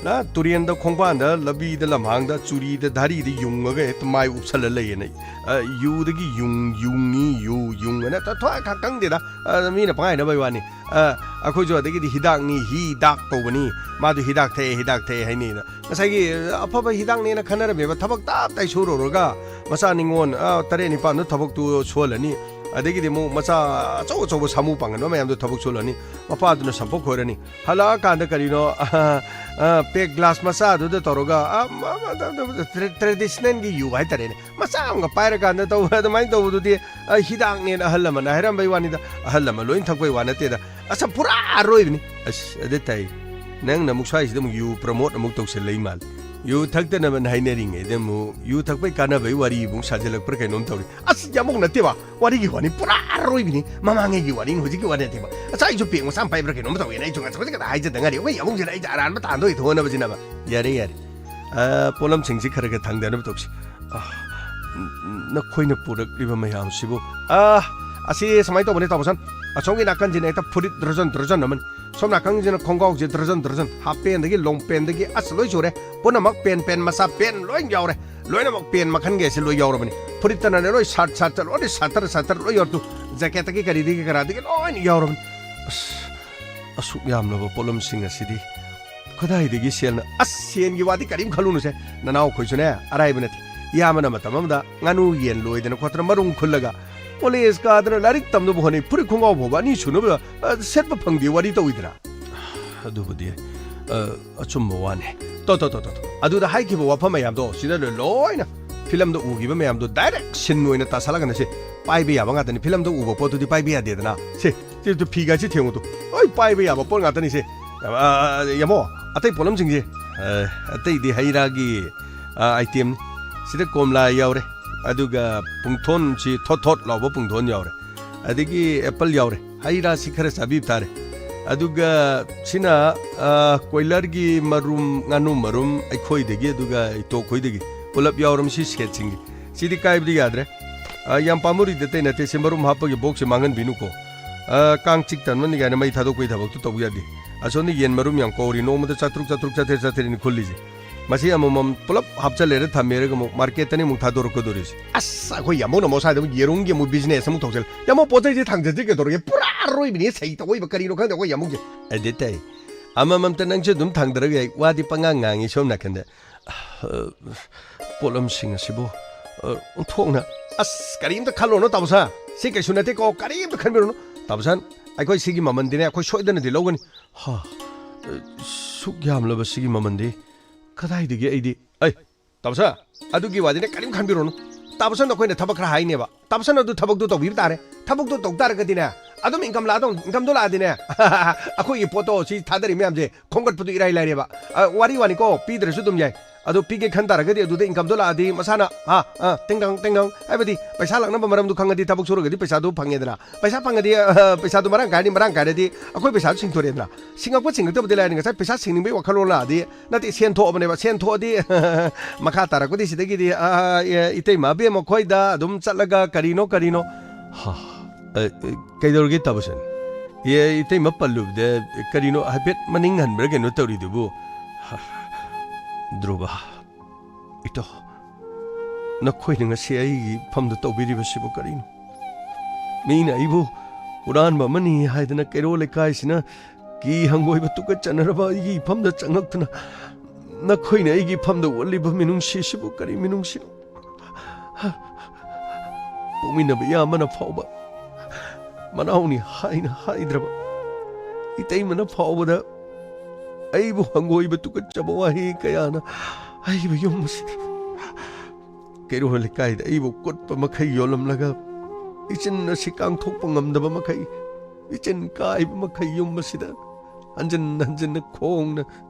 ꯅ ꯇꯨꯔꯦꯟꯗ, ꯈꯣꯡꯕꯥꯟꯗ, ꯂꯝꯕꯤꯗ, ꯂꯝꯍꯥꯡꯗ, ꯆꯨꯔꯤꯗ, ꯙꯥꯔꯤꯗ ꯌꯨꯡꯉꯒ ꯍꯦꯛꯇ ꯃꯥꯏ ꯎꯞꯁꯜꯂ ꯂꯩꯌꯦꯅ꯫ ꯑ, ꯌꯨꯗꯒꯤ ꯌꯨꯡ, ꯌꯨꯡꯉꯤ, ꯌꯨ, ꯌꯨꯡꯉꯅ ꯊ-, ꯊ-, ꯈ-, ꯈꯪꯗꯦꯗ꯫ ꯑ, ꯃꯤꯅ ꯄꯪꯍꯥꯏꯅꯕꯩ ꯋꯥꯅꯤ꯫ ꯑ, ꯑꯩꯈꯣꯏꯁꯨ ꯑꯗꯒꯤꯗꯤ ꯍꯤꯗꯥꯛꯅꯤ, ꯍꯤ ꯗꯥꯛ ꯀꯧꯕꯅꯤ, ꯃꯥꯗꯨ ꯍꯤꯗꯥꯛ ꯊꯛꯑꯦ, ꯍꯤꯗꯥꯛ ꯊꯛꯑꯦ ꯍꯥꯏꯅꯩꯅ꯫ ꯉꯁꯥꯏꯒꯤ ꯑꯐꯕ ꯍꯤꯗꯥꯛꯅꯦꯅ ꯈꯟꯅꯔꯝꯃꯦꯕ꯫ ꯊꯕꯛ ꯇꯞ ꯇꯥꯏ ꯁꯨꯔꯨꯔꯒ ꯃꯆꯥ ꯅꯤꯉꯣꯜ, ꯑ, ꯇꯔꯦꯠ ꯅꯤꯄꯥꯟꯗꯣ ꯊꯕꯛꯇꯨ ꯁꯨꯍꯜꯂꯅꯤ꯫ ꯑꯗꯒꯤꯗꯤ ꯑꯃꯨꯛ ꯃꯆꯥ ꯑꯆꯧ ꯑꯆꯧꯕ ꯁꯥꯃꯨ ꯄꯥꯡꯒꯟꯕ ꯃꯌꯥꯝꯗꯣ ꯊꯕꯛ ꯁꯨꯍꯜꯂꯅꯤ꯫ ꯃꯄꯥꯗꯨꯅ ꯁꯝꯄꯣꯛ ꯈꯣꯏꯔꯅꯤ꯫ ꯍꯜꯂꯛꯑꯀꯥꯟꯗ ꯀꯔꯤꯅꯣ, ꯑ, ꯑ, ꯄꯦꯛ ꯒ꯭ꯂꯥꯁ ꯃꯆꯥꯗꯨꯗ ꯇꯧꯔꯒ, ꯑ, ꯃ-, ꯃ-, ꯇ-, ꯇ-, ꯇ꯭ꯔꯦ-, ꯇ꯭ꯔꯦꯗꯤꯁꯅꯦꯜꯒꯤ ꯌꯨ ꯍꯥꯏꯇꯥꯔꯦꯅꯦ꯫ ꯃꯆꯥ ꯑꯃꯒ ꯄꯥꯏꯔꯀꯥꯟꯗ ꯇꯧꯕ, ꯑꯗꯨꯃꯥꯏꯅ ꯇꯧꯕꯗꯨꯗꯤ, ꯑ, ꯍꯤꯗꯥꯛꯅꯦꯅ ꯑꯍꯜ ꯂꯃꯟꯅ ꯍꯥꯏꯔꯝꯕꯩ ꯋꯥꯅꯤꯗ꯫ ꯑꯍꯜ ꯂꯃꯟ ꯂꯣꯏꯅ ꯊꯛꯄꯩ ꯋꯥ ꯅꯠꯇꯦꯗ꯫ ꯑꯁ, ꯄꯨꯔꯥ ꯑꯔꯣꯏꯕꯅꯤ꯫ ꯑꯁ, ꯑꯗꯨ ꯇꯥꯏ꯫ ꯅꯪꯅ ꯑꯃꯨꯛ ꯁ꯭ꯋꯥꯏꯁꯤꯗ ꯑꯃꯨꯛ ꯌꯨ ꯄ꯭ꯔꯃꯣꯠ ꯑꯃꯨꯛ ꯇꯧꯁꯜꯂꯛꯏ ꯃꯥꯜꯂꯦ꯫ ꯌꯨ ꯊꯛꯇꯅꯕꯅ ꯍꯥꯏꯅꯔꯤꯉꯩꯗ ꯑꯃꯨꯛ ꯌꯨ ꯊꯛꯄꯩ ꯀꯥꯟꯅꯕꯩ ꯋꯥꯔꯤ ꯑꯃꯨꯛ ꯁꯥꯖꯜꯂꯛꯄ꯭ꯔꯥ ꯀꯩꯅꯣꯝ ꯇꯧꯔꯤ꯫ ꯑꯁ, ꯌꯥꯝꯕꯨꯡ ꯅꯠꯇꯦꯕ꯫ ꯋꯥꯔꯤꯒꯤ ꯋꯥꯅꯤ, ꯄꯨꯔꯥ ꯑꯔꯣꯏꯕꯤꯅꯤ꯫ ꯃꯃꯥꯡꯉꯩꯒꯤ ꯋꯥꯔꯤꯅꯤ, ꯍꯧꯖꯤꯛꯀꯤ ꯋꯥꯔꯤ ꯅꯠꯇꯦꯕ꯫ ꯉꯁꯥꯏ ꯑꯩꯁꯨ ꯄꯦꯛ ꯃꯆꯥ ꯑꯃ ꯄꯥꯏꯕ꯭ꯔꯥ ꯀꯩꯅꯣꯝ ꯇꯧꯋꯦꯅ ꯑꯩꯁꯨ ꯉꯁꯥꯏ ꯈꯛꯇ ꯍꯥꯏꯖꯗ ꯉꯥꯏꯔꯤ꯫ ꯑꯩꯈꯣꯏ ꯌꯥꯕꯨꯡꯁꯤꯅ ꯑꯩꯁꯦ ꯑꯔꯥꯟꯕ ꯇꯥꯟꯗꯣꯏ ꯊꯣꯛꯅꯕꯁꯤꯅꯕ꯫ ꯌꯥꯔꯦ, ꯌꯥꯔꯦ꯫ ꯑ, ꯄꯣꯠꯂꯝꯁꯤꯡꯁꯤ ꯈꯔ ꯈꯔ ꯊꯥꯡꯗꯅꯕ ꯇꯧꯁꯤ꯫ ꯑ, ꯅ-, ꯅꯈꯣꯏꯅ ꯄꯨꯔꯛꯂꯤꯕ ꯃꯌꯥꯝꯁꯤꯕꯨ꯫ ꯑ, ꯑꯁꯤ ꯁꯨꯃꯥꯏꯅ ꯇꯧꯕꯅꯦ, ꯇꯥꯃꯣꯁꯟ꯫ ꯑꯁꯣꯝꯒꯤ ꯅꯥꯀꯟꯁꯤꯅ ꯍꯦꯛꯇ ꯐꯨꯔꯤꯠ ꯗꯔꯖꯟ ꯗꯔꯖꯟ ꯑꯃꯅꯤ꯫ ꯁꯣꯝ ꯅꯥꯀꯟꯁꯤꯅ ꯈꯣꯡꯒ꯭ꯔꯥꯎꯁꯦ ꯗꯔꯖꯟ ꯗꯔꯖꯟ, ꯍꯥꯞ ꯄꯦꯟꯗꯒꯤ ꯂꯣꯡ ꯄꯦꯟꯗꯒꯤ ꯑꯁ ꯂꯣꯏ ꯁꯨꯔꯦ꯫ ꯄꯨꯝꯅꯃꯛ ꯄꯦꯟ ꯄꯦꯟ ꯃꯆꯥ ꯄꯦꯟ ꯂꯣꯏ ꯌꯥꯎꯔꯦ꯫ ꯂꯣꯏꯅꯃꯛ ꯄꯦꯟ ꯃꯈꯜꯒꯩꯁꯦ ꯂꯣꯏ ꯌꯥꯎꯔꯕꯅꯤ꯫ ꯐꯨꯔꯤꯠꯇꯅꯅꯦ ꯂꯣꯏ ꯁꯥꯔꯠ ꯁꯥꯔꯠꯇ ꯂꯣꯏꯅ ꯁꯥꯇꯔ ꯁꯥꯇꯔ ꯂꯣꯏ ꯌꯥꯎꯔꯦ꯫ ꯇꯨ ꯖꯦꯀꯦꯠꯇꯒꯤ ꯀꯔꯤꯗꯒꯤ ꯀꯔꯥꯗꯒꯤ ꯂꯣꯏꯅ ꯌꯥꯎꯔꯕꯅꯤ꯫ ꯑꯁ, ꯑꯁꯨꯛ ꯌꯥꯝꯂꯕ ꯄꯣꯠꯂꯝꯁꯤꯡ ꯑꯁꯤꯗꯤ ꯀꯗꯥꯏꯗꯒꯤ ꯁꯦꯜꯅ? ꯑꯁ, ꯁꯦꯟꯒꯤ ꯋꯥꯗꯤ ꯀꯔꯤꯝ ꯈꯜꯂꯨꯅꯨꯁꯦ꯫ ꯅꯅꯥꯎꯈꯣꯏꯁꯨꯅꯦ ꯑꯔꯥꯏꯕ ꯅꯠꯇꯦ꯫ ꯏꯌꯥꯝꯕꯅ ꯃꯇꯝ ꯑꯃꯗ ꯉꯥꯅꯨ ꯌꯦꯟ ꯂꯣꯏꯗꯅ ꯈꯣꯠꯇꯅ ꯃꯔꯨꯝ ꯈꯨꯜꯂꯒ ꯀꯣꯂꯦꯖ ꯀꯥꯗꯅ ꯂꯥꯏꯔꯤꯛ ꯇꯝꯅꯕ ꯍꯣꯠꯅꯩ꯫ ꯐꯨꯔꯤꯠ ꯈꯣꯡꯒ꯭ꯔꯥꯎ ꯐꯥꯎꯕ ꯑꯅꯤ ꯁꯨꯅꯕ, ꯑ, ꯁꯦꯠꯄ ꯐꯪꯗꯦ ꯋꯥꯔꯤ ꯇꯧꯏꯗꯅ꯫ ꯑꯗꯨꯕꯨꯗꯤ, ꯑ, ꯑꯆꯨꯝꯕ ꯋꯥꯅꯤ꯫ ꯇꯣ, ꯇꯣ, ꯇꯣ, ꯇꯣ, ꯇꯣ꯫ ꯑꯗꯨꯗ ꯍꯥꯏꯈꯤꯕ ꯋꯥꯐꯝ ꯃꯌꯥꯝꯗꯣ ꯁꯤꯗ ꯂꯣꯏ-, ꯂꯣꯏꯅ ꯐꯤꯂꯝꯗ ꯎꯈꯤꯕ ꯃꯌꯥꯝꯗꯣ ꯗꯥꯏꯔꯦꯛ ꯁꯤꯟ ꯑꯣꯏꯅ ꯇꯥꯁꯜꯂꯛꯀꯅꯤ꯫ ꯁꯤ ꯄꯥꯏꯕ ꯌꯥꯕ ꯉꯥꯛꯇꯅꯤ꯫ ꯐꯤꯂꯝꯗ ꯎꯕ ꯄꯣꯠꯇꯨꯗꯤ ꯄꯥꯏꯕ ꯌꯥꯗꯦꯗꯅ꯫ ꯁꯤ, ꯁꯤ ꯐꯤꯒꯁꯤ ꯊꯦꯡꯉꯨ ꯇꯨ꯫ ꯂꯣꯏ ꯄꯥꯏꯕ ꯌꯥꯕ ꯄꯣꯠ ꯉꯥꯛꯇꯅꯤ ꯁꯤ꯫ ꯑ, ꯌꯥꯝꯕꯨꯡ, ꯑꯇꯩ ꯄꯣꯠꯂꯝꯁꯤꯡꯁꯦ, ꯑ, ꯑꯇꯩꯗꯤ ꯍꯩ ꯔꯥꯒꯤ, ꯑ, item꯫ ꯁꯤꯗ ꯀꯣꯝꯂꯥ ꯌꯥꯎꯔꯦ꯫ ꯑꯗꯨꯒ ꯄꯨꯡꯊꯣꯟꯁꯤ ꯊꯣꯠ ꯊꯣꯠ ꯂꯥꯎꯕ ꯄꯨꯡꯊꯣꯟ ꯌꯥꯎꯔꯦ꯫ ꯑꯗꯒꯤ apple ꯌꯥꯎꯔꯦ꯫ ꯍꯩ ꯔꯥꯁꯤ ꯈꯔ ꯆꯥꯕꯤꯕ ꯇꯥꯔꯦ꯫ ꯑꯗꯨꯒ ꯁꯤꯅ, ꯑ, ꯀꯣꯏꯂꯔꯒꯤ ꯃꯔꯨꯝ, ꯉꯥꯅꯨ ꯃꯔꯨꯝ ꯑꯩꯈꯣꯏꯗꯒꯤ, ꯑꯗꯨꯒ ꯏꯇꯣꯛꯈꯣꯏꯗꯒꯤ ꯄꯨꯂꯞ ꯌꯥꯎꯔꯝ ꯁꯤ ꯁꯦꯠꯁꯤꯡꯒꯤ꯫ ꯁꯤꯗꯤ ꯀꯥꯏꯕꯗꯤ ꯌꯥꯗ꯭ꯔꯦ꯫ ꯑ, ꯌꯥꯝ ꯄꯥꯝꯃꯨꯔꯤꯗ ꯑꯇꯩ ꯅꯠꯇꯦ, ꯁꯤ ꯃꯔꯨꯝ ꯍꯥꯞꯄꯒꯤ boxꯁꯦ ꯃꯥꯡꯍꯟꯕꯤꯅꯨꯀꯣ꯫ ꯑ, ꯀꯥꯡ ꯆꯤꯛ ꯇꯟꯕꯅꯤ ꯀꯥꯏꯅ ꯃꯩ ꯊꯥꯗꯣꯛꯄꯒꯤ ꯊꯕꯛꯇꯨ ꯇꯧꯕ ꯌꯥꯗꯦ꯫ ꯑꯁꯣꯝꯗ ꯌꯦꯟ ꯃꯔꯨꯝ ꯌꯥꯝ ꯀꯧꯔꯤ, ꯅꯣꯡꯃꯗ ꯆꯥꯇ꯭ꯔꯨꯛ, ꯆꯥꯇ꯭ꯔꯨꯛ, ꯆꯥꯇ꯭ꯔꯦꯠ, ꯆꯥꯇ꯭ꯔꯦꯠꯅꯤ ꯈꯨꯜꯂꯤꯁꯦ꯫ ꯃꯁꯤ ꯑꯃꯃꯝ ꯄꯨꯂꯞ ꯍꯥꯞꯆꯜꯂꯦꯔ ꯊꯝꯃꯦꯔꯒ ꯑꯃꯨꯛ ꯃꯥꯔꯀꯦꯠꯇꯅꯤ ꯑꯃꯨꯛ ꯊꯥꯗꯣꯔꯛꯀꯗꯧꯔꯤꯁꯦ꯫ ꯑꯁ, ꯑꯩꯈꯣꯏ ꯌꯥꯝꯕꯧꯅ ꯑꯃꯨꯛ ꯁ꯭ꯋꯥꯏꯗ ꯑꯃꯨꯛ ꯌꯦꯔꯨꯝꯒꯤ ꯑꯃꯨꯛ ꯕꯤꯖꯤꯅꯦꯁ ꯑꯃꯨꯛ ꯇꯧꯁꯜꯂꯦ꯫ ꯌꯥꯝꯕꯧ, ꯄꯣꯠ ꯆꯩꯁꯦ ꯊꯥꯡꯖꯗ꯭ꯔꯤ ꯀꯩꯗꯧꯔꯒꯦ? ꯄꯨꯔꯥ ꯑꯔꯣꯏꯕꯤꯅꯤ ꯁꯩ ꯇꯧꯕ ꯀꯔꯤꯅꯣ ꯈꯪꯗꯦ ꯑꯩꯈꯣꯏ ꯌꯥꯝꯕꯧꯁꯦ꯫ ꯑꯗꯨ ꯇꯥꯏ꯫ ꯑꯃꯃꯝꯇ ꯅꯪꯁꯨ ꯑꯗꯨꯝ ꯊꯥꯡꯗꯔꯒ ꯌꯥꯏ꯫ ꯋꯥꯗꯤ ꯄꯉꯥꯡ ꯉꯥꯡꯉꯤ ꯁꯣꯝ ꯅꯥꯀꯟꯗ꯫ ꯑ, ꯄꯣꯠꯂꯝꯁꯤꯡ ꯑꯁꯤꯕꯨ, ꯑ, ꯑꯣꯟꯊꯣꯛꯅ꯫ ꯑꯁ, ꯀꯔꯤꯝꯇ ꯈꯜꯂꯨꯔꯅꯨ ꯇꯥꯃꯣꯁꯥ꯫ ꯁꯤ ꯀꯩꯁꯨ ꯅꯠꯇꯦꯀꯣ, ꯀꯔꯤꯝꯇ ꯈꯟꯕꯤꯔꯨꯅꯨ꯫ ꯇꯥꯃꯣꯁꯥ, ꯑꯩꯈꯣꯏ ꯁꯤꯒꯤ ꯃꯃꯜꯗꯤꯅꯦ, ꯑꯩꯈꯣꯏ ꯁꯣꯏꯗꯅꯗꯤ ꯂꯧꯒꯅꯤ꯫ ꯍꯥ, ꯑ, ꯁꯨꯛ ꯌꯥꯝꯂꯕ ꯁꯤꯒꯤ ꯃꯃꯜꯗꯤ ꯀꯗꯥꯏꯗꯒꯤ ꯑꯩꯗꯤ, ꯑꯩ, ꯇꯥꯃꯣꯁꯥ, ꯑꯗꯨꯒꯤ ꯋꯥꯗꯤꯅꯦ ꯀꯔꯤꯝ ꯈꯟꯕꯤꯔꯨꯅꯨ꯫ ꯇꯥꯃꯣꯁꯥ, ꯅꯈꯣꯏꯅ ꯊꯕꯛ ꯈꯔ ꯍꯥꯏꯅꯦꯕ꯫ ꯇꯥꯃꯣꯁꯥ, ꯑꯗꯨ ꯊꯕꯛꯇꯨ ꯇꯧꯕꯤꯕ ꯇꯥꯔꯦ꯫ ꯊꯕꯛꯇꯨ ꯇꯧ ꯇꯥꯔꯒꯗꯤꯅꯦ, ꯑꯗꯨꯝ ꯏꯟꯀꯝ ꯂꯥꯛꯑꯗꯧꯅꯤ꯫ ꯏꯟꯀꯝꯗꯣ ꯂꯥꯛꯑꯗꯤꯅꯦ, ꯑꯩꯈꯣꯏꯒꯤ ꯄꯣꯠꯇꯣ ꯁꯤ ꯊꯥꯗꯔꯤ ꯃꯌꯥꯝꯁꯦ ꯈꯣꯝꯒꯠꯄꯗꯨ ꯏꯔꯥꯏ ꯂꯥꯏꯔꯦꯕ꯫ ꯑ, ꯋꯥꯔꯤ ꯋꯥꯅꯤꯀꯣ, ꯄꯤꯗ꯭ꯔꯁꯨ ꯑꯗꯨꯝ ꯌꯥꯏ꯫ ꯑꯗꯣ ꯄꯤꯒꯦ ꯈꯟ ꯇꯥꯔꯒꯗꯤ ꯑꯗꯨꯗ ꯏꯟꯀꯝꯗꯣ ꯂꯥꯛꯑꯗꯤ ꯃꯁꯥꯅ, ꯍꯥ, ꯑ, ꯇꯤꯡꯒꯪ, ꯇꯤꯡꯒꯪ, ꯍꯥꯏꯕꯗꯤ ꯄꯩꯁꯥ ꯂꯥꯛꯅꯕ ꯃꯔꯝꯗꯨ ꯈꯪꯉꯗꯤ ꯊꯕꯛ ꯁꯨꯔꯒꯗꯤ ꯄꯩꯁꯥꯗꯨ ꯐꯪꯉꯦꯗꯅ꯫ ꯄꯩꯁꯥ ꯐꯪꯉꯗꯤ, ꯑ, ꯄꯩꯁꯥꯗꯨ ꯃꯔꯥꯡ ꯀꯥꯏꯔꯗꯤ, ꯃꯔꯥꯡ ꯀꯥꯏꯔꯗꯤ ꯑꯩꯈꯣꯏ ꯄꯩꯁꯥꯗꯨ ꯁꯤꯡꯊꯣꯔꯛꯑꯦꯗꯅ꯫ ꯁꯤꯡꯉꯛꯄ ꯁꯤꯡꯉꯛꯇꯕꯗꯤ ꯂꯥꯏꯔꯤ, ꯉꯁꯥꯏ ꯄꯩꯁꯥ ꯁꯤꯡꯅꯤꯡꯕꯒꯤ ꯋꯥꯈꯜꯂꯣꯟ ꯂꯥꯛꯑꯗꯤ, ꯅꯠꯇꯦ, ꯁꯦꯟ ꯊꯣꯛꯑꯕꯅꯦꯕ꯫ ꯁꯦꯟ ꯊꯣꯛꯑꯗꯤ ꯃꯈꯥ ꯇꯥꯔꯛꯄꯗꯤ ꯁꯤꯗꯒꯤꯗꯤ, ꯑ, ꯑ, ꯏꯇꯩꯃ ꯑꯕꯦꯝꯃ ꯈꯣꯏꯗ ꯑꯗꯨꯝ ꯆꯠꯂꯒ ꯀꯔꯤꯅꯣ ꯀꯔꯤꯅꯣ꯫ ꯍꯥ, ꯑ, ꯑ, ꯀꯩꯗꯧꯔꯒꯦ ꯇꯥꯕꯁꯟ? ꯑꯦ, ꯏꯇꯩꯃ ꯄꯜꯂꯨꯕꯗ ꯀꯔꯤꯅꯣ ꯍꯥꯏꯐꯦꯠ ꯃꯅꯤꯡ ꯍꯟꯕ꯭ꯔꯥ ꯀꯩꯅꯣ ꯇꯧꯔꯤꯗꯨꯕꯨ? ꯍꯥ, ꯙ꯭ꯔꯨꯕ, ꯏꯇꯥꯎ, ꯅꯈꯣꯏꯅ ꯉꯁꯤ ꯑꯩꯒꯤ ꯏꯐꯝꯗ ꯇꯧꯕꯤꯔꯤꯕꯁꯤꯕꯨ ꯀꯔꯤꯅꯣ? ꯃꯤꯅ ꯑꯩꯕꯨ ꯍꯨꯔꯥꯟꯕ ꯑꯃꯅꯤ ꯍꯥꯏꯗꯅ ꯀꯩꯔꯣꯜ ꯂꯩꯀꯥꯏꯁꯤꯅ ꯀꯤ ꯍꯪꯒꯣꯏꯕ ꯇꯨꯀꯠꯆꯅꯔꯕ ꯑꯩꯒꯤ ꯏꯐꯝꯗ ꯆꯪꯉꯛꯇꯨꯅ ꯅꯈꯣꯏꯅ ꯑꯩꯒꯤ ꯏꯐꯝꯗ ꯎꯠꯂꯤꯕ ꯃꯤꯅꯨꯡꯁꯤꯁꯤꯕꯨ ꯀꯔꯤ ꯃꯤꯅꯨꯡꯁꯤꯅꯣ? ꯄꯣꯛꯃꯤꯟꯅꯕ ꯏꯌꯥꯝꯕꯅ ꯐꯥꯎꯕ ꯃꯅꯥꯎꯅꯤ ꯍꯥꯏꯅ ꯍꯥꯏꯗ꯭ꯔꯕ, ꯏꯇꯩꯃꯅ ꯐꯥꯎꯕꯗ ꯑꯩꯕꯨ ꯍꯪꯒꯣꯏꯕ ꯇꯨꯀꯠꯆꯕ ꯋꯥꯍꯩ ꯀꯌꯥꯅ ꯍꯥꯏꯕ ꯌꯨꯝ ꯑꯁꯤꯗ ꯀꯩꯔꯣꯜ ꯂꯩꯀꯥꯏꯗ ꯑꯩꯕꯨ ꯀꯨꯠꯄ ꯃꯈꯩ ꯌꯣꯜꯂꯝꯂꯒ, ꯏꯆꯤꯟ ꯑꯁꯤ ꯀꯥꯡꯊꯣꯛꯄ ꯉꯝꯗꯕ ꯃꯈꯩ, ꯏꯆꯤꯟ ꯀꯥꯏꯕ ꯃꯈꯩ ꯌꯨꯝ ꯑꯁꯤꯗ ꯍꯟꯖꯤꯟ ꯍꯟꯖꯤꯟꯅ ꯈꯣꯡꯅ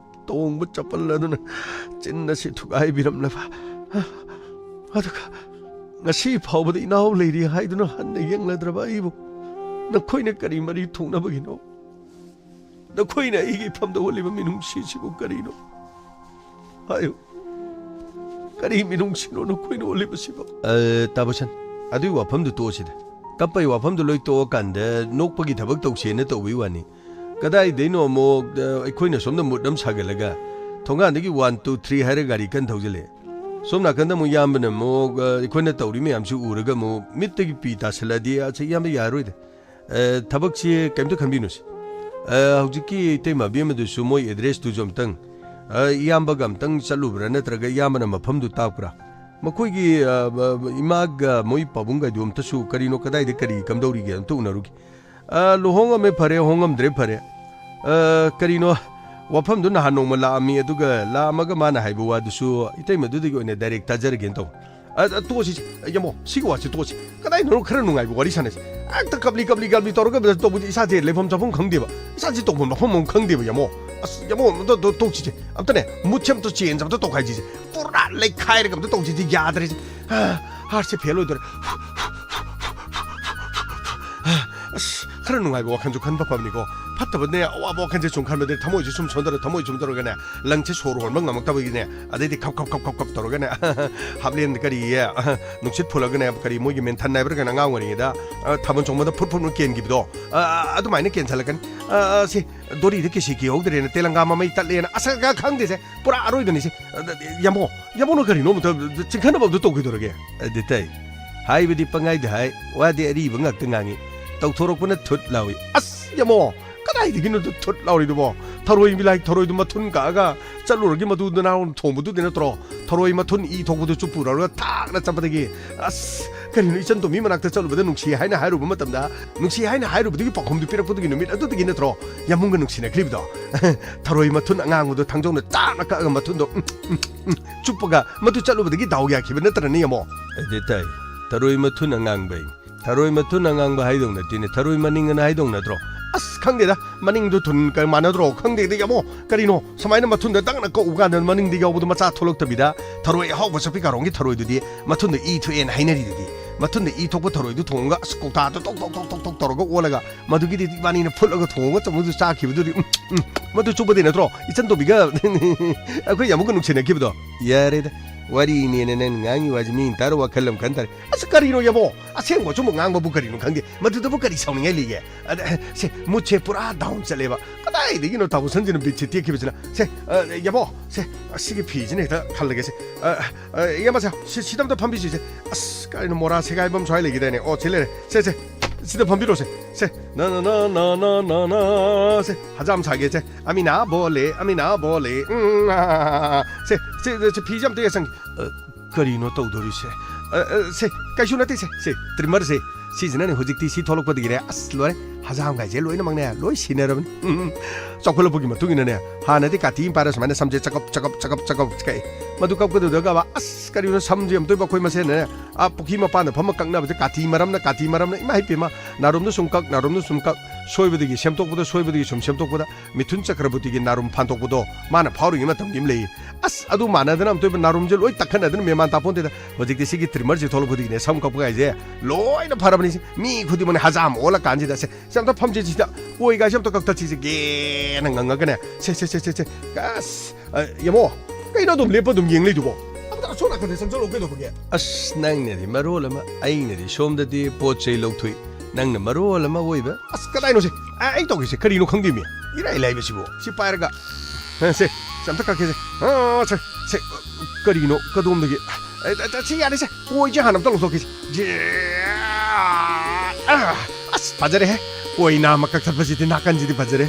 ꯇꯣꯡꯕ ꯆꯄꯜ ꯑꯗꯨꯅ ꯆꯤꯟ ꯑꯁꯤ ꯊꯨꯒꯥꯏꯕꯤꯔꯝꯂꯕ, ꯑꯗꯨꯒ ꯉꯁꯤ ꯐꯥꯎꯕꯗ ꯏꯅꯥꯎ ꯂꯩꯔꯤ ꯍꯥꯏꯗꯨꯅ ꯍꯟꯅ ꯌꯦꯡꯂꯗ꯭ꯔꯕ ꯑꯩꯕꯨ ꯅꯈꯣꯏꯅ ꯀꯔꯤ ꯃꯔꯤ ꯊꯣꯛꯅꯕꯒꯤꯅꯣ? ꯅꯈꯣꯏꯅ ꯑꯩꯒꯤ ꯏꯐꯝꯗ ꯎꯠꯂꯤꯕ ꯃꯤꯅꯨꯡꯁꯤꯁꯤꯕꯨ ꯀꯔꯤꯅꯣ? ꯍꯥꯏꯌꯨ, ꯀꯔꯤ ꯃꯤꯅꯨꯡꯁꯤꯅꯣ ꯅꯈꯣꯏꯅ ꯎꯠꯂꯤꯕꯁꯤꯕꯨ? ꯑ, ꯇꯥꯕꯁꯟ, ꯑꯗꯨꯒꯤ ꯋꯥꯐꯝꯗꯨ ꯇꯣꯛꯑꯁꯤꯗ꯫ ꯀꯞꯄꯩ ꯋꯥꯐꯝꯗꯣ ꯂꯣꯏ ꯇꯣꯛꯑꯀꯥꯟꯗ ꯅꯣꯛꯄꯒꯤ ꯊꯕꯛ ꯇꯧꯁꯦꯅ ꯇꯧꯕꯩ ꯋꯥꯅꯤ꯫ ꯀꯗꯥꯏꯗꯩꯅꯣ ꯑꯃꯨꯛ, ꯑ, ꯑꯩꯈꯣꯏꯅ ꯁꯣꯝꯗ ꯃꯨꯠ ꯑꯃ ꯁꯥꯒꯠꯂꯒ ꯊꯣꯡꯒꯥꯟꯗꯒꯤ "ꯋꯥꯟ, ꯇꯨ, ꯊ꯭ꯔꯤ" ꯍꯥꯏꯔꯒ ꯒꯥꯔꯤ ꯀꯟꯅ ꯊꯧꯖꯤꯜꯂꯛꯑꯦ꯫ ꯁꯣꯝ ꯅꯥꯀꯟꯗ ꯑꯃꯨꯛ ꯏꯌꯥꯝꯕꯅ ꯑꯃꯨꯛ, ꯑ, ꯑꯩꯈꯣꯏꯅ ꯇꯧꯔꯤ ꯃꯌꯥꯝꯁꯤ ꯎꯔꯒ ꯑꯃꯨꯛ ꯃꯤꯠꯇꯒꯤ ꯄꯤ ꯇꯥꯁꯤꯜꯂꯛꯑꯗꯤ, "ꯑꯁ, ꯏꯌꯥꯝꯕ ꯌꯥꯔꯔꯣꯏꯗ꯫ ꯑ, ꯊꯕꯛꯁꯤ ꯀꯩꯝꯇ ꯈꯟꯕꯤꯅꯨꯁꯦ꯫ ꯑ, ꯍꯧꯖꯤꯛꯀꯤ ꯏꯇꯩꯃ ꯑꯕꯦꯝꯃꯗꯨꯁꯨ ꯃꯣꯏ address ꯇꯨꯁꯨ ꯑꯝꯇꯪ, ꯑ, ꯏꯌꯥꯝꯕꯒ ꯑꯝꯇꯪ ꯆꯠꯂꯨꯕ꯭ꯔꯥ ꯅꯠꯇ꯭ꯔꯒ ꯏꯌꯥꯝꯕꯅ ꯃꯐꯝꯗꯨ ꯇꯥꯛꯄ꯭ꯔꯥ? ꯃꯈꯣꯏꯒꯤ, ꯑ, ꯑ, ꯏꯃꯥꯒ ꯃꯣꯏ ꯄꯥꯕꯨꯡꯒꯗꯨ ꯑꯝꯇꯁꯨ ꯀꯔꯤꯅꯣ, ꯀꯗꯥꯏꯗ ꯀꯔꯤ ꯀꯝꯗꯧꯔꯤꯒꯦ ꯑꯝꯇ ꯎꯅꯔꯨꯒꯦ꯫ ꯑ, ꯂꯨꯍꯣꯡꯉꯝꯃꯦ ꯐꯔꯦ, ꯍꯣꯡꯉꯝꯗ꯭ꯔꯦ ꯐꯔꯦ꯫ ꯑ, ꯀꯔꯤꯅꯣ, ꯋꯥꯐꯝꯗꯨ ꯅꯍꯥꯟ ꯅꯣꯡꯃ ꯂꯥꯛꯑꯝꯃꯤ, ꯑꯗꯨꯒ ꯂꯥꯛꯑꯝꯃꯒ ꯃꯥꯅ ꯍꯥꯏꯕ ꯋꯥꯗꯨꯁꯨ ꯏꯇꯩꯃꯗꯨꯗꯒꯤ ꯑꯣꯏꯅ direct ꯇꯥꯖꯔꯒꯦꯅ ꯇꯧꯕ꯫ ꯑ, ꯑ, ꯇꯣꯛꯑꯁꯤ, ꯌꯥꯃꯣ, ꯁꯤꯒꯤ ꯋꯥꯁꯤ ꯇꯣꯛꯑꯁꯤ꯫ ꯀꯗꯥꯏꯅꯣ ꯈꯔ ꯅꯨꯡꯉꯥꯏꯕ ꯋꯥꯔꯤ ꯁꯥꯟꯅꯁꯤ꯫ ꯍꯦꯛꯇ ꯀꯞꯂꯤ, ꯀꯞꯂꯤ, ꯀꯞꯂꯤ ꯇꯧꯔꯒ ꯇꯧꯕꯗꯤ ꯏꯁꯥꯁꯦ ꯂꯩꯐꯝ ꯆꯥꯐꯝ ꯈꯪꯗꯦꯕ, ꯏꯁꯥꯁꯦ ꯇꯧꯐꯝ ꯂꯥꯛꯐꯝ ꯑꯃ ꯈꯪꯗꯦꯕ, ꯌꯥꯃꯣ꯫ ꯑꯁ, ꯌꯥꯃꯣ, ꯑꯝꯇ, ꯑꯝꯇ ꯇꯣꯛꯁꯤꯁꯦ꯫ ꯑꯝꯇꯅꯦ, mood ꯁꯦ ꯑꯝꯇ change ꯑꯝꯇ ꯇꯧꯈꯥꯏꯁꯤꯁꯦ꯫ ꯄꯨꯔꯥ ꯂꯩꯈꯥꯏꯔꯒ ꯑꯝꯇ ꯇꯧꯁꯤꯁꯦ꯫ ꯌꯥꯗ꯭ꯔꯦꯁꯦ꯫ ꯑ, heart ꯁꯦ fail ꯑꯣꯏꯗꯣꯔꯦ꯫ ꯑꯁ, ꯈꯔ ꯅꯨꯡꯉꯥꯏꯕ ꯋꯥꯈꯜꯁꯨ ꯈꯟꯕ ꯐꯕꯅꯤꯀꯣ꯫ ꯐꯠꯇꯕꯅꯦ, ꯑꯋꯥꯕ ꯋꯥꯈꯜꯁꯦ ꯁꯨꯝ ꯈꯟꯕꯗ ꯊꯃꯣꯏꯁꯦ ꯁꯨꯝ ꯁꯣꯟꯊꯔ, ꯊꯃꯣꯏ ꯁꯨꯝ ꯇꯧꯔꯒꯅꯦ, ꯂꯪꯁꯦ ꯁꯣꯔ ꯍꯣꯟꯕ ꯉꯝꯃꯛꯇꯕꯒꯤꯅꯦ, ꯑꯗꯩꯗꯤ ꯈꯞ, ꯈꯞ, ꯈꯞ, ꯈꯞ, ꯈꯞ ꯇꯧꯔꯒꯅꯦ, ꯍꯥꯞꯂꯦꯟ ꯀꯔꯤ, ꯅꯨꯡꯁꯤꯠ ꯐꯨꯜꯂꯒꯅꯦ, ꯀꯔꯤ ꯃꯣꯏꯒꯤ ꯃꯦꯟꯊꯟ ꯍꯥꯏꯕ꯭ꯔꯥ ꯀꯩꯅꯣ, ꯑꯉꯥꯡ ꯑꯣꯏꯔꯤꯉꯩꯗ, ꯑ, ꯊꯥꯕꯜ ꯆꯣꯡꯕꯗ ꯐꯨꯠ ꯐꯨꯠ ꯀꯦꯟꯈꯤꯕꯗꯣ, ꯑ, ꯑ, ꯑꯗꯨꯃꯥꯏꯅ ꯀꯦꯟꯁꯜꯂꯛꯀꯅꯤ꯫ ꯑ, ꯑ, ꯁꯤ ꯗꯣꯔꯤꯗ ꯀꯤꯁꯤ ꯀꯤꯍꯧꯗ꯭ꯔꯦꯅ, ꯇꯦꯂꯪꯒꯥ ꯃꯃꯩ ꯇꯠꯂꯦꯅ, ꯑꯁ, ꯈꯪꯗꯦꯁꯦ, ꯄꯨꯔꯥ ꯑꯔꯣꯏꯕꯅꯤꯁꯦ꯫ ꯑ, ꯌꯥꯃꯣ, ꯌꯥꯃꯣꯅ ꯀꯔꯤꯅꯣ ꯑꯃꯨꯛꯇ ꯆꯤꯡꯈꯠꯅꯕ ꯑꯝꯇ ꯇꯧꯈꯤꯗꯧꯔꯒꯦ? ꯑꯗꯨ ꯇꯥꯏ꯫ ꯍꯥꯏꯕꯗꯤ ꯄꯪꯍꯥꯏꯗ ꯍꯥꯏ, ꯋꯥꯗꯤ ꯑꯔꯤꯕ ꯉꯥꯛꯇ ꯉꯥꯡꯉꯤ꯫ ꯇꯧꯊꯣꯔꯛꯄꯅ ꯊꯨꯠ ꯂꯥꯎꯏ꯫ ꯑꯁ, ꯌꯥꯃꯣ! ꯀꯗꯥꯏꯗꯒꯤꯅꯣ ꯑꯗꯨ ꯊꯨꯠ ꯂꯥꯎꯔꯤꯗꯨꯕꯣ? ꯊꯔꯣꯏ ꯃꯤꯂꯥꯏ, ꯊꯔꯣꯏꯗꯨ ꯃꯊꯨꯟ ꯀꯛꯑꯒ ꯆꯠꯂꯨꯔꯒꯤ ꯃꯗꯨ ꯅꯅꯥꯎꯅ ꯊꯣꯡꯕꯗꯨꯗꯤ ꯅꯠꯇ꯭ꯔꯣ? ꯊꯔꯣꯏ ꯃꯊꯨꯟ ꯏ ꯊꯣꯛꯄꯗꯨ ꯆꯨꯞꯄꯨꯔꯒ ꯊꯥꯛꯅ ꯆꯠꯄꯗꯒꯤ, ꯑꯁ, ꯀꯔꯤꯅꯣ, ꯏꯆꯟ ꯇꯣꯝꯕꯤ ꯃꯅꯥꯛꯇ ꯆꯠꯂꯨꯕꯗ ꯅꯨꯡꯁꯤ ꯍꯥꯏꯅ ꯍꯥꯏꯔꯨꯕ ꯃꯇꯝꯗ, ꯅꯨꯡꯁꯤ ꯍꯥꯏꯅ ꯍꯥꯏꯔꯨꯕꯗꯨꯒꯤ ꯄꯥꯎꯈꯨꯝꯗꯨ ꯄꯤꯔꯛꯄꯗꯨꯒꯤ ꯅꯨꯃꯤꯠ ꯑꯗꯨꯗꯒꯤ ꯅꯠꯇ꯭ꯔꯣ ꯌꯥꯃꯨꯡꯒ ꯅꯨꯡꯁꯤꯅꯈ꯭ꯔꯤꯕꯗꯣ? ꯊꯔꯣꯏ ꯃꯊꯨꯟ ꯑꯉꯥꯡꯕꯗꯣ ꯊꯥꯡꯖꯧꯅ ꯆꯥꯛꯅ ꯀꯛꯑꯒ ꯃꯊꯨꯟꯗꯣ, ꯎꯝ, ꯎꯝ, ꯎꯝ, ꯆꯨꯞꯄꯒ ꯃꯗꯨ ꯆꯠꯂꯨꯕꯗꯒꯤ ꯗꯥꯎ ꯌꯥꯈꯤꯕ ꯅꯠꯇ꯭ꯔꯅꯦ, ꯌꯥꯃꯣ? ꯑꯗꯨ ꯇꯥꯏ꯫ ꯊꯔꯣꯏ ꯃꯊꯨꯟ ꯑꯉꯥꯡꯕꯩ꯫ ꯊꯔꯣꯏ ꯃꯊꯨꯟ ꯑꯉꯥꯡꯕ ꯍꯥꯏꯗꯧ ꯅꯠꯇꯦꯅꯦ, ꯊꯔꯣꯏ ꯃꯅꯤꯡ ꯑꯅ ꯍꯥꯏꯗꯧ ꯅꯠꯇ꯭ꯔꯣ? ꯑꯁ, ꯈꯪꯗꯦꯗ, ꯃꯅꯤꯡꯗꯨ ꯊꯨꯟ ꯀ-, ꯃꯥꯟꯅꯗ꯭ꯔꯣ? ꯈꯪꯗꯦꯗ, ꯌꯥꯃꯣ, ꯀꯔꯤꯅꯣ? ꯁꯨꯃꯥꯏꯅ ꯃꯊꯨꯟꯗ ꯗꯛꯅ ꯀꯛꯎ ꯀꯥꯟꯗ ꯃꯅꯤꯡꯗ ꯌꯥꯎꯕꯗꯣ ꯃꯆꯥ ꯊꯣꯛꯂꯛꯇꯕꯤꯗ, ꯊꯔꯣꯏ ꯑꯍꯥꯎꯕ ꯆꯠꯄꯤ ꯀꯥꯔꯣꯡꯒꯤ ꯊꯔꯣꯏꯗꯨꯗꯤ ꯃꯊꯨꯟꯗ ꯏ ꯊꯣꯛꯑꯦꯅ ꯍꯥꯏꯅꯔꯤꯗꯨꯗꯤ꯫ ꯃꯊꯨꯟꯗ ꯏ ꯊꯣꯛꯄ ꯊꯔꯣꯏꯗꯨ ꯊꯣꯡꯉꯒ, ꯑꯁ, ꯀꯧꯇꯥꯗ ꯇꯣꯛ ꯇꯣꯛ ꯇꯣꯛ ꯇꯣꯛ ꯇꯧꯔꯒ ꯑꯣꯜꯂꯒ, ꯃꯗꯨꯒꯤꯗꯤ ꯏꯕꯥꯅꯤꯅ ꯐꯨꯠꯂꯒ ꯊꯣꯡꯉꯒ ꯆꯥꯃꯁꯗꯨ ꯆꯥꯈꯤꯕꯗꯨꯗꯤ, ꯎꯝ, ꯎꯝ, ꯃꯗꯨ ꯆꯨꯞꯄꯗꯤ ꯅꯠꯇ꯭ꯔꯣ ꯏꯆꯟ ꯇꯣꯝꯕꯤꯒ ꯑꯩꯈꯣꯏ ꯌꯥꯃꯨꯒ ꯅꯨꯡꯁꯤꯅꯈꯤꯕꯗꯣ? ꯌꯥꯔꯦꯗ, ꯋꯥꯔꯤꯅꯦꯅ ꯅꯪ ꯉꯥꯡꯉꯤ ꯋꯥꯁꯦ ꯃꯤꯅ ꯇꯥꯔ ꯋꯥꯈꯜ ꯑꯃ ꯈꯟ ꯇꯥꯔꯦ꯫ ꯑꯁ, ꯀꯔꯤꯅꯣ ꯌꯥꯕꯣ? ꯑꯁꯦꯡꯕ ꯑꯆꯨꯝꯕ ꯉꯥꯡꯕꯕꯨ ꯀꯔꯤꯅꯣ ꯈꯪꯗꯦ꯫ ꯃꯗꯨꯗꯕꯨ ꯀꯔꯤ ꯁꯥꯎꯅꯤꯡꯉꯥꯏ ꯂꯩꯒꯦ? ꯑꯗ, ꯁꯦ, ꯃꯨꯠꯁꯦ ꯄꯨꯔꯥ ꯗꯥꯎꯟ ꯆꯠꯂꯦꯕ꯫ ꯀꯗꯥꯏꯗꯒꯤꯅꯣ ꯇꯥꯃꯣꯁꯟꯁꯤꯅ ꯕꯤꯠꯁꯦ ꯇꯦꯛꯈꯤꯕꯁꯤꯅ? ꯁꯦ, ꯑ, ꯌꯥꯕꯣ, ꯁꯦ, ꯑꯁꯤꯒꯤ ꯐꯤꯁꯤꯅ ꯍꯦꯛꯇ ꯈꯜꯂꯒꯦ ꯁꯦ꯫ ꯑ, ꯑ, ꯏꯌꯥꯝꯕ ꯁꯦ, ꯁꯤ, ꯁꯤꯗ ꯑꯝꯇ ꯐꯝꯕꯤꯁꯤꯁꯦ꯫ ꯑꯁ, ꯀꯔꯤꯅꯣ ꯃꯣꯔꯥ ꯁꯦꯒꯥꯏꯕ ꯑꯃ ꯁ꯭ꯋꯥꯏ ꯂꯩꯈꯤꯗꯥꯏꯅꯦ? ꯑꯣ, ꯁꯤ ꯂꯩꯔꯦ꯫ ꯁꯦ, ꯁꯦ, ꯁꯤꯗ ꯐꯝꯕꯤꯔꯣꯁꯦ꯫ ꯁꯦ, ꯅ, ꯅ, ꯁꯦ, ꯍꯖꯥꯝ ꯁꯥꯒꯦ ꯁꯦ꯫ ꯑꯃꯤꯅꯥ ꯕꯣꯂꯦ, ꯑꯃꯤꯅꯥ ꯕꯣꯂꯦ꯫ ꯎꯝ, ꯑ, ꯑ, ꯑ, ꯑ꯫ ꯁꯦ, ꯁꯦ, ꯁꯦ, ꯁꯦ, ꯐꯤꯁꯦ ꯑꯝꯇ ꯌꯦꯡꯁꯟꯒꯦ꯫ ꯑ, ꯀꯔꯤꯅꯣ ꯇꯧꯗꯣꯔꯤꯁꯦ? ꯑ, ꯑ, ꯁꯦ, ꯀꯩꯁꯨ ꯅꯠꯇꯦ ꯁꯦ꯫ ꯁꯦ, ꯇ꯭ꯔꯤꯃꯔꯁꯦ꯫ ꯁꯤꯁꯤꯅꯅꯦ ꯍꯧꯖꯤꯛꯇꯤ ꯁꯤ ꯊꯣꯛꯂꯛꯄꯗꯒꯤꯅꯦ꯫ ꯑꯁ, ꯂꯣꯏꯔꯦ꯫ ꯍꯖꯥꯝꯒꯥꯏꯁꯦ ꯂꯣꯏꯅꯃꯛꯅꯦ, ꯂꯣꯏ ꯁꯤꯟꯅꯔꯕꯅꯤ꯫ ꯎꯝ, ꯎꯝ꯫ ꯆꯥꯎꯈꯠꯂꯛꯄꯒꯤ ꯃꯇꯨꯡ ꯏꯟꯅꯅꯦ, ꯍꯥꯟꯅꯗꯤ ꯀꯥꯇꯤ ꯑꯃ ꯄꯥꯏꯔ ꯁꯨꯃꯥꯏꯅ ꯁꯝꯁꯦ ꯆꯀꯞ, ꯆꯀꯞ, ꯆꯀꯞ, ꯆꯀꯞ ꯀꯛꯑꯦ꯫ ꯃꯗꯨ ꯀꯛꯄꯗꯨꯗꯒ, ꯑꯁ, ꯀꯔꯤꯅꯣ ꯁꯝꯁꯦ ꯑꯝꯇꯣꯏꯕ ꯑꯩꯈꯣꯏ ꯃꯁꯦꯟꯅꯅꯦ꯫ ꯑꯥ, ꯄꯨꯈ꯭ꯔꯤ ꯃꯄꯥꯟꯗ ꯐꯝꯃ ꯀꯛꯅꯕꯁꯦ ꯀꯥꯇꯤ ꯃꯔꯝꯅ, ꯀꯥꯇꯤ ꯃꯔꯝꯅ, ꯏꯃꯥ ꯏꯄꯦꯝꯃ, ꯅꯥꯔꯨꯝꯗ ꯁꯨꯝ ꯀꯛ, ꯅꯥꯔꯨꯝꯗ ꯁꯨꯝ ꯀꯛ, ꯁꯣꯏꯕꯗꯒꯤ ꯁꯦꯝꯗꯣꯛꯄꯗ, ꯁꯣꯏꯕꯗꯒꯤ ꯁꯨꯝ ꯁꯦꯝꯗꯣꯛꯄꯗ, ꯃꯤꯊꯨꯟ ꯆꯀ꯭ꯔꯕꯨꯇꯤꯒꯤ ꯅꯥꯔꯨꯝ ꯐꯥꯟꯗꯣꯛꯄꯗꯣ ꯃꯥꯅ ꯐꯥꯎꯔꯤꯉꯩ ꯃꯇꯝꯒꯤ ꯑꯃ ꯂꯩꯌꯦ꯫ ꯑꯁ, ꯑꯗꯨ ꯃꯥꯟꯅꯗꯅ ꯑꯝꯇꯣꯏꯕ ꯅꯥꯔꯨꯝꯁꯦ ꯂꯣꯏ ꯇꯛꯈꯠꯅꯗꯅ ꯃꯦꯃꯥꯟ ꯇꯥꯄꯣꯟꯇꯦꯗ꯫ ꯍꯧꯖꯤꯛꯇꯤ ꯁꯤꯒꯤ ꯇ꯭ꯔꯤꯃꯔꯁꯦ ꯊꯣꯛꯂꯛꯄꯗꯒꯤꯅꯦ ꯁꯝ ꯀꯛꯄ ꯀꯥꯏꯁꯦ ꯂꯣꯏꯅ ꯐꯔꯕꯅꯤ꯫ ꯁꯤ ꯃꯤ ꯈꯨꯗꯤꯡꯃꯛꯅ ꯍꯖꯥꯝ ꯑꯣꯜꯂꯀꯥꯟꯁꯤꯗ ꯁꯦ, ꯁꯦ ꯑꯝꯇ ꯐꯝꯁꯤ ꯁꯤꯗ, ꯑꯣꯏ ꯀꯥꯏꯁꯦ ꯑꯝꯇ ꯀꯛꯊꯠꯁꯤꯁꯦ ꯒꯦꯅ ꯉꯪꯉꯒꯅꯦ꯫ ꯁꯦ, ꯁꯦ, ꯁꯦ, ꯁꯦ, ꯁꯦ꯫ ꯑꯁ, ꯑ, ꯌꯦꯡꯉꯣ, ꯀꯩꯅꯣ ꯑꯗꯨꯝ ꯂꯦꯞꯄ ꯑꯗꯨꯝ ꯌꯦꯡ ꯂꯩꯗꯨꯕꯣ? ꯑꯝꯇ ꯑꯁꯣꯝ ꯅꯥꯀꯟꯗ ꯆꯪꯁꯜꯂꯣ ꯀꯩꯗꯧꯕꯒꯦ? ꯑꯁ, ꯅꯪꯅꯗꯤ ꯃꯔꯣꯜ ꯑꯃ, ꯑꯩꯅꯗꯤ ꯁꯣꯝꯗꯗꯤ ꯄꯣꯠ ꯆꯩ ꯂꯧꯊꯣꯛꯏ, ꯅꯪꯅ ꯃꯔꯣꯜ ꯑꯃ ꯑꯣꯏꯕ꯫ ꯑꯁ, ꯀꯗꯥꯏꯅꯣꯁꯦ? ꯑ, ꯑꯩ ꯇꯧꯒꯦꯁꯦ ꯀꯔꯤꯅꯣ ꯈꯪꯗꯦꯃꯤ꯫ ꯏꯔꯥꯏ ꯂꯥꯏꯕꯁꯤꯕꯨ꯫ ꯁꯤ ꯄꯥꯏꯔꯒ, ꯑ, ꯁꯦ, ꯁꯦ ꯑꯝꯇ ꯀꯛꯀꯦꯁꯦ꯫ ꯑ, ꯁꯦ, ꯁꯦ, ꯀꯔꯤꯅꯣ? ꯀꯗꯣꯝꯗꯒꯤ? ꯑ, ꯑ, ꯑ, ꯁꯤ ꯌꯥꯔꯦꯁꯦ꯫ ꯑꯣꯏꯁꯦ ꯍꯥꯟꯅ ꯑꯝꯇ ꯂꯧꯊꯣꯛꯈꯤꯁꯦ꯫ ꯖꯦ-, ꯑ, ꯑꯁ, ꯐꯖꯔꯦꯍꯦ꯫ ꯑꯣꯏ ꯅꯥꯝꯃ ꯀꯛꯊꯠꯄꯁꯤꯗꯤ ꯅꯥꯀꯟꯁꯤꯗꯤ ꯐꯖꯔꯦ꯫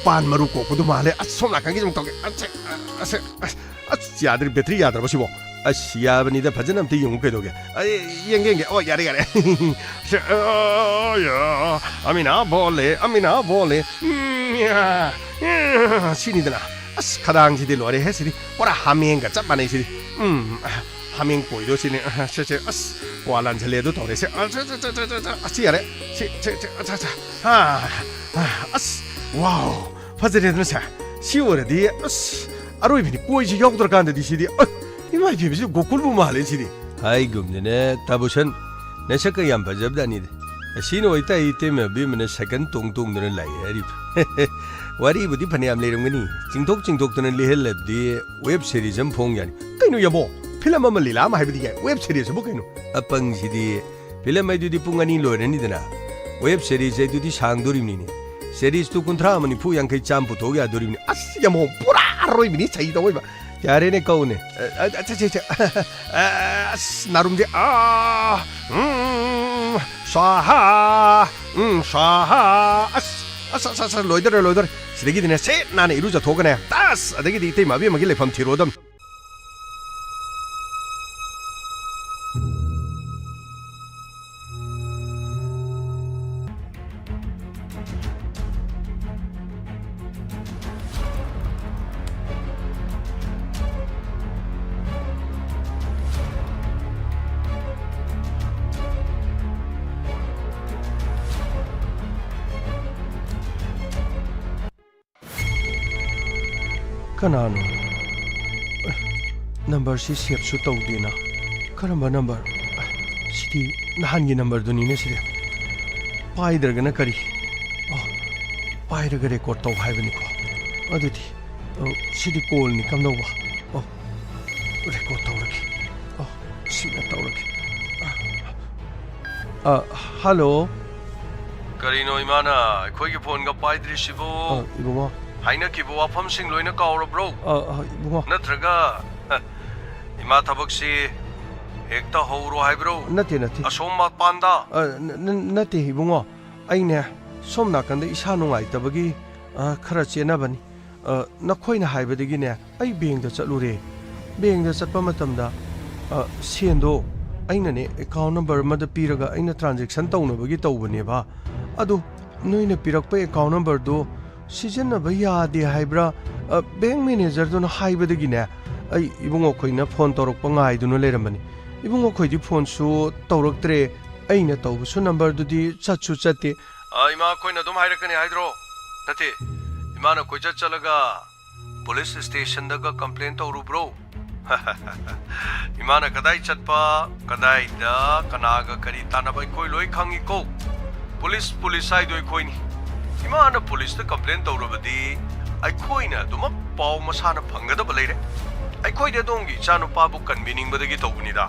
ꯄꯥꯟ ꯃꯔꯨ ꯀꯣꯛꯄꯗꯨ ꯃꯥꯜꯂꯦ꯫ ꯑꯁ, ꯁꯣꯝ ꯅꯥꯀꯟꯒꯤꯁꯦ ꯑꯃꯨꯛ ꯇꯧꯒꯦ꯫ ꯑꯁ, ꯑꯁ, ꯑꯁ, ꯑꯁ, ꯌꯥꯗ꯭ꯔꯤ, ꯕꯦꯇ꯭ꯔꯤ ꯌꯥꯗ꯭ꯔꯕ ꯁꯤꯕꯣ? ꯑꯁ, ꯌꯥꯕꯅꯤꯗ, ꯐꯖꯅ ꯑꯝꯇ ꯌꯦꯡꯉꯨ ꯀꯩꯗꯧꯒꯦ? ꯑꯩ ꯌꯦꯡꯒꯦ, ꯌꯦꯡꯒꯦ꯫ ꯑꯣ, ꯌꯥꯔꯦ, ꯌꯥꯔꯦ꯫ ꯁꯦ, ꯑ, ꯌꯥ, ꯑꯃꯤꯅꯥ ꯕꯣꯂꯦ, ꯑꯃꯤꯅꯥ ꯕꯣꯂꯦ꯫ ꯎꯝ, ꯌꯥ, ꯌꯥ, ꯁꯤꯅꯤꯗꯅ꯫ ꯑꯁ, ꯈꯗꯥꯡꯁꯤꯗꯤ ꯂꯣꯏꯔꯦꯍꯦ, ꯁꯤꯗꯤ꯫ ꯄꯨꯔꯥ ꯍꯥꯃꯦꯡꯒ ꯆꯞ ꯃꯥꯟꯅꯩ ꯁꯤꯗꯤ꯫ ꯎꯝ, ꯍꯥꯃꯦꯡ ꯀꯣꯏꯗꯣ ꯁꯤꯅꯤ꯫ ꯑ, ꯁꯦ, ꯁꯦ, ꯑꯁ, ꯀ꯭ꯋꯥ ꯂꯥꯟꯁꯤꯜꯂꯦ ꯑꯗꯨ ꯇꯧꯔꯦ꯫ ꯁꯦ, ꯑ, ꯁꯦ, ꯁꯦ, ꯑꯁꯤ ꯌꯥꯔꯦ꯫ ꯁꯤ, ꯁꯦ, ꯁꯦ, ꯑ, ꯁꯦ, ꯁꯦ꯫ ꯑ, ꯑ, ꯑꯁ, ꯋꯥꯎ, ꯐꯖꯔꯦꯗꯅ ꯁꯦ꯫ ꯁꯤ ꯑꯣꯏꯔꯗꯤ, ꯑꯁ, ꯑꯔꯣꯏꯕꯤꯅꯤ꯫ ꯀꯣꯏꯁꯤ ꯌꯥꯎꯗ꯭ꯔꯀꯥꯟꯗꯗꯤ ꯁꯤꯗꯤ꯫ ꯑ, ꯏꯃꯥ ꯏꯕꯦꯝꯃ, ꯁꯤꯗꯤ ꯒꯣꯀꯨꯜꯕꯨ ꯃꯥꯜꯂꯦ ꯁꯤꯗꯤ꯫ ꯍꯥꯏꯒꯨꯝꯗꯅ, ꯇꯥꯕꯨꯁꯟ, ꯅꯁꯛꯀ ꯌꯥꯝ ꯐꯖꯕꯖꯥꯠꯅꯤꯗ꯫ ꯑꯁꯤꯅ ꯑꯣꯏꯇꯥꯏ ꯏꯇꯩꯃ ꯑꯕꯦꯝꯃꯅ ꯁꯥꯏꯀꯜ ꯇꯣꯡ ꯇꯣꯡꯗꯨꯅ ꯂꯥꯛꯑꯦ ꯍꯥꯏꯔꯤꯕ꯫ ꯋꯥꯔꯤꯕꯨꯗꯤ ꯐꯅꯌꯥꯝ ꯂꯩꯔꯝꯒꯅꯤ꯫ ꯆꯤꯡꯊꯣꯛ ꯆꯤꯡꯊꯣꯛꯇꯅ ꯂꯤꯍꯜꯂꯕꯗꯤ ꯋꯦꯕ ꯁꯤꯔꯤꯖ ꯑꯃ ꯐꯣꯡ ꯌꯥꯅꯤ꯫ ꯀꯩꯅꯣ ꯌꯥꯃꯣ? ꯐꯤꯂꯝ ꯑꯃ, ꯂꯤꯂꯥ ꯑꯃ ꯍꯥꯏꯕꯗꯤ ꯌꯥꯏ, ꯋꯦꯕ ꯁꯤꯔꯤꯁ ꯑꯕꯨ ꯀꯩꯅꯣ? ꯑꯄꯪꯁꯤꯗꯤ, ꯐꯤꯂꯝ ꯍꯥꯏꯗꯨꯗꯤ ꯄꯨꯡ ꯑꯅꯤ ꯂꯣꯏꯔꯅꯤꯗꯅ, ꯋꯦꯕ ꯁꯤꯔꯤꯁ ꯍꯥꯏꯗꯨꯗꯤ ꯁꯥꯡꯗꯣꯔꯤꯕꯅꯤꯅꯦ꯫ ꯁꯤꯔꯤꯁꯇꯨ ꯀꯨꯟꯊ꯭ꯔꯥ ꯑꯃ, ꯅꯤꯐꯨ, ꯌꯥꯡꯈꯩ, ꯆꯥꯝꯃ ꯄꯨꯊꯣꯛ ꯌꯥꯗꯣꯔꯤꯕꯅꯤ꯫ ꯑꯁ, ꯌꯥꯃꯣ, ꯄꯨꯔꯥ ꯑꯔꯣꯏꯕꯤꯅꯤ ꯁꯍꯤ ꯇꯧꯕ꯫ ꯌꯥꯔꯦꯅꯦ, ꯀꯧꯅꯦ꯫ ꯑ, ꯑ, ꯑ, ꯁꯦ, ꯁꯦ, ꯁꯦ꯫ ꯑ, ꯑꯁ, ꯅꯥꯔꯨꯝꯁꯦ꯫ ꯑꯥ, ꯎꯝ, ꯁ꯭ꯋꯥꯍꯥ, ꯎꯝ, ꯁ꯭ꯋꯥꯍꯥ꯫ ꯑꯁ, ꯑꯁ, ꯑꯁ, ꯑꯁ, ꯂꯣꯏꯗꯔꯦ, ꯂꯣꯏꯗꯔꯦ꯫ ꯁꯤꯗꯒꯤꯗꯤꯅꯦ, ꯁꯦꯠ ꯅꯥꯟꯅ ꯏꯔꯨꯖꯊꯣꯛꯑꯒꯅꯦ, ꯇꯁ, ꯑꯗꯒꯤꯗꯤ ꯏꯇꯩꯃ ꯑꯕꯦꯝꯃꯒꯤ ꯂꯩꯐꯝ ꯊꯤꯔꯣꯗꯝ꯫ ꯀꯅꯥꯅꯣ? ꯑꯦ, ꯅꯝꯕꯔꯁꯤ ꯁꯦꯞꯁꯨ ꯇꯧꯗꯦꯅ꯫ ꯀꯔꯝꯕ ꯅꯝꯕꯔ? ꯑꯦ, ꯁꯤꯗꯤ ꯅꯍꯥꯟꯒꯤ ꯅꯝꯕꯔꯗꯨꯅꯤꯅꯦ ꯁꯤꯗꯤ꯫ ꯄꯥꯏꯗ꯭ꯔꯒꯅ ꯀꯔꯤ? ꯑꯣ, ꯄꯥꯏꯔꯒ ꯔꯦꯀꯣꯔꯗ ꯇꯧ ꯍꯥꯏꯕꯅꯤꯀꯣ꯫ ꯑꯗꯨꯗꯤ, ꯑꯣ, ꯁꯤꯗꯤ ꯀꯣꯜꯅꯤ, ꯀꯝꯗꯧꯕ? ꯑꯣ, ꯔꯦꯀꯣꯔꯗ ꯇꯧꯔꯒꯦ꯫ ꯑꯣ, ꯁꯤꯅ ꯇꯧꯔꯒꯦ꯫ ꯑ, ꯍꯜꯂꯣ꯫ ꯀꯔꯤꯅꯣ ꯏꯃꯥꯅ ꯑꯩꯈꯣꯏꯒꯤ ꯐꯣꯟꯒ ꯄꯥꯏꯗ꯭ꯔꯤꯁꯤꯕꯣ? ꯑ, ꯏꯕꯨꯡꯉꯣ꯫ ꯍꯥꯏꯅꯈꯤꯕ ꯋꯥꯐꯝꯁꯤꯡ ꯂꯣꯏꯅ ꯀꯥꯎꯔꯕ꯭ꯔꯣ? ꯑ, ꯑ, ꯏꯕꯨꯡꯉꯣ꯫ ꯅꯠꯇ꯭ꯔꯒ, ꯍ, ꯏꯃꯥ ꯊꯕꯛꯁꯤ ꯍꯦꯛꯇ ꯍꯧꯔꯣ ꯍꯥꯏꯕ꯭ꯔꯣ? ꯅꯠꯇꯦ, ꯅꯠꯇꯦ꯫ ꯑꯁꯣꯝ ꯃꯄꯥꯟꯗ? ꯑ, ꯅ-, ꯅ-, ꯅꯠꯇꯦ ꯏꯕꯨꯡꯉꯣ꯫ ꯑꯩꯅꯦ ꯁꯣꯝ ꯅꯥꯀꯟꯗ ꯏꯁꯥ ꯅꯨꯡꯉꯥꯏꯇꯕꯒꯤ, ꯑ, ꯈꯔ ꯆꯦꯟꯅꯕꯅꯤ꯫ ꯑ, ꯅꯈꯣꯏꯅ ꯍꯥꯏꯕꯗꯒꯤꯅꯦ, ꯑꯩ ꯕꯦꯡꯗ ꯆꯠꯂꯨꯔꯦ꯫ ꯕꯦꯡꯗ ꯆꯠꯄ ꯃꯇꯝꯗ, ꯑ, ꯁꯦꯟꯗꯣ ꯑꯩꯅꯅꯦ ꯑꯦꯀꯥꯎꯟ ꯅꯝꯕꯔ ꯑꯃꯗ ꯄꯤꯔꯒ ꯑꯩꯅ ꯇ꯭ꯔꯥꯟꯖꯦꯛꯁꯟ ꯇꯧꯅꯕꯒꯤ ꯇꯧꯕꯅꯦꯕ꯫ ꯑꯗꯣ ꯅꯣꯏꯅ ꯄꯤꯔꯛꯄ ꯑꯦꯀꯥꯎꯟ ꯅꯝꯕꯔꯗꯣ ꯁꯤꯖꯤꯟꯅꯕ ꯌꯥꯗꯦ ꯍꯥꯏꯕ꯭ꯔꯥ, ꯑ, ꯕꯦꯡ ꯃꯦꯅꯦꯖꯔꯗꯨꯅ ꯍꯥꯏꯕꯗꯒꯤꯅꯦ, ꯑꯩ ꯏꯕꯨꯡꯉꯣꯈꯣꯏꯅ ꯐꯣꯟ ꯇꯧꯔꯛꯄ ꯉꯥꯏꯗꯨꯅ ꯂꯩꯔꯝꯕꯅꯤ꯫ ꯏꯕꯨꯡꯉꯣꯈꯣꯏꯗꯤ ꯐꯣꯟꯁꯨ ꯇꯧꯔꯛꯇ꯭ꯔꯦ, ꯑꯩꯅ ꯇꯧꯕꯁꯨ ꯅꯝꯕꯔꯗꯨꯗꯤ ꯆꯠꯁꯨ ꯆꯠꯇꯦ꯫ ꯑ, ꯏꯃꯥ, ꯑꯩꯈꯣꯏꯅ ꯑꯗꯨꯝ ꯍꯥꯏꯔꯛꯀꯅꯤ ꯍꯥꯏꯗ꯭ꯔꯣ? ꯅꯠꯇꯦ, ꯏꯃꯥꯅ ꯀꯣꯏꯆꯠ ꯆꯠꯂꯒ ꯄꯨꯂꯤꯁ ꯁ꯭ꯇꯦꯁꯟꯗꯒ ꯀꯝꯄ꯭ꯂꯦꯟ ꯇꯧꯔꯨꯕ꯭ꯔꯣ? ꯏꯃꯥꯅ ꯀꯗꯥꯏ ꯆꯠꯄ, ꯀꯗꯥꯏꯗ, ꯀꯅꯥꯒ ꯀꯔꯤ ꯇꯥꯟꯅꯕ ꯑꯩꯈꯣꯏ ꯂꯣꯏ ꯈꯪꯉꯤꯀꯣ꯫ ꯄꯨꯂꯤꯁ, ꯄꯨꯂꯤꯁ ꯍꯥꯏꯗꯣ ꯑꯩꯈꯣꯏꯅꯤ꯫ ꯏꯃꯥꯅ ꯄꯨꯂꯤꯁꯇ ꯀꯝꯄ꯭ꯂꯦꯟ ꯇꯧꯔꯕꯗꯤ ꯑꯩꯈꯣꯏꯅ ꯑꯗꯨꯃꯛ ꯄꯥꯎ ꯃꯁꯥꯅ ꯐꯪꯒꯗꯕ ꯂꯩꯔꯦ꯫ ꯑꯩꯈꯣꯏꯗꯤ ꯑꯗꯣꯝꯒꯤ ꯏꯆꯥꯅꯨꯄꯥꯕꯨ ꯀꯟꯕꯤꯅꯤꯡꯕꯗꯒꯤ ꯇꯧꯕꯅꯤꯗ꯫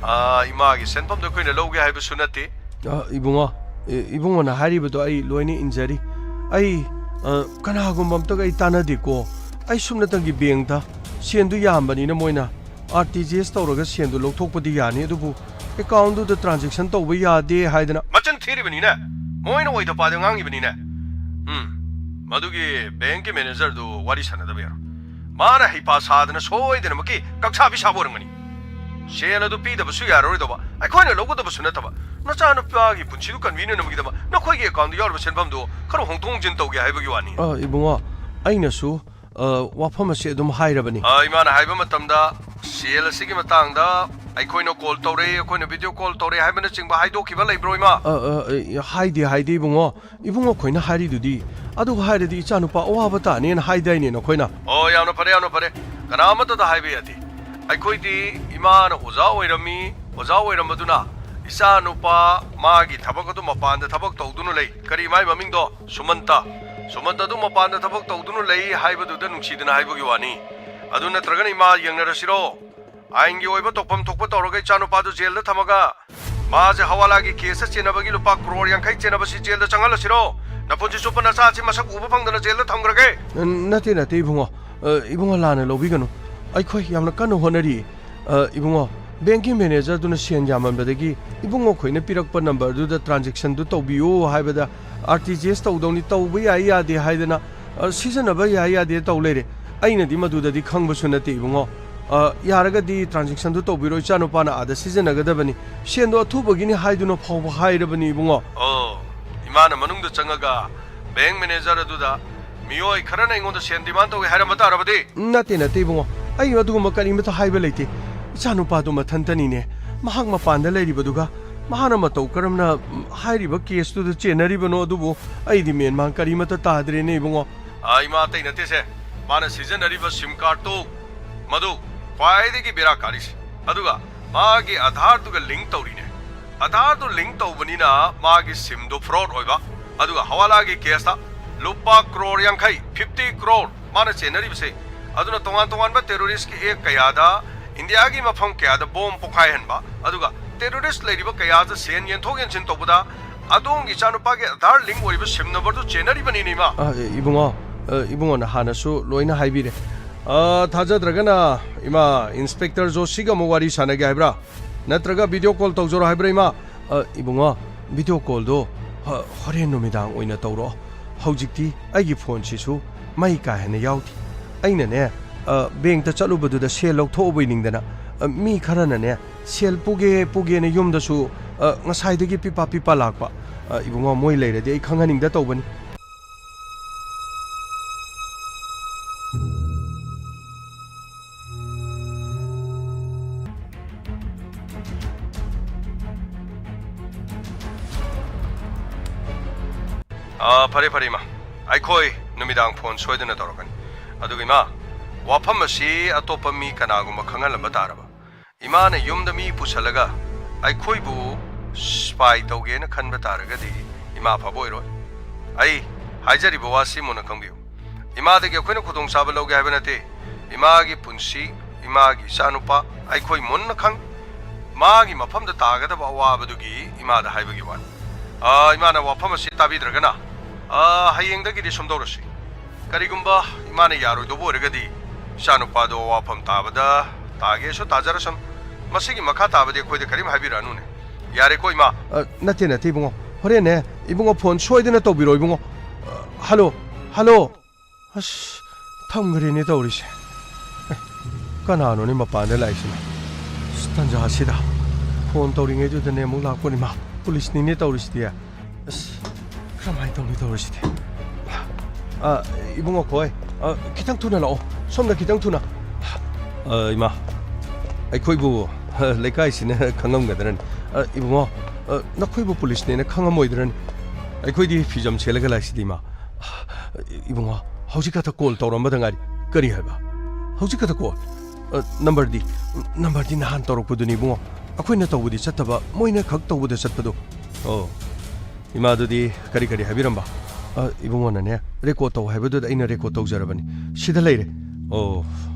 ꯑꯥ, ꯏꯃꯥꯒꯤ ꯁꯦꯟꯐꯝꯗꯣ ꯑꯩꯈꯣꯏꯅ ꯂꯧꯒꯦ ꯍꯥꯏꯕꯁꯨ ꯅꯠꯇꯦ꯫ ꯑ, ꯏꯕꯨꯡꯉꯣ, ꯏ-, ꯏꯕꯨꯡꯉꯣꯅ ꯍꯥꯏꯔꯤꯕꯗꯣ ꯑꯩ ꯂꯣꯏꯅ ꯏꯟꯖꯔꯤ꯫ ꯑꯩ, ꯑ, ꯀꯅꯥꯒꯨꯝꯕ ꯑꯝꯇꯒ ꯑꯩ ꯇꯥꯟꯅꯗꯦꯀꯣ꯫ ꯑꯩ ꯁꯨꯞꯅꯇꯪꯒꯤ ꯕꯦꯡꯛꯇ ꯁꯦꯟꯗꯨ ꯌꯥꯝꯕꯅꯤꯅ ꯃꯣꯏꯅ ꯑꯥꯔ ꯇꯤ ꯖꯤ ꯑꯦꯁ ꯇꯧꯔꯒ ꯁꯦꯟꯗꯨ ꯂꯧꯊꯣꯛꯄꯗꯤ ꯌꯥꯅꯤ, ꯑꯗꯨꯕꯨ ꯑꯦꯀꯥꯎꯟꯗꯨꯗ ꯇ꯭ꯔꯥꯟꯖꯦꯛꯁꯟ ꯇꯧꯕ ꯌꯥꯗꯦ ꯍꯥꯏꯗꯅ꯫ ꯃꯆꯤꯟ ꯊꯤꯔꯤꯕꯅꯤꯅꯦ꯫ ꯃꯣꯏꯅ ꯑꯣꯏꯗ ꯄꯥꯗ ꯉꯥꯡꯉꯤꯕꯅꯤꯅꯦ꯫ ꯎꯝ, ꯃꯗꯨꯒꯤ ꯕꯦꯡꯛꯀꯤ ꯃꯦꯅꯦꯖꯔꯗꯨ ꯋꯥꯔꯤ ꯁꯥꯟꯅꯗꯕ ꯌꯥꯔꯣꯏ꯫ ꯃꯥꯅ ꯍꯩꯄꯥ ꯁꯥꯗꯅ ꯁꯣꯏꯗꯅꯃꯛꯀꯤ ꯀꯛꯁꯥꯕꯤ ꯁꯥꯕ ꯑꯣꯏꯔꯝꯒꯅꯤ꯫ ꯁꯦꯜ ꯑꯗꯨ ꯄꯤꯗꯕꯁꯨ ꯌꯥꯔꯔꯣꯏꯗꯧꯕ, ꯑꯩꯈꯣꯏꯅ ꯂꯧꯒꯗꯕꯁꯨ ꯅꯠꯇꯕ꯫ ꯅꯆꯥꯅꯨꯄꯥꯒꯤ ꯄꯨꯟꯁꯤꯗꯨ ꯀꯟꯕꯤꯅꯅꯕꯒꯤꯗꯃꯛ ꯅꯈꯣꯏꯒꯤ ꯑꯦꯀꯥꯎꯟꯗ ꯌꯥꯎꯔꯤꯕ ꯁꯦꯟꯐꯝꯗꯨ ꯈꯔ ꯍꯣꯡꯗꯣꯛ ꯍꯣꯡꯖꯤꯟ ꯇꯧꯒꯦ ꯍꯥꯏꯕꯒꯤ ꯋꯥꯅꯤ꯫ ꯑ, ꯏꯕꯨꯡꯉꯣ, ꯑꯩꯅꯁꯨ, ꯑ, ꯋꯥꯐꯝ ꯑꯁꯤ ꯑꯗꯨꯝ ꯍꯥꯏꯔꯕꯅꯤ꯫ ꯑ, ꯏꯃꯥꯅ ꯍꯥꯏꯕ ꯃꯇꯝꯗ ꯁꯦꯜ ꯑꯁꯤꯒꯤ ꯃꯇꯥꯡꯗ ꯑꯩꯈꯣꯏꯅ ꯀꯣꯜ ꯇꯧꯔꯦ, ꯑꯩꯈꯣꯏꯅ ꯚꯤꯗꯤꯑꯣ ꯀꯣꯜ ꯇꯧꯔꯦ ꯍꯥꯏꯕꯅꯆꯤꯡꯕ ꯍꯥꯏꯗꯣꯛꯈꯤꯕ ꯂꯩꯕ꯭ꯔꯣ, ꯏꯃꯥ? ꯑ, ꯑ, ꯑ, ꯍꯥꯏꯗꯦ, ꯍꯥꯏꯗꯦ, ꯏꯕꯨꯡꯉꯣ꯫ ꯏꯕꯨꯡꯉꯣ ꯈꯣꯏꯅ ꯍꯥꯏꯔꯤꯗꯨꯗꯤ, ꯑꯗꯨ ꯍꯥꯏꯔꯗꯤ ꯏꯆꯥꯅꯨꯄꯥ ꯑꯋꯥꯕ ꯇꯥꯅꯦꯅ ꯍꯥꯏꯗꯥꯏꯅꯦ ꯅꯈꯣꯏꯅ? ꯑꯣ, ꯌꯥꯝꯅ ꯐꯔꯦ, ꯌꯥꯝꯅ ꯐꯔꯦ꯫ ꯀꯅꯥ ꯑꯃꯠꯇꯗ ꯍꯥꯏꯕ ꯌꯥꯗꯦ꯫ ꯑꯩꯈꯣꯏꯗꯤ ꯏꯃꯥꯅ ꯑꯣꯖꯥ ꯑꯣꯏꯔꯝꯃꯤ, ꯑꯣꯖꯥ ꯑꯣꯏꯔꯝꯕꯗꯨꯅ ꯏꯆꯥꯅꯨꯄꯥ ꯃꯥꯒꯤ ꯊꯕꯛ ꯑꯗꯨ ꯃꯄꯥꯟꯗ ꯊꯕꯛ ꯇꯧꯗꯨꯅ ꯂꯩ꯫ ꯀꯔꯤ ꯃꯥꯏ ꯃꯃꯤꯡꯗꯣ? ꯁꯨꯃꯟꯇ꯫ ꯁꯨꯃꯟꯇ ꯑꯗꯨ ꯃꯄꯥꯟꯗ ꯊꯕꯛ ꯇꯧꯗꯨꯅ ꯂꯩ ꯍꯥꯏꯕꯗꯨꯗ ꯅꯨꯡꯁꯤꯗꯅ ꯍꯥꯏꯕꯒꯤ ꯋꯥꯅꯤ꯫ ꯑꯗꯨ ꯅꯠꯇ꯭ꯔꯒꯅ ꯏꯃꯥ ꯌꯦꯡꯅꯔꯁꯤꯔꯣ? ꯑꯥꯏꯟꯒꯤ ꯑꯣꯏꯕ ꯇꯧꯐꯝ ꯊꯣꯛꯄ ꯇꯧꯔꯒ ꯏꯆꯥꯅꯨꯄꯥꯗꯨ ꯖꯦꯜꯗ ꯊꯝꯃꯒ ꯃꯥꯁꯦ ꯍꯋꯥꯂꯥꯒꯤ ꯀꯦꯁꯇ ꯆꯦꯟꯅꯕꯒꯤ ꯂꯨꯄꯥ ꯀ꯭ꯔꯣꯔ ꯌꯥꯡꯈꯩ ꯆꯦꯟꯅꯕꯁꯤ ꯖꯦꯜꯗ ꯆꯪꯍꯜꯂꯁꯤꯔꯣ? ꯅꯄꯨꯟꯁꯤ ꯆꯨꯞꯄ ꯅꯆꯥꯁꯤ ꯃꯁꯛ ꯎꯕ ꯐꯪꯗꯅ ꯖꯦꯜꯗ ꯊꯝꯈ꯭ꯔꯒꯦ꯫ ꯅ-, ꯅꯠꯇꯦ, ꯅꯠꯇꯦ, ꯏꯕꯨꯡꯉꯣ꯫ ꯑ, ꯏꯕꯨꯡꯉꯣ, ꯂꯥꯟꯅ ꯂꯧꯕꯤꯒꯅꯨ꯫ ꯑꯩꯈꯣꯏ ꯌꯥꯝꯅ ꯀꯟꯅ ꯍꯣꯠꯅꯔꯤ꯫ ꯑ, ꯏꯕꯨꯡꯉꯣ, ꯕꯦꯡꯀꯤ ꯃꯦꯅꯦꯖꯔꯗꯨꯅ ꯁꯦꯟ ꯌꯥꯝꯃꯟꯕꯗꯒꯤ ꯏꯕꯨꯡꯉꯣ ꯈꯣꯏꯅ ꯄꯤꯔꯛꯄ ꯅꯝꯕꯔꯗꯨꯗ ꯇ꯭ꯔꯥꯟꯖꯦꯛꯁꯟꯗꯨ ꯇꯧꯕꯤꯌꯨ ꯍꯥꯏꯕꯗ, ꯑꯥꯔ ꯇꯤ ꯖꯤ ꯑꯦꯁ ꯇꯧꯗꯧꯅꯤ, ꯇꯧꯕ ꯌꯥꯏ ꯌꯥꯗꯦ ꯍꯥꯏꯗꯅ, ꯑ, ꯁꯤꯖꯤꯟꯅꯕ ꯌꯥꯏ ꯌꯥꯗꯦ ꯇꯧ ꯂꯩꯔꯦ꯫ ꯑꯩꯅꯗꯤ ꯃꯗꯨꯗꯗꯤ ꯈꯪꯕꯁꯨ ꯅꯠꯇꯦ, ꯏꯕꯨꯡꯉꯣ꯫ ꯑ, ꯌꯥꯔꯒꯗꯤ ꯇ꯭ꯔꯥꯟꯖꯦꯛꯁꯟꯗꯨ ꯇꯧꯕꯤꯔꯣ, ꯏꯆꯥꯅꯨꯄꯥꯅ ꯑꯥꯗ ꯁꯤꯖꯤꯟꯅꯒꯗꯕꯅꯤ꯫ ꯁꯦꯟꯗꯣ ꯑꯊꯨꯕꯒꯤꯅꯤ ꯍꯥꯏꯗꯨꯅ ꯐꯥꯎꯕ ꯍꯥꯏꯔꯕꯅꯤ, ꯏꯕꯨꯡꯉꯣ꯫ ꯑꯣ, ꯏꯃꯥꯅ ꯃꯅꯨꯡꯗ ꯆꯪꯉꯒ ꯕꯦꯡꯛ ꯃꯦꯅꯦꯖꯔ ꯑꯗꯨꯗ ꯃꯤꯑꯣꯏ ꯈꯔꯅ ꯑꯩꯉꯣꯟꯗ ꯁꯦꯟ ꯗꯤꯃꯥꯟ ꯇꯧꯏ ꯍꯥꯏꯔꯝꯕ ꯇꯥꯔꯕꯗꯤ? ꯅꯠꯇꯦ, ꯅꯠꯇꯦ, ꯏꯕꯨꯡꯉꯣ꯫ ꯑꯩ ꯑꯗꯨꯒꯨꯝꯕ ꯀꯔꯤꯃꯇ ꯍꯥꯏꯕ ꯂꯩꯇꯦ꯫ ꯏꯆꯥꯅꯨꯄꯥꯗꯨ ꯃꯊꯟꯇꯅꯤꯅꯦ꯫ ꯃꯍꯥꯛ ꯃꯄꯥꯟꯗ ꯂꯩꯔꯤꯕꯗꯨꯒ ꯃꯍꯥꯛꯅ ꯃꯇꯧ ꯀꯔꯝꯅ, ꯎꯝ, ꯍꯥꯏꯔꯤꯕ ꯀꯦꯁꯇꯨꯗ ꯆꯦꯟꯅꯔꯤꯕꯅꯣ ꯑꯗꯨꯕꯨ ꯑꯩꯗꯤ ꯃꯦꯟꯃꯥꯟ ꯀꯔꯤꯃꯇ ꯇꯥꯗ꯭ꯔꯦꯅꯦ, ꯏꯕꯨꯡꯉꯣ꯫ ꯑ, ꯏꯃꯥ, ꯑꯇꯩ ꯅꯠꯇꯦꯁꯦ꯫ ꯃꯥꯅ ꯁꯤꯖꯤꯟꯅꯔꯤꯕ ꯁꯤꯝ ꯀꯥꯔꯠꯇꯨ, ꯃꯗꯨ ꯈ꯭ꯋꯥꯏꯗꯒꯤ ꯕꯦꯔꯥ ꯀꯥꯔꯤꯁꯦ꯫ ꯑꯗꯨꯒ ꯃꯥꯒꯤ ꯑꯙꯥꯔꯗꯨꯒ ꯂꯤꯡꯛ ꯇꯧꯔꯤꯅꯦ꯫ ꯑꯙꯥꯔꯗꯨ ꯂꯤꯡꯛ ꯇꯧꯕꯅꯤꯅ ꯃꯥꯒꯤ ꯁꯤꯝꯗꯨ ꯐ꯭ꯔꯣꯗ ꯑꯣꯏꯕ꯫ ꯑꯗꯨꯒ ꯍꯋꯥꯂꯥꯒꯤ ꯀꯦꯁꯇ ꯂꯨꯄꯥ ꯀ꯭ꯔꯣꯔ ꯌꯥꯡꯈꯩ, ꯐꯤꯐꯇꯤ ꯀ꯭ꯔꯣꯔ ꯃꯥꯅ ꯆꯦꯟꯅꯔꯤꯕꯁꯦ꯫ ꯑꯗꯨꯅ ꯇꯣꯉꯥꯟ ꯇꯣꯉꯥꯟꯕ terrorist ꯀꯤ act ꯀꯌꯥꯗ, ꯏꯟꯗꯤꯌꯥꯒꯤ ꯃꯐꯝ ꯀꯌꯥꯗ bomb ꯄꯣꯈꯥꯏꯍꯟꯕ, ꯑꯗꯨꯒ terrorist ꯂꯩꯔꯤꯕ ꯀꯌꯥꯗ ꯁꯦꯟ ꯌꯦꯟꯊꯣꯛ ꯌꯦꯟꯁꯤꯟ ꯇꯧꯕꯗ ꯑꯗꯣꯝꯒꯤ ꯏꯆꯥꯅꯨꯄꯥꯒꯤ Aadhaar link ꯑꯣꯏꯔꯤꯕ SIM number ꯗꯨ ꯆꯦꯟꯅꯔꯤꯕꯅꯤꯅꯦ, ꯏꯃꯥ꯫ ꯑ, ꯏꯕꯨꯡꯉꯣ, ꯑ, ꯏꯕꯨꯡꯉꯣꯅ ꯍꯥꯟꯅꯁꯨ ꯂꯣꯏꯅ ꯍꯥꯏꯕꯤꯔꯦ꯫ ꯑ, ꯊꯥꯖꯗ꯭ꯔꯒꯅ, ꯏꯃꯥ, Inspector ꯖꯣꯁꯤꯒ ꯑꯃꯨꯛ ꯋꯥꯔꯤ ꯁꯥꯟꯅꯒꯦ ꯍꯥꯏꯕ꯭ꯔꯥ? ꯅꯠꯇ꯭ꯔꯒ video call ꯇꯧꯖꯔꯣ ꯍꯥꯏꯕ꯭ꯔꯥ, ꯏꯃꯥ? ꯑ, ꯏꯕꯨꯡꯉꯣ, video call ꯗꯣ ꯍ-, ꯍꯣꯔꯦꯟ ꯅꯨꯃꯤꯗꯥꯡ ꯑꯣꯏꯅ ꯇꯧꯔꯛꯑꯣ꯫ ꯍꯧꯖꯤꯛꯇꯤ ꯑꯩꯒꯤ phone ꯁꯤꯁꯨ ꯃꯩ ꯀꯥ ꯍꯦꯟꯅ ꯌꯥꯎꯗꯦ꯫ ꯑꯩꯅꯅꯦ, ꯑ, bank ꯇ ꯆꯠꯂꯨꯕꯗꯨꯗ ꯁꯦꯜ ꯂꯧꯊꯣꯛꯎꯕꯩ ꯅꯤꯡꯗꯅ, ꯑ, ꯃꯤ ꯈꯔꯅꯅꯦ, ꯁꯦꯜ ꯄꯨꯒꯦ, ꯄꯨꯒꯦꯅ ꯌꯨꯝꯗꯁꯨ, ꯑ, ꯉꯁꯥꯏꯗꯒꯤ ꯄꯤꯄꯥ ꯄꯤꯄꯥ ꯂꯥꯛꯄ꯫ ꯑ, ꯏꯕꯨꯡꯉꯣ, ꯃꯣꯏ ꯂꯩꯔꯗꯤ ꯑꯩ ꯈꯪꯍꯟꯅꯤꯡꯗ ꯇꯧꯕꯅꯤ꯫ ꯑꯥ, ꯐꯔꯦ, ꯐꯔꯦ, ꯏꯃꯥ꯫ ꯑꯩꯈꯣꯏ ꯅꯨꯃꯤꯗꯥꯡ phone ꯁꯣꯏꯗꯅ ꯇꯧꯔꯛꯀꯅꯤ꯫ ꯑꯗꯨꯒ ꯏꯃꯥ, ꯋꯥꯐꯝ ꯑꯁꯤ ꯑꯇꯣꯞꯄ ꯃꯤ ꯀꯅꯥꯒꯨꯝꯕ ꯈꯪꯍꯜꯂꯝꯕ ꯇꯥꯔꯕ? ꯏꯃꯥꯅ ꯌꯨꯝꯗ ꯃꯤ ꯄꯨꯁꯜꯂꯒ ꯑꯩꯈꯣꯏꯕꯨ spy ꯇꯧꯒꯦꯅ ꯈꯟꯕ ꯇꯥꯔꯒꯗꯤ ꯏꯃꯥ ꯐꯕ ꯑꯣꯏꯔꯣꯏ꯫ ꯑꯩ ꯍꯥꯏꯖꯔꯤꯕ ꯋꯥꯁꯤ ꯃꯨꯟꯅ ꯈꯪꯕꯤꯌꯨ꯫ ꯏꯃꯥꯗꯒꯤ ꯑꯩꯈꯣꯏꯅ ꯈꯨꯗꯣꯡꯆꯥꯕ ꯂꯧꯒꯦ ꯍꯥꯏꯕ ꯅꯠꯇꯦ꯫ ꯏꯃꯥꯒꯤ ꯄꯨꯟꯁꯤ, ꯏꯃꯥꯒꯤ ꯏꯆꯥꯅꯨꯄꯥ, ꯑꯩꯈꯣꯏ ꯃꯨꯟꯅ ꯈꯪ-, ꯃꯥꯒꯤ ꯃꯐꯝꯗ ꯇꯥꯒꯗꯕ ꯑꯋꯥꯕꯗꯨꯒꯤ ꯏꯃꯥꯗ ꯍꯥꯏꯕꯒꯤ ꯋꯥꯅꯤ꯫ ꯑꯥ, ꯏꯃꯥꯅ ꯋꯥꯐꯝ ꯑꯁꯤ ꯇꯥꯕꯤꯗ꯭ꯔꯒꯅ, ꯑꯥ, ꯍꯌꯦꯡꯗꯒꯤꯗꯤ ꯁꯨꯝꯗꯧꯔꯁꯤ꯫ ꯀꯔꯤꯒꯨꯝꯕ ꯏꯃꯥꯅ ꯌꯥꯔꯣꯏꯗꯧꯕ ꯑꯣꯏꯔꯒꯗꯤ, ꯏꯆꯥꯅꯨꯄꯥꯗꯣ ꯑꯋꯥꯐꯝ ꯇꯥꯕꯗ ꯇꯥꯒꯦꯁꯨ ꯇꯥꯖꯔꯁꯅꯨ꯫ ꯃꯁꯤꯒꯤ ꯃꯈꯥ ꯇꯥꯕꯗꯤ ꯑꯩꯈꯣꯏꯗ ꯀꯔꯤꯝ ꯍꯥꯏꯕꯤꯔꯛꯑꯅꯨꯅꯦ꯫ ꯌꯥꯔꯦꯀꯣ, ꯏꯃꯥ? ꯑ, ꯅꯠꯇꯦ, ꯅꯠꯇꯦ, ꯏꯕꯨꯡꯉꯣ꯫ ꯍꯣꯔꯦꯟꯅꯦ, ꯏꯕꯨꯡꯉꯣ, phone ꯁꯣꯏꯗꯅ ꯇꯧꯕꯤꯔꯣ, ꯏꯕꯨꯡꯉꯣ꯫ ꯑ, hello, hello꯫ ꯑꯁ, ꯊꯝꯈ꯭ꯔꯦꯅꯦ ꯇꯧꯔꯤꯁꯦ꯫ ꯑꯦ, ꯀꯅꯥꯅꯣꯅꯦ ꯃꯄꯥꯟꯗ ꯂꯥꯛꯏꯁꯤꯅ? ꯑꯁ, ꯇꯟꯖꯥꯁꯤꯗ phone ꯇꯧꯔꯤꯉꯩꯗꯨꯗꯅꯦ ꯑꯃꯨꯛ ꯂꯥꯛꯄꯅꯤ ꯃꯥ꯫ Police ꯅꯤꯅꯦ ꯇꯧꯔꯤꯁꯤꯗꯤ꯫ ꯑꯁ, ꯀꯔꯝꯍꯥꯏꯅ ꯇꯧꯅꯤ ꯇꯧꯔꯤꯁꯤꯗꯤ? ꯑ, ꯏꯕꯨꯡꯉꯣ ꯈꯣꯏ, ꯑ, ꯈꯤꯇꯪ ꯊꯨꯅ ꯂꯥꯛꯑꯣ꯫ ꯁꯣꯝꯗ ꯈꯤꯇꯪ ꯊꯨꯅ꯫ ꯑ, ꯏꯃꯥ, ꯑꯩꯈꯣꯏꯕꯨ, ꯑ, ꯂꯩꯀꯥꯏꯁꯤꯅ ꯈꯪꯉꯝꯒꯗ꯭ꯔꯅꯤ? ꯑ, ꯏꯕꯨꯡꯉꯣ, ꯑ, ꯅꯈꯣꯏꯕꯨ police ꯅꯦꯅ ꯈꯪꯉꯝꯃꯣꯏꯗ꯭ꯔꯅꯤ? ꯑꯩꯈꯣꯏꯗꯤ ꯐꯤꯖꯝ ꯁꯦꯠꯂꯒ ꯂꯥꯛꯏꯁꯤꯗꯤ, ꯏꯃꯥ꯫ ꯏꯕꯨꯡꯉꯣ, ꯍꯧꯖꯤꯛ ꯈꯛꯇ call ꯇꯧꯔꯝꯕꯗ ꯉꯥꯏꯔꯤ꯫ ꯀꯔꯤ ꯍꯥꯏꯕ? ꯍꯧꯖꯤꯛ ꯈꯛꯇ call? ꯑ, number ꯗꯤ? Number ꯗꯤ ꯅꯍꯥꯟ ꯇꯧꯔꯛꯄꯗꯨꯅꯤ, ꯏꯕꯨꯡꯉꯣ꯫ ꯑꯩꯈꯣꯏꯅ ꯇꯧꯕꯗꯤ ꯆꯠꯇꯕ, ꯃꯣꯏꯅ ꯈꯛ ꯇꯧꯕꯗ ꯆꯠꯄꯗꯣ꯫ ꯑꯣ, ꯏꯃꯥꯗꯨꯗꯤ ꯀꯔꯤ ꯀꯔꯤ ꯍꯥꯏꯕꯤꯔꯝꯕ? ꯑ, ꯏꯕꯨꯡꯉꯣꯅꯅꯦ, record ꯇꯧ ꯍꯥꯏꯕꯗꯨꯗ ꯑꯩꯅ record ꯇꯧꯖꯔꯕꯅꯤ꯫ ꯁꯤꯗ ꯂꯩꯔꯦ꯫ ꯑꯣ,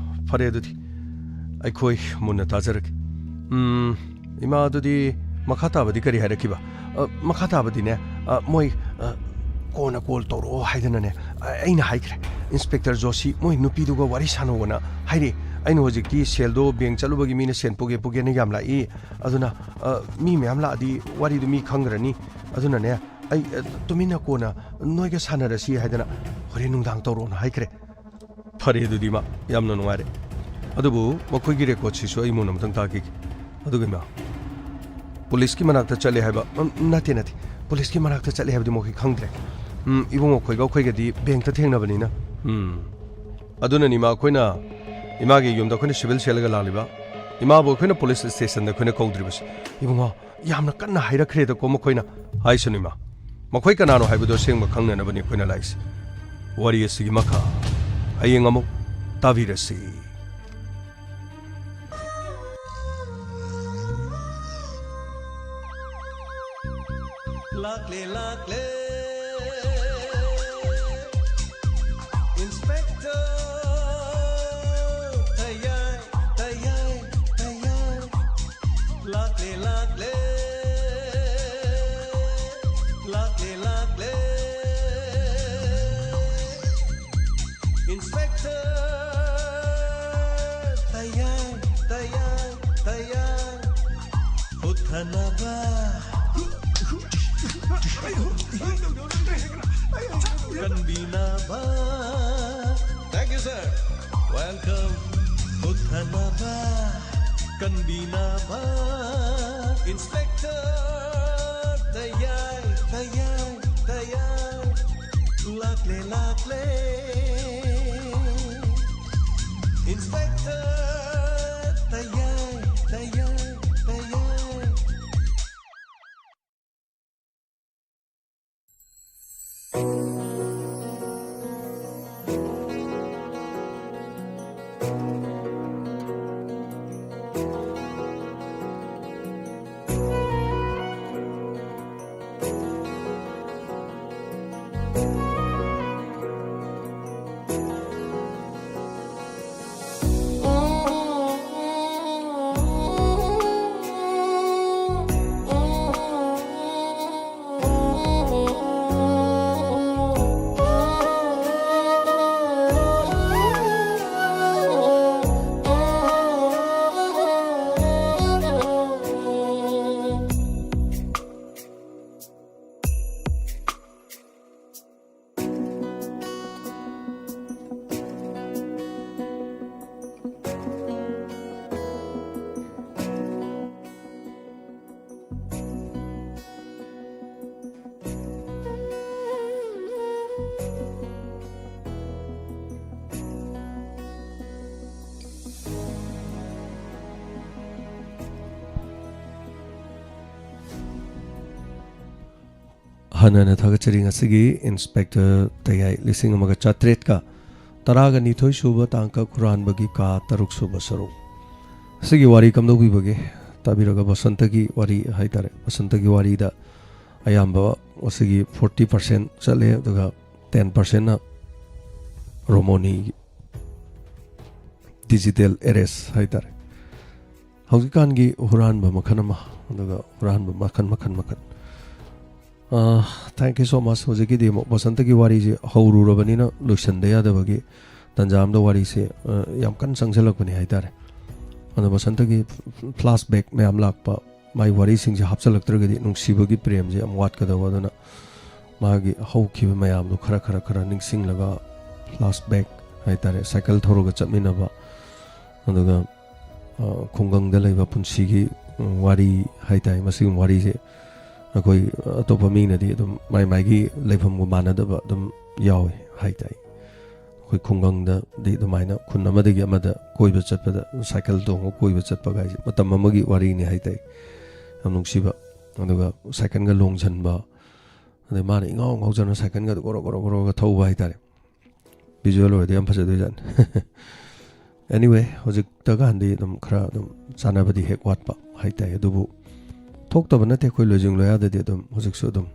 ꯐꯔꯦ ꯑꯗꯨꯗꯤ꯫ ꯑꯩꯈꯣꯏ ꯃꯨꯟꯅ ꯇꯥꯖꯔꯒꯦ꯫ ꯎꯝ, ꯏꯃꯥ, ꯑꯗꯨꯗꯤ ꯃꯈꯥ ꯇꯥꯕꯗꯤ ꯀꯔꯤ ꯍꯥꯏꯔꯛꯈꯤꯕ? ꯑ, ꯃꯈꯥ ꯇꯥꯕꯗꯤꯅꯦ, ꯑ, ꯃꯣꯏ, ꯑ, ꯀꯣꯟꯅ ꯀꯣꯜ ꯇꯧꯔꯛꯑꯣ ꯍꯥꯏꯗꯅꯅꯦ, ꯑ, ꯑꯩꯅ ꯍꯥꯏꯈ꯭ꯔꯦ꯫ ꯏꯟꯁꯄꯦꯛꯇꯔ ꯖꯣꯁꯤ ꯃꯣꯏ ꯅꯨꯄꯤꯗꯨꯒ ꯋꯥꯔꯤ ꯁꯥꯟꯅꯧꯑꯣꯅ ꯍꯥꯏꯔꯛꯑꯦ꯫ ꯑꯩꯅ ꯍꯧꯖꯤꯛꯇꯤ ꯁꯦꯜꯗꯣ ꯕꯦꯡ ꯆꯠꯂꯨꯕꯒꯤ ꯃꯤꯅ ꯁꯦꯟ ꯄꯨꯒꯦ ꯄꯨꯒꯦꯅ ꯌꯥꯝ ꯂꯥꯛꯏ꯫ ꯑꯗꯨꯅ, ꯑ, ꯃꯤ ꯃꯌꯥꯝ ꯂꯥꯛꯑꯗꯤ ꯋꯥꯔꯤꯗꯨ ꯃꯤ ꯈꯪꯈ꯭ꯔꯅꯤ꯫ ꯑꯗꯨꯅꯅꯦ, ꯑꯩ, ꯑ, ꯇꯨꯃꯤꯟꯅ ꯀꯣꯟꯅ ꯅꯣꯏꯒ ꯁꯥꯟꯅꯔꯁꯤ ꯍꯥꯏꯗꯅ ꯍꯣꯔꯦꯟ ꯅꯨꯡꯗꯥꯡ ꯇꯧꯔꯛꯑꯣꯅ ꯍꯥꯏꯈ꯭ꯔꯦ꯫ ꯐꯔꯦ ꯑꯗꯨꯗꯤ ꯏꯃꯥ, ꯌꯥꯝꯅ ꯅꯨꯡꯉꯥꯏꯔꯦ꯫ ꯑꯗꯨꯕꯨ ꯃꯈꯣꯏꯒꯤ ꯔꯦꯀꯣꯔꯗꯁꯤꯁꯨ ꯑꯩ ꯃꯨꯟꯅ ꯑꯃꯨꯛꯇꯪ ꯇꯥꯈꯤꯒꯦ꯫ ꯑꯗꯨꯒ ꯏꯃꯥ, ꯄꯨꯂꯤꯁꯀꯤ ꯃꯅꯥꯛꯇ ꯆꯠꯂꯦ ꯍꯥꯏꯕ, ꯎꯝ, ꯅꯠꯇꯦ, ꯅꯠꯇꯦ, ꯄꯨꯂꯤꯁꯀꯤ ꯃꯅꯥꯛꯇ ꯆꯠꯂꯦ ꯍꯥꯏꯕꯗꯤ ꯃꯈꯣꯏ ꯈꯪꯗ꯭ꯔꯦ꯫ ꯎꯝ, ꯏꯕꯨꯡꯉꯣ ꯈꯣꯏꯒ ꯑꯩꯈꯣꯏꯒꯗꯤ ꯕꯦꯡꯛꯇ ꯊꯦꯡꯅꯕꯅꯤꯅ꯫ ꯎꯝ꯫ ꯑꯗꯨꯅꯅꯤ ꯏꯃꯥ, ꯑꯩꯈꯣꯏꯅ ꯏꯃꯥꯒꯤ ꯌꯨꯝꯗ ꯑꯩꯈꯣꯏꯅ ꯁꯤꯚꯤꯜ ꯁꯦꯜꯂꯒ ꯂꯥꯛꯂꯤꯕ꯫ ꯏꯃꯥꯕꯨ ꯑꯩꯈꯣꯏꯅ ꯄꯨꯂꯤꯁ ꯁ꯭ꯇꯦꯁꯟꯗ ꯑꯩꯈꯣꯏꯅ ꯀꯧꯗ꯭ꯔꯤꯕꯁꯦ꯫ ꯏꯕꯨꯡꯉꯣ, ꯌꯥꯝꯅ ꯀꯟꯅ ꯍꯥꯏꯔꯛꯈ꯭ꯔꯦꯗꯀꯣ ꯃꯈꯣꯏꯅ꯫ ꯍꯥꯏꯁꯅꯨ ꯏꯃꯥ, ꯃꯈꯣꯏ ꯀꯅꯥꯅꯣ ꯍꯥꯏꯕꯗꯨ ꯑꯁꯦꯡꯕ ꯈꯪꯅꯅꯕꯅꯤ ꯑꯩꯈꯣꯏꯅ ꯂꯥꯛꯏꯁꯦ꯫ ꯋꯥꯔꯤ ꯑꯁꯤꯒꯤ ꯃꯈꯥ ꯍꯌꯦꯡ ꯑꯃꯨꯛ ꯇꯥꯕꯤꯔꯁꯤ꯫ ꯂꯥꯛꯂꯦ, ꯂꯥꯛꯂꯦ, Inspector ꯇꯌꯥꯏ, ꯇꯌꯥꯏ, ꯇꯌꯥꯏ꯫ ꯂꯥꯛꯂꯦ, ꯂꯥꯛꯂꯦ, ꯂꯥꯛꯂꯦ, ꯂꯥꯛꯂꯦ꯫ Inspector ꯇꯌꯥꯏ, ꯇꯌꯥꯏ, ꯇꯌꯥꯏ꯫ ꯍꯨꯠꯊꯅꯕ꯫ ꯀꯟꯕꯤꯅꯕ꯫ Thank you, sir. Welcome. ꯍꯨꯠꯊꯅꯕ, ꯀꯟꯕꯤꯅꯕ꯫ Inspector ꯇꯌꯥꯏ, ꯇꯌꯥꯏ, ꯇꯌꯥꯏ꯫ ꯂꯥꯛꯂꯦ, ꯂꯥꯛꯂꯦ꯫ Inspector ꯇꯌꯥꯏ, ꯇꯌꯥꯏ, ꯇꯌꯥꯏ꯫ ꯍꯟꯅ ꯍꯟꯅ ꯊꯥꯒꯠꯆꯔꯤ꯫ ꯉꯁꯤꯒꯤ ꯏꯟꯁꯄꯦꯛꯇꯔ ꯇꯌꯥꯏ ꯂꯤꯁꯤꯡ ꯑꯃꯒ ꯆꯥꯇ꯭ꯔꯦꯠꯀ ꯇꯔꯥꯒ ꯅꯤꯊꯣꯏ ꯁꯨꯕ ꯇꯥꯡꯀꯛ ꯍꯨꯔꯥꯟꯕꯒꯤ ꯀꯥ ꯇꯔꯨꯛ ꯁꯨꯕ ꯁꯔꯨꯛ꯫ ꯉꯁꯤꯒꯤ ꯋꯥꯔꯤ ꯀꯝꯗꯧꯕꯤꯕꯒꯦ? ꯇꯥꯕꯤꯔꯒ ꯕꯁꯟꯇꯒꯤ ꯋꯥꯔꯤ ꯍꯥꯏꯇꯥꯔꯦ꯫ ꯕꯁꯟꯇꯒꯤ ꯋꯥꯔꯤꯗ ꯑꯌꯥꯝꯕ ꯉꯁꯤꯒꯤ ꯐꯣꯔꯇꯤ ꯄꯥꯔꯁꯦꯟ ꯆꯠꯂꯦ, ꯑꯗꯨꯒ ꯇꯦꯟ ꯄꯥꯔꯁꯦꯟꯅ ꯔꯣꯃꯣꯅꯤ ꯗꯤꯖꯤꯇꯦꯜ ꯑꯦꯔꯦꯁ ꯍꯥꯏꯇꯥꯔꯦ꯫ ꯍꯧꯖꯤꯛꯀꯥꯟꯒꯤ ꯍꯨꯔꯥꯟꯕ ꯃꯈꯜ ꯑꯃ, ꯑꯗꯨꯒ ꯍꯨꯔꯥꯟꯕ ꯃꯈꯜ, ꯃꯈꯜ, ꯃꯈꯜ꯫ ꯑꯥ, thank you so much꯫ ꯍꯧꯖꯤꯛꯀꯤꯗꯤ ꯑꯃꯨꯛ ꯕꯁꯟꯇꯒꯤ ꯋꯥꯔꯤꯁꯦ ꯍꯧꯔꯨꯔꯕꯅꯤꯅ ꯂꯣꯏꯁꯟꯗ ꯌꯥꯗꯕꯒꯤ ꯇꯟꯖꯥ ꯑꯃꯗ ꯋꯥꯔꯤꯁꯦ, ꯑ, ꯌꯥꯝ ꯀꯟꯅ ꯆꯪꯁꯤꯜꯂꯛꯄꯅꯤ ꯍꯥꯏꯇꯥꯔꯦ꯫ ꯑꯗꯣ ꯕꯁꯟꯇꯒꯤ ꯐ꯭ꯂꯥꯁꯕꯦꯛ ꯃꯌꯥꯝ ꯂꯥꯛꯄ, ꯃꯥꯏ ꯋꯥꯔꯤꯁꯤꯡꯁꯦ ꯍꯥꯞꯆꯤꯜꯂꯛꯇ꯭ꯔꯒꯗꯤ ꯅꯨꯡꯁꯤꯕꯒꯤ ꯄ꯭ꯔꯦꯝꯁꯦ ꯌꯥꯝ ꯋꯥꯠꯀꯗꯧꯕ꯫ ꯑꯗꯨꯅ ꯃꯥꯒꯤ ꯍꯧꯈꯤꯕ ꯃꯌꯥꯝꯗꯣ ꯈꯔ, ꯈꯔ, ꯈꯔ ꯅꯤꯡꯁꯤꯡꯂꯒ ꯐ꯭ꯂꯥꯁꯕꯦꯛ ꯍꯥꯏꯇꯥꯔꯦ, ꯁꯥꯏꯀꯜ ꯊꯧꯔꯒ ꯆꯠꯃꯤꯟꯅꯕ, ꯑꯗꯨꯒ, ꯑ, ꯈꯨꯡꯒꯪꯗ ꯂꯩꯕ ꯄꯨꯟꯁꯤꯒꯤ, ꯎꯝ, ꯋꯥꯔꯤ ꯍꯥꯏꯇꯥꯔꯦ꯫ ꯃꯁꯤꯒꯨꯝꯕ ꯋꯥꯔꯤꯁꯦ ꯑꯩꯈꯣꯏ ꯑꯇꯣꯞꯄ ꯃꯤꯅꯗꯤ ꯑꯗꯨꯝ ꯃꯥꯏ ꯃꯥꯏꯒꯤ ꯂꯩꯐꯝꯒ ꯃꯥꯟꯅꯗꯕ ꯑꯗꯨꯝ ꯌꯥꯎꯋꯦ ꯍꯥꯏꯇꯥꯔꯦ꯫ ꯑꯩꯈꯣꯏ ꯈꯨꯡꯒꯪꯗꯗꯤ ꯑꯗꯨꯃꯥꯏꯅ ꯈꯨꯟ ꯑꯃꯗꯒꯤ ꯑꯃꯗ ꯀꯣꯏꯕ ꯆꯠꯄꯗ, ꯁꯥꯏꯀꯜ ꯇꯣꯡꯉꯒ ꯀꯣꯏꯕ ꯆꯠꯄ ꯀꯥꯏꯁꯦ ꯃꯇꯝ ꯑꯃꯒꯤ ꯋꯥꯔꯤꯅꯤ ꯍꯥꯏꯇꯥꯔꯦ꯫ ꯌꯥꯝ ꯅꯨꯡꯁꯤꯕ꯫ ꯑꯗꯨꯒ ꯁꯥꯏꯀꯜꯒ ꯂꯣꯡꯁꯤꯟꯕ, ꯑꯗꯩ ꯃꯥꯅ ꯏꯉꯥꯎ ꯉꯥꯎꯖꯅ ꯁꯥꯏꯀꯜꯒꯗꯣ ꯒꯣꯔꯣ ꯒꯣꯔꯣ ꯒꯣꯔꯣꯒ ꯊꯧꯕ ꯍꯥꯏꯇꯥꯔꯦ꯫ ꯚꯤꯖꯨꯋꯦꯜ ꯑꯣꯏꯔꯗꯤ ꯌꯥꯝ ꯐꯖꯗꯣꯏꯖꯥꯠꯅꯤ꯫ Anyway, ꯍꯧꯖꯤꯛꯇ ꯀꯥꯟꯗꯤ ꯑꯗꯨꯝ ꯈꯔ ꯑꯗꯨꯝ ꯆꯥꯟꯅꯕꯗꯤ ꯍꯦꯛ ꯋꯥꯠꯄ ꯍꯥꯏꯇꯥꯔꯦ꯫ ꯑꯗꯨꯕꯨ ꯊꯣꯛꯇꯕ ꯅꯠꯇꯦ ꯑꯩꯈꯣꯏ ꯂꯣꯏꯖꯤꯡ ꯂꯣꯌꯥꯗꯗꯤ ꯑꯗꯨꯝ ꯍꯧꯖꯤꯛꯁꯨ ꯑꯗꯨꯝ꯫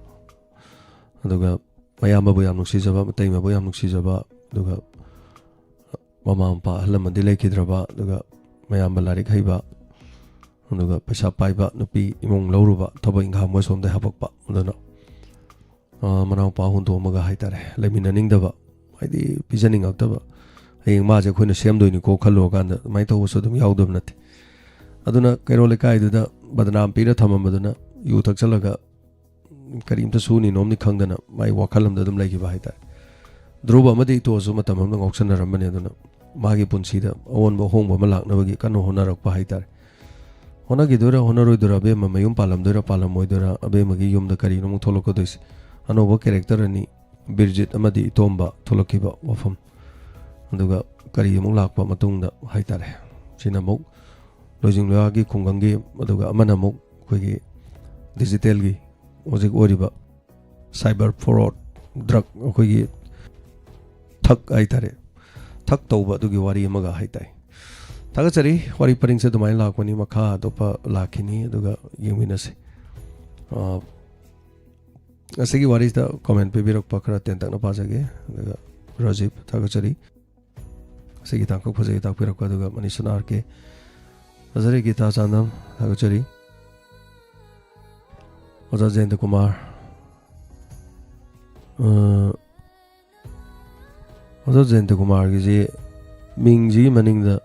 ꯑꯗꯨꯒ ꯃꯌꯥꯝꯕꯕꯨ ꯌꯥꯝ ꯅꯨꯡꯁꯤꯖꯕ, ꯃꯇꯩꯃꯕꯨ ꯌꯥꯝ ꯅꯨꯡꯁꯤꯖꯕ, ꯑꯗꯨꯒ ꯃꯃꯥ ꯃꯄꯥ ꯑꯍꯜ ꯂꯃꯟꯗꯤ ꯂꯩꯈꯤꯗ꯭ꯔꯕ, ꯑꯗꯨꯒ ꯃꯌꯥꯝꯕ ꯂꯥꯏꯔꯤꯛ ꯍꯩꯕ, ꯑꯗꯨꯒ ꯄꯩꯁꯥ ꯄꯥꯏꯕ ꯅꯨꯄꯤ ꯏꯃꯨꯡ ꯂꯧꯔꯨꯕ, ꯊꯕꯛ ꯏꯪꯈꯥꯡ ꯃꯣꯏ ꯁꯣꯝꯗ ꯍꯥꯄꯛꯄ꯫ ꯑꯗꯨꯅ, ꯑ, ꯃꯅꯥꯎꯄꯥ ꯍꯨꯟꯗꯣꯛꯑꯝꯃꯒ ꯍꯥꯏꯇꯥꯔꯦ, ꯂꯩꯃꯤꯟꯅꯅꯤꯡꯗꯕ, ꯍꯥꯏꯗꯤ ꯄꯤꯖꯅꯤꯡꯉꯛꯇꯕ, ꯍꯌꯦꯡ ꯃꯥꯁꯦ ꯑꯩꯈꯣꯏꯅ ꯁꯦꯝꯗꯣꯏꯅꯤꯀꯣ ꯈꯜꯂꯨꯔꯀꯥꯟꯗ ꯑꯗꯨꯃꯥꯏꯅ ꯇꯧꯕꯁꯨ ꯑꯗꯨꯝ ꯌꯥꯎꯗꯕ ꯅꯠꯇꯦ꯫ ꯑꯗꯨꯅ ꯀꯩꯔꯣꯜ ꯂꯩꯀꯥꯏꯗꯨꯗ ꯕꯗꯅꯥꯝ ꯄꯤꯔ ꯊꯝꯃꯝꯕꯗꯨꯅ ꯌꯨ ꯊꯛꯆꯜꯂꯒ ꯀꯔꯤꯝꯇ ꯁꯨꯅꯤ ꯅꯣꯝꯅꯤ ꯈꯪꯗꯅ ꯃꯥꯏ ꯋꯥꯈꯜ ꯑꯃꯗ ꯑꯗꯨꯝ ꯂꯩꯈꯤꯕ ꯍꯥꯏꯇꯥꯔꯦ꯫ ꯙ꯭ꯔꯨꯕ ꯑꯃꯗꯤ ꯏꯇꯣꯁꯨ ꯃꯇꯝ ꯑꯃꯗ ꯉꯥꯎꯁꯟꯅꯔꯝꯕꯅꯤ꯫ ꯑꯗꯨꯅ ꯃꯥꯒꯤ ꯄꯨꯟꯁꯤꯗ ꯑꯑꯣꯟꯕ ꯑꯍꯣꯡꯕ ꯑꯃ ꯂꯥꯛꯅꯕꯒꯤ ꯀꯟꯅ ꯍꯣꯠꯅꯔꯛꯄ ꯍꯥꯏꯇꯥꯔꯦ꯫ ꯍꯣꯠꯅꯈꯤꯗꯣꯏꯔꯥ ꯍꯣꯠꯅꯔꯣꯏꯗꯣꯏꯔꯥ, ꯑꯕꯦꯝꯃ ꯃꯌꯨꯝ ꯄꯥꯜꯂꯝꯗꯣꯏꯔꯥ ꯄꯥꯜꯂꯝꯃꯣꯏꯗꯣꯏꯔꯥ, ꯑꯕꯦꯝꯃꯒꯤ ꯌꯨꯝꯗ ꯀꯔꯤꯅꯣ ꯑꯃꯨꯛ ꯊꯣꯛꯂꯛꯀꯗꯣꯏꯁꯦ? ꯑꯅꯧꯕ ꯀꯦꯔꯦꯛꯇꯔ ꯑꯅꯤ, ꯕꯤꯔꯖꯤꯠ ꯑꯃꯗꯤ ꯏꯇꯣꯝꯕ ꯊꯣꯛꯂꯛꯈꯤꯕ ꯋꯥꯐꯝ꯫ ꯑꯗꯨꯒ ꯀꯔꯤ ꯑꯃꯨꯛ ꯂꯥꯛꯄ ꯃꯇꯨꯡꯗ ꯍꯥꯏꯇꯥꯔꯦ꯫ ꯁꯤꯅ ꯑꯃꯨꯛ ꯂꯣꯏꯖꯤꯡ ꯂꯣꯌꯥꯒꯤ ꯈꯨꯡꯒꯪꯒꯤ, ꯑꯗꯨꯒ ꯑꯃꯅ ꯑꯃꯨꯛ ꯑꯩꯈꯣꯏꯒꯤ ꯗꯤꯖꯤꯇꯦꯜꯒꯤ ꯍꯧꯖꯤꯛ ꯑꯣꯏꯔꯤꯕ cyber fraud, drug, ꯑꯩꯈꯣꯏꯒꯤ ꯊꯛ ꯍꯥꯏꯇꯥꯔꯦ, ꯊꯛ ꯇꯧꯕ ꯑꯗꯨꯒꯤ ꯋꯥꯔꯤ ꯑꯃꯒ ꯍꯥꯏꯇꯥꯔꯦ꯫ ꯊꯥꯒꯠꯆꯔꯤ꯫ ꯋꯥꯔꯤ ꯄꯔꯤꯡꯁꯦ ꯑꯗꯨꯃꯥꯏꯅ ꯂꯥꯛꯄꯅꯤ꯫ ꯃꯈꯥ ꯑꯇꯣꯞꯄ ꯂꯥꯛꯈꯤꯅꯤ, ꯑꯗꯨꯒ ꯌꯦꯡꯃꯤꯟꯅꯁꯤ꯫ ꯑ, ꯉꯁꯤꯒꯤ ꯋꯥꯔꯤꯁꯤꯗ comment ꯄꯤꯕꯤꯔꯛꯄ ꯈꯔ ꯇꯦꯟꯇꯛꯅ ꯄꯥꯖꯒꯦ꯫ ꯑꯗꯨꯒ ꯔꯥꯖꯤꯞ, ꯊꯥꯒꯠꯆꯔꯤ꯫ ꯉꯁꯤꯒꯤ ꯇꯥꯡꯀꯛ ꯐꯖꯩ ꯇꯥꯛꯄꯤꯔꯛꯄ꯫ ꯑꯗꯨꯒ ꯃꯅꯤꯁꯅꯥ ꯑꯥꯔ ꯀꯦ, ꯐꯖꯔꯤ꯫ ꯒꯤꯇꯥ ꯆꯥꯟꯗꯝ, ꯊꯥꯒꯠꯆꯔꯤ꯫ ꯑꯣꯖꯥ ꯖꯌꯦꯟꯇ ꯀꯨꯃꯥꯔ, ꯑ, ꯑꯣꯖꯥ ꯖꯌꯦꯟꯇ ꯀꯨꯃꯥꯔꯒꯤꯁꯤ ꯃꯤꯡꯁꯤꯒꯤ ꯃꯅꯤꯡꯗ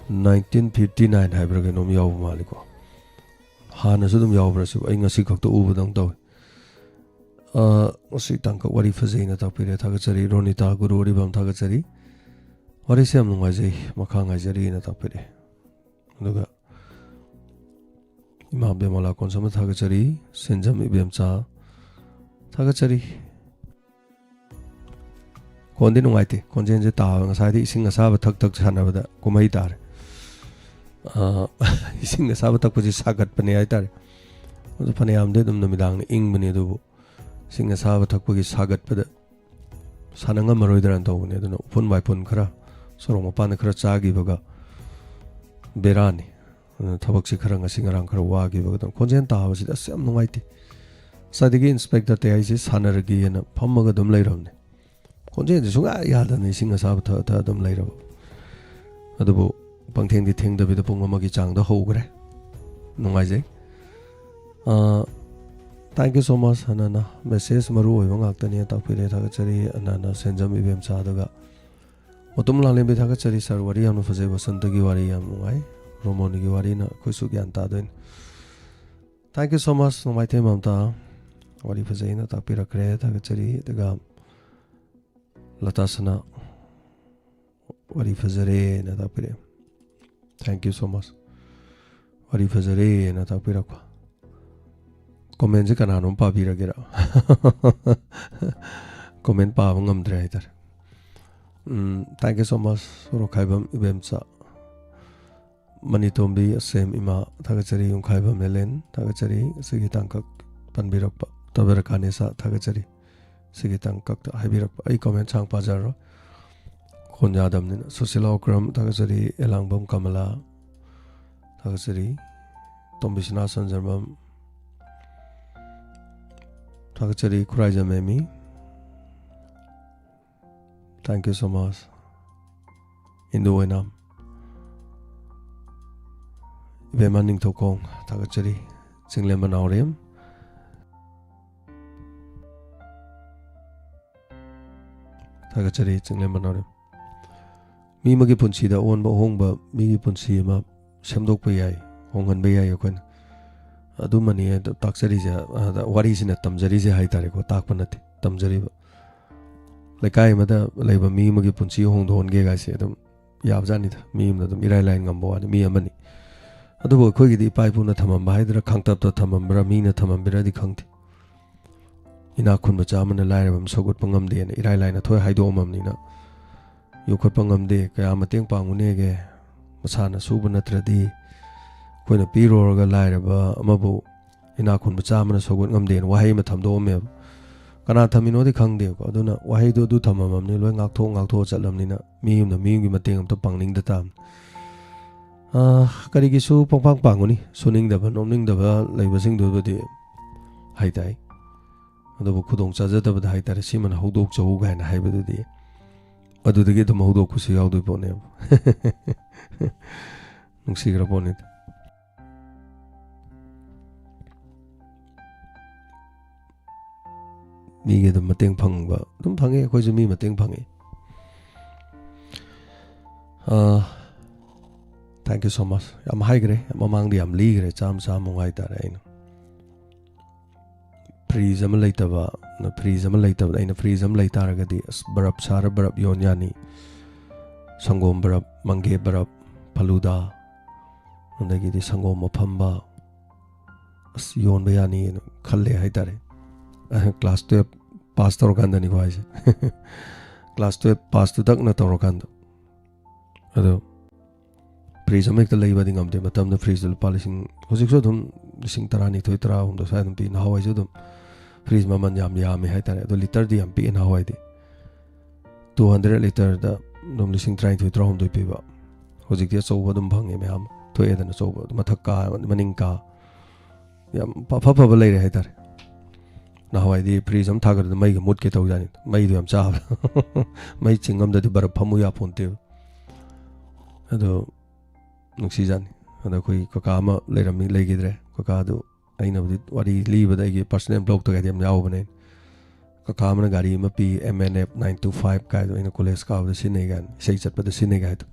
nineteen fifty nine ꯍꯥꯏꯕ꯭ꯔꯥ ꯀꯩꯅꯣꯝ ꯌꯥꯎꯕ ꯃꯥꯜꯂꯤꯀꯣ꯫ ꯍꯥꯟꯅꯁꯨ ꯑꯗꯨꯝ ꯌꯥꯎꯕ꯭ꯔꯥ ꯁꯤꯕꯨ? ꯑꯩ ꯉꯁꯤ ꯈꯛꯇ ꯎꯕꯗꯧꯅ ꯇꯧꯋꯤ꯫ ꯑ, ꯉꯁꯤ ꯇꯥꯡꯀꯛ ꯋꯥꯔꯤ ꯐꯖꯩꯅ ꯇꯥꯛꯄꯤꯔꯦ, ꯊꯥꯒꯠꯆꯔꯤ꯫ ꯔꯣꯅꯤꯇꯥ ꯒꯨꯔꯨ ꯑꯔꯤꯕꯝ, ꯊꯥꯒꯠꯆꯔꯤ꯫ ꯋꯥꯔꯤꯁꯦ ꯌꯥꯝ ꯅꯨꯡꯉꯥꯏꯖꯩ, ꯃꯈꯥ ꯉꯥꯏꯖꯔꯤꯅ ꯇꯥꯛꯄꯤꯔꯛꯑꯦ꯫ ꯑꯗꯨꯒ ꯏꯃꯥ ꯕꯦꯃꯂꯥ ꯀꯣꯟꯁꯝꯅ ꯊꯥꯒꯠꯆꯔꯤ꯫ ꯁꯦꯟꯖꯝ ꯏꯕꯦꯝꯆꯥ, ꯊꯥꯒꯠꯆꯔꯤ꯫ ꯈꯣꯟꯗꯤ ꯅꯨꯡꯉꯥꯏꯇꯦ, ꯈꯣꯟꯖꯦꯜꯁꯦ ꯇꯥꯕ, ꯉꯁꯥꯏꯗꯤ ꯏꯁꯤꯡ ꯑꯁꯥꯕ ꯊꯛ ꯊꯛ ꯁꯥꯟꯅꯕꯗ ꯀꯨꯝꯍꯩ ꯇꯥꯔꯦ꯫ ꯑ, ꯏꯁꯤꯡ ꯑꯁꯥꯕ ꯊꯛꯄꯁꯤ ꯁꯥꯒꯠꯄꯅꯦ ꯍꯥꯏꯇꯥꯔꯦ꯫ ꯑꯗꯨ ꯐꯅꯌꯥꯝꯗꯤ ꯑꯗꯨꯝ ꯅꯨꯃꯤꯗꯥꯡꯅ ꯏꯪꯕꯅꯤ, ꯑꯗꯨꯕꯨ ꯏꯁꯤꯡ ꯑꯁꯥꯕ ꯊꯛꯄꯒꯤ ꯁꯥꯒꯠꯄꯗ ꯁꯥꯟꯅ ꯉꯝꯃꯔꯣꯏꯗ꯭ꯔꯅ ꯇꯧꯕꯅꯦ꯫ ꯑꯗꯨꯅ ꯎꯐꯨꯟ ꯋꯥꯏꯐꯨꯟ ꯈꯔ, ꯁꯣꯔꯣꯛ ꯃꯄꯥꯟꯗ ꯈꯔ ꯆꯥꯈꯤꯕꯒ ꯕꯦꯔꯥꯅꯤ꯫ ꯑꯗꯨꯅ ꯊꯕꯛꯁꯤ ꯈꯔ, ꯉꯁꯤ ꯉꯔꯥꯡ ꯈꯔ ꯋꯥꯈꯤꯕꯒ ꯑꯗꯨꯝ ꯈꯣꯟꯖꯦꯜ ꯇꯥꯕꯁꯤꯗꯤ ꯑꯁ ꯌꯥꯝ ꯅꯨꯡꯉꯥꯏꯇꯦ꯫ ꯉꯁꯥꯏꯗꯒꯤ ꯏꯟꯁꯄꯦꯛꯇꯔ ꯇꯌꯥꯏꯁꯦ ꯁꯥꯟꯅꯔꯒꯦꯅ ꯐꯝꯃꯒ ꯑꯗꯨꯝ ꯂꯩꯔꯕꯅꯦ꯫ ꯈꯣꯟꯖꯦꯜꯁꯦ ꯁꯨꯡꯌꯥ ꯌꯥꯗꯅ ꯏꯁꯤꯡ ꯑꯁꯥꯕ ꯊꯛꯑ ꯊꯛꯑ ꯑꯗꯨꯝ ꯂꯩꯔꯕ꯫ ꯑꯗꯨꯕꯨ ꯄꯪꯊꯦꯡꯗꯤ ꯊꯦꯡꯗꯕꯤꯗ ꯄꯨꯡ ꯑꯃꯒꯤ ꯆꯥꯡꯗ ꯍꯧꯈ꯭ꯔꯦ꯫ ꯅꯨꯡꯉꯥꯏꯖꯩ꯫ ꯑ, thank you so much, ꯑꯅꯥꯅ꯫ Message ꯃꯔꯨ ꯑꯣꯏꯕ ꯉꯥꯛꯇꯅꯦ ꯇꯥꯛꯄꯤꯔꯦ, ꯊꯥꯒꯠꯆꯔꯤ꯫ ꯑꯅꯥꯅ ꯁꯦꯟꯖꯝ ꯏꯕꯦꯝꯆꯥ, ꯑꯗꯨꯒ ꯃꯇꯨꯝ ꯂꯥꯡꯂꯦꯝꯕꯤ, ꯊꯥꯒꯠꯆꯔꯤ꯫ Sir, ꯋꯥꯔꯤ ꯌꯥꯝꯅ ꯐꯖꯩ, ꯕꯁꯟꯇꯒꯤ ꯋꯥꯔꯤ ꯌꯥꯝ ꯅꯨꯡꯉꯥꯏ, ꯔꯣꯃꯣꯟꯒꯤ ꯋꯥꯔꯤꯅ ꯑꯩꯈꯣꯏꯁꯨ ꯒ꯭ꯌꯥꯟ ꯇꯥꯗꯣꯏꯅꯤ꯫ Thank you so much, ꯅꯣꯡꯃꯥꯏꯊꯦꯝ ꯃꯝꯇꯥ꯫ ꯋꯥꯔꯤ ꯐꯖꯩꯅ ꯇꯥꯛꯄꯤꯔꯛꯈ꯭ꯔꯦ, ꯊꯥꯒꯠꯆꯔꯤ꯫ ꯑꯗꯨꯒ ꯂꯇꯥ ꯁꯅꯥ, ꯋꯥꯔꯤ ꯐꯖꯔꯦꯅ ꯇꯥꯛꯄꯤꯔꯛꯑꯦ꯫ Thank you so much꯫ ꯋꯥꯔꯤ ꯐꯖꯔꯦꯅ ꯇꯥꯛꯄꯤꯔꯛꯄ꯫ Commentꯁꯦ ꯀꯅꯥꯅꯣꯝ ꯄꯥꯕꯤꯔꯒꯦꯔꯥ? Comment ꯄꯥꯕ ꯉꯝꯗ꯭ꯔꯦ ꯍꯥꯏꯇꯥꯔꯦ꯫ ꯎꯝ, thank you so much, ꯁꯣꯔꯣꯛꯈꯥꯏꯕꯝ ꯏꯕꯦꯝꯆꯥ꯫ ꯃꯅꯤꯇꯣꯝꯕꯤ ꯑꯁꯦꯝ ꯏꯃꯥ, ꯊꯥꯒꯠꯆꯔꯤ꯫ ꯌꯨꯝꯈꯥꯏꯕꯝ ꯑꯦꯂꯦꯟ, ꯊꯥꯒꯠꯆꯔꯤ꯫ ꯑꯁꯤꯒꯤ ꯇꯥꯡꯀꯛ ꯄꯟꯕꯤꯔꯛꯄ꯫ ꯇꯕꯦꯔ ꯀꯥꯅꯦꯁꯥ ꯊꯥꯒꯠꯆꯔꯤ꯫ ꯁꯤꯒꯤ ꯇꯥꯡꯀꯛꯇ ꯍꯥꯏꯕꯤꯔꯛꯄ꯫ ꯑꯩ ꯀꯣꯃꯦꯟ ꯁꯥꯡ ꯄꯥꯖꯔꯔꯣꯏ, ꯈꯣꯟ ꯌꯥꯗꯕꯅꯤꯅ꯫ ꯁꯨꯁꯤꯂꯥ ꯎꯀ꯭ꯔꯝ ꯊꯥꯒꯠꯆꯔꯤ꯫ ꯑꯦꯂꯥꯡꯕꯝ ꯀꯃꯂꯥ ꯊꯥꯒꯠꯆꯔꯤ꯫ ꯇꯣꯝꯕꯤꯁꯅꯥ ꯁꯟꯖꯔꯃꯝ ꯊꯥꯒꯠꯆꯔꯤ꯫ Khuraijam Emi, thank you so much꯫ Indu Oinam, ꯏꯕꯦꯝꯃ ꯅꯤꯡꯊꯧꯈꯣꯡ ꯊꯥꯒꯠꯆꯔꯤ꯫ ꯆꯤꯡꯂꯦꯝꯕ ꯅꯥꯎꯔꯦꯝ ꯊꯥꯒꯠꯆꯔꯤ꯫ ꯆꯤꯡꯂꯦꯝꯕ ꯅꯥꯎꯔꯦꯝ꯫ ꯃꯤ ꯑꯃꯒꯤ ꯄꯨꯟꯁꯤꯗ ꯑꯑꯣꯟꯕ ꯑꯍꯣꯡꯕ, ꯃꯤꯒꯤ ꯄꯨꯟꯁꯤ ꯑꯃ ꯁꯦꯝꯗꯣꯛꯄ ꯌꯥꯏ, ꯍꯣꯡꯍꯟꯕ ꯌꯥꯏ ꯑꯩꯈꯣꯏꯅ꯫ ꯑꯗꯨꯃꯅꯤ ꯑꯗꯨ ꯇꯥꯛꯆꯔꯤꯁꯦ, ꯑꯗ ꯋꯥꯔꯤꯁꯤꯅ ꯇꯝꯖꯔꯤꯁꯦ ꯍꯥꯏꯇꯥꯔꯦꯀꯣ, ꯇꯥꯛꯄ ꯅꯠꯇꯦ, ꯇꯝꯖꯔꯤꯕ꯫ ꯂꯩꯀꯥꯏ ꯑꯃꯗ ꯂꯩꯕ ꯃꯤ ꯑꯃꯒꯤ ꯄꯨꯟꯁꯤ ꯍꯣꯡꯗꯣꯛꯍꯟꯒꯦ ꯀꯥꯏꯁꯦ ꯑꯗꯨꯝ ꯌꯥꯕꯖꯥꯠꯅꯤꯗ, ꯃꯤ ꯑꯃꯅ ꯑꯗꯨꯝ ꯏꯔꯥꯏ ꯂꯥꯏꯅ ꯉꯝꯕ ꯋꯥꯅꯤ, ꯃꯤ ꯑꯃꯅꯤ꯫ ꯑꯗꯨꯕꯨ ꯑꯩꯈꯣꯏꯒꯤꯗꯤ ꯏꯄꯥ ꯏꯄꯨꯅ ꯊꯝꯃꯝꯕ ꯍꯥꯏꯗ꯭ꯔꯥ, ꯈꯥꯡꯇꯞꯇ ꯊꯝꯃꯝꯕ꯭ꯔꯥ, ꯃꯤꯅ ꯊꯝꯃꯝꯕꯤꯔꯗꯤ ꯈꯪꯗꯦ, ꯏꯅꯥꯛ ꯈꯨꯟꯕ ꯆꯥꯝꯃꯅ ꯂꯥꯏꯔꯕ ꯑꯃ ꯁꯧꯒꯠꯄ ꯉꯝꯗꯦꯅ ꯏꯔꯥꯏ ꯂꯥꯏꯅ ꯊꯣꯏ ꯍꯥꯏꯗꯣꯛꯑꯝꯃꯕꯅꯤꯅ, ꯌꯣꯛꯈꯠꯄ ꯉꯝꯗꯦ, ꯀꯌꯥ ꯃꯇꯦꯡ ꯄꯥꯡꯉꯨꯅꯦꯒꯦ? ꯃꯁꯥꯅ ꯁꯨꯕ ꯅꯠꯇ꯭ꯔꯗꯤ ꯑꯩꯈꯣꯏꯅ ꯄꯤꯔꯨꯔꯒ ꯂꯥꯏꯔꯕ ꯑꯃꯕꯨ ꯏꯅꯥꯛ ꯈꯨꯟꯕ ꯆꯥꯝꯃꯅ ꯁꯧꯒꯠ ꯉꯝꯗꯦꯅ ꯋꯥꯍꯩ ꯑꯃ ꯊꯝꯗꯣꯛꯑꯝꯃꯦꯕ꯫ ꯀꯅꯥ ꯊꯝꯃꯤꯅꯣꯗꯤ ꯈꯪꯗꯦꯕꯀꯣ, ꯑꯗꯨꯅ ꯋꯥꯍꯩꯗꯣ ꯑꯗꯨ ꯊꯝꯃꯝꯃꯕꯅꯤ, ꯂꯣꯏ ꯉꯥꯛꯊꯣꯛ ꯉꯥꯛꯊꯣꯛꯑ ꯆꯠꯂꯝꯅꯤꯅ ꯃꯤ ꯑꯃꯅ ꯃꯤ ꯑꯃꯒꯤ ꯃꯇꯦꯡ ꯑꯝꯇ ꯄꯥꯡꯅꯤꯡꯗ ꯇꯥꯕꯅꯤ꯫ ꯑꯥ, ꯀꯔꯤꯒꯤꯁꯨ ꯄꯪꯄꯥꯡ ꯄꯥꯡꯒꯨꯅꯤ, ꯁꯨꯅꯤꯡꯗꯕ ꯅꯣꯝꯅꯤꯡꯗꯕ ꯂꯩꯕꯁꯤꯡꯗꯨꯕꯨꯗꯤ ꯍꯥꯏꯇꯥꯏ꯫ ꯑꯗꯨꯕꯨ ꯈꯨꯗꯣꯡ ꯆꯥꯖꯗꯕꯗ ꯍꯥꯏꯇꯥꯔꯦ, ꯁꯤꯃꯅ ꯍꯧꯗꯣꯛꯆꯧ ꯀꯥꯏꯅ ꯍꯥꯏꯕꯗꯨꯗꯤ ꯑꯗꯨꯗꯒꯤ ꯑꯗꯨꯝ ꯍꯧꯗꯣꯛꯄꯁꯨ ꯌꯥꯎꯗꯣꯏ ꯄꯣꯠꯅꯦꯕ꯫ ꯅꯨꯡꯁꯤꯈ꯭ꯔ ꯄꯣꯠꯅꯤꯗ꯫ ꯃꯤꯒꯤ ꯑꯗꯨꯝ ꯃꯇꯦꯡ ꯐꯪꯕ ꯑꯗꯨꯝ ꯐꯪꯉꯦ, ꯑꯩꯈꯣꯏꯁꯨ ꯃꯤ ꯃꯇꯦꯡ ꯐꯪꯉꯦ꯫ ꯑꯥ, thank you so much꯫ ꯌꯥꯝ ꯍꯥꯏꯈ꯭ꯔꯦ, ꯃꯃꯥꯡꯗ ꯌꯥꯝ ꯂꯤꯈ꯭ꯔꯦ, ꯆꯥꯝꯃ ꯆꯥꯝꯃꯃꯨꯛ ꯍꯥꯏꯇꯥꯔꯦ꯫ ꯑꯩꯅ ꯐ꯭ꯔꯤꯖ ꯑꯃ ꯂꯩꯇꯕ, ꯐ꯭ꯔꯤꯖ ꯑꯃ ꯂꯩꯇꯕꯗ ꯑꯩꯅ ꯐ꯭ꯔꯤꯖ ꯑꯃ ꯂꯩ ꯇꯥꯔꯒꯗꯤ ꯑꯁ ꯕꯔꯞ ꯁꯥꯔ ꯕꯔꯞ ꯌꯣꯟ ꯌꯥꯅꯤ, ꯁꯪꯒꯣꯝ ꯕꯔꯞ, ꯃꯪꯒꯦ ꯕꯔꯞ, ꯐꯂꯨꯗꯥ, ꯑꯗꯒꯤꯗꯤ ꯁꯪꯒꯣꯝ ꯑꯐꯝꯕ, ꯑꯁ ꯌꯣꯟꯕ ꯌꯥꯅꯤꯅ ꯈꯜꯂꯦ ꯍꯥꯏꯇꯥꯔꯦ꯫ ꯀ꯭ꯂꯥꯁ ꯇꯨꯌꯦꯜꯞ ꯄꯥꯁ ꯇꯧꯔꯀꯥꯟꯗꯅꯤꯀꯣ ꯍꯥꯏꯁꯦ꯫ ꯀ꯭ꯂꯥꯁ ꯇꯨꯌꯦꯜꯞ ꯄꯥꯁꯇꯨꯗꯛꯅ ꯇꯧꯔꯀꯥꯟꯗ꯫ ꯑꯗꯣ ꯐ꯭ꯔꯤꯖ ꯑꯃ ꯍꯦꯛꯇ ꯂꯩꯕꯗꯤ ꯉꯝꯗꯦ꯫ ꯃꯇꯝꯗ ꯐ꯭ꯔꯤꯖꯇꯨ ꯂꯨꯄꯥ ꯂꯤꯁꯤꯡ, ꯍꯧꯖꯤꯛꯁꯨ ꯑꯗꯨꯝ ꯂꯤꯁꯤꯡ ꯇꯔꯥꯅꯤꯊꯣꯏ, ꯇꯔꯥꯍꯨꯝꯗꯣꯏ ꯁ꯭ꯋꯥꯏ ꯑꯗꯨꯝ ꯄꯤ꯫ ꯅꯍꯥꯟꯋꯥꯏꯁꯨ ꯑꯗꯨꯝ ꯐ꯭ꯔꯤꯖ ꯃꯃꯜ ꯌꯥꯝ ꯌꯥꯝꯃꯦ ꯍꯥꯏꯇꯥꯔꯦ꯫ ꯑꯗꯣ ꯂꯤꯇꯔꯗꯤ ꯌꯥꯝ ꯄꯤꯛꯑꯦ ꯅꯍꯥꯟꯋꯥꯏꯗꯤ꯫ ꯇꯨ ꯍꯟꯗ꯭ꯔꯦꯠ ꯂꯤꯇꯔꯗ ꯑꯗꯨꯝ ꯂꯤꯁꯤꯡ ꯇꯔꯥꯅꯤꯊꯣꯏ, ꯇꯔꯥꯍꯨꯝꯗꯣꯏ ꯄꯤꯕ꯫ ꯍꯧꯖꯤꯛꯇꯤ ꯑꯆꯧꯕ ꯑꯗꯨꯝ ꯐꯪꯉꯦ ꯃꯌꯥꯝ꯫ ꯊꯣꯛꯑꯦꯗꯅ ꯑꯆꯧꯕ꯫ ꯑꯗꯨ ꯃꯊꯛ ꯀꯥ, ꯃꯅꯤꯡ ꯀꯥ꯫ ꯌꯥꯝ ꯐ-, ꯐ-, ꯐꯕ ꯂꯩꯔꯦ ꯍꯥꯏꯇꯥꯔꯦ꯫ ꯅꯍꯥꯟꯋꯥꯏꯗꯤ ꯐ꯭ꯔꯤꯖ ꯑꯃ ꯊꯥꯒꯠꯂꯗꯤ ꯃꯩꯒ ꯃꯨꯠꯀꯦ ꯇꯧꯖꯥꯠꯅꯤ꯫ ꯃꯩꯗꯣ ꯌꯥꯝ ꯆꯥꯕ꯫ ꯃꯩ ꯆꯤꯡꯉꯝꯗꯗꯤ ꯕꯔꯞ ꯐꯝꯃꯨ ꯌꯥꯄꯣꯟꯇꯦꯕ꯫ ꯑꯗꯣ ꯅꯨꯡꯁꯤꯖꯥꯠꯅꯤ꯫ ꯑꯗꯣ ꯑꯩꯈꯣꯏ ꯀꯀꯥ ꯑꯃ ꯂꯩꯔꯝꯃꯤ, ꯂꯩꯈꯤꯗ꯭ꯔꯦ꯫ ꯀꯀꯥꯗꯨ ꯑꯩꯅꯕꯨꯗꯤ ꯋꯥꯔꯤ ꯂꯤꯕꯗ ꯑꯩꯒꯤ personal blogꯇꯒꯗꯤ ꯌꯥꯝ ꯌꯥꯎꯕꯅꯦ꯫ ꯀꯀꯥ ꯑꯃꯅ ꯒꯥꯔꯤ ꯑꯃ ꯄꯤ, M N F nine two five ꯀꯥꯏꯗꯣ, ꯑꯩꯅ ꯀꯣꯂꯦꯖ ꯀꯥꯕꯗ ꯁꯤꯖꯤꯟꯅꯩ ꯀꯥꯏꯅ, ꯏꯁꯩ ꯆꯠꯄꯗ ꯁꯤꯖꯤꯟꯅꯩ ꯀꯥꯏꯗꯣ꯫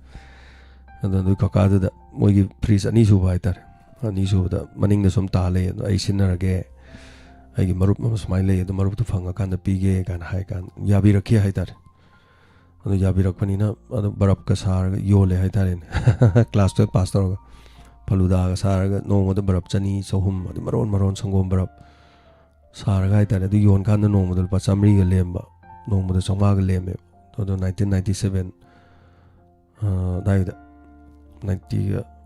ꯑꯗꯣ ꯑꯗꯨꯒꯤ ꯀꯀꯥꯗꯨꯗ ꯃꯣꯏꯒꯤ ꯐ꯭ꯔꯤꯖ ꯑꯅꯤ ꯁꯨꯕ ꯍꯥꯏꯇꯥꯔꯦ꯫ ꯑꯅꯤ ꯁꯨꯕꯗ ꯃꯅꯤꯡꯗ ꯁꯨꯝ ꯇꯥ ꯂꯩ, ꯑꯗꯣ ꯑꯩ ꯁꯤꯖꯤꯟꯅꯔꯒꯦ, ꯑꯩꯒꯤ ꯃꯔꯨꯞ ꯑꯃ ꯁꯨꯃꯥꯏꯅ ꯂꯩ, ꯑꯗꯣ ꯃꯔꯨꯞꯇꯨ ꯐꯪꯉꯀꯥꯟꯗ ꯄꯤꯒꯦ ꯀꯥꯏꯅ ꯍꯥꯏ ꯀꯥꯟꯗ ꯌꯥꯕꯤꯔꯛꯈꯤ ꯍꯥꯏꯇꯥꯔꯦ꯫ ꯑꯗꯨ ꯌꯥꯕꯤꯔꯛꯄꯅꯤꯅ ꯑꯗꯨ ꯕꯔꯞꯀ ꯁꯥꯔꯒ ꯌꯣꯜꯂꯦ ꯍꯥꯏꯇꯥꯔꯦꯅꯦ꯫ Class twelve pass ꯇꯧꯔꯒ ꯐꯂꯨꯗꯥꯒ ꯁꯥꯔꯒ ꯅꯣꯡꯃꯗ ꯕꯔꯞ ꯆꯅꯤ, ꯆꯍꯨꯝ, ꯑꯗꯩ ꯃꯔꯣꯟ ꯃꯔꯣꯟ ꯁꯪꯒꯣꯝ ꯕꯔꯞ ꯁꯥꯔꯒ ꯍꯥꯏꯇꯥꯔꯦ꯫ ꯑꯗꯨ ꯌꯣꯟꯀꯥꯟꯗ ꯅꯣꯡꯃꯗ ꯂꯨꯄꯥ ꯆꯥꯃꯔꯤꯒ ꯂꯦꯝꯕ, ꯅꯣꯡꯃꯗ ꯆꯥꯝꯃꯉꯥꯒ ꯂꯦꯝꯃꯦꯕ꯫ ꯑꯗꯣ nineteen ninety seven, ꯑ, ꯑꯗꯥꯏꯗ, ninety,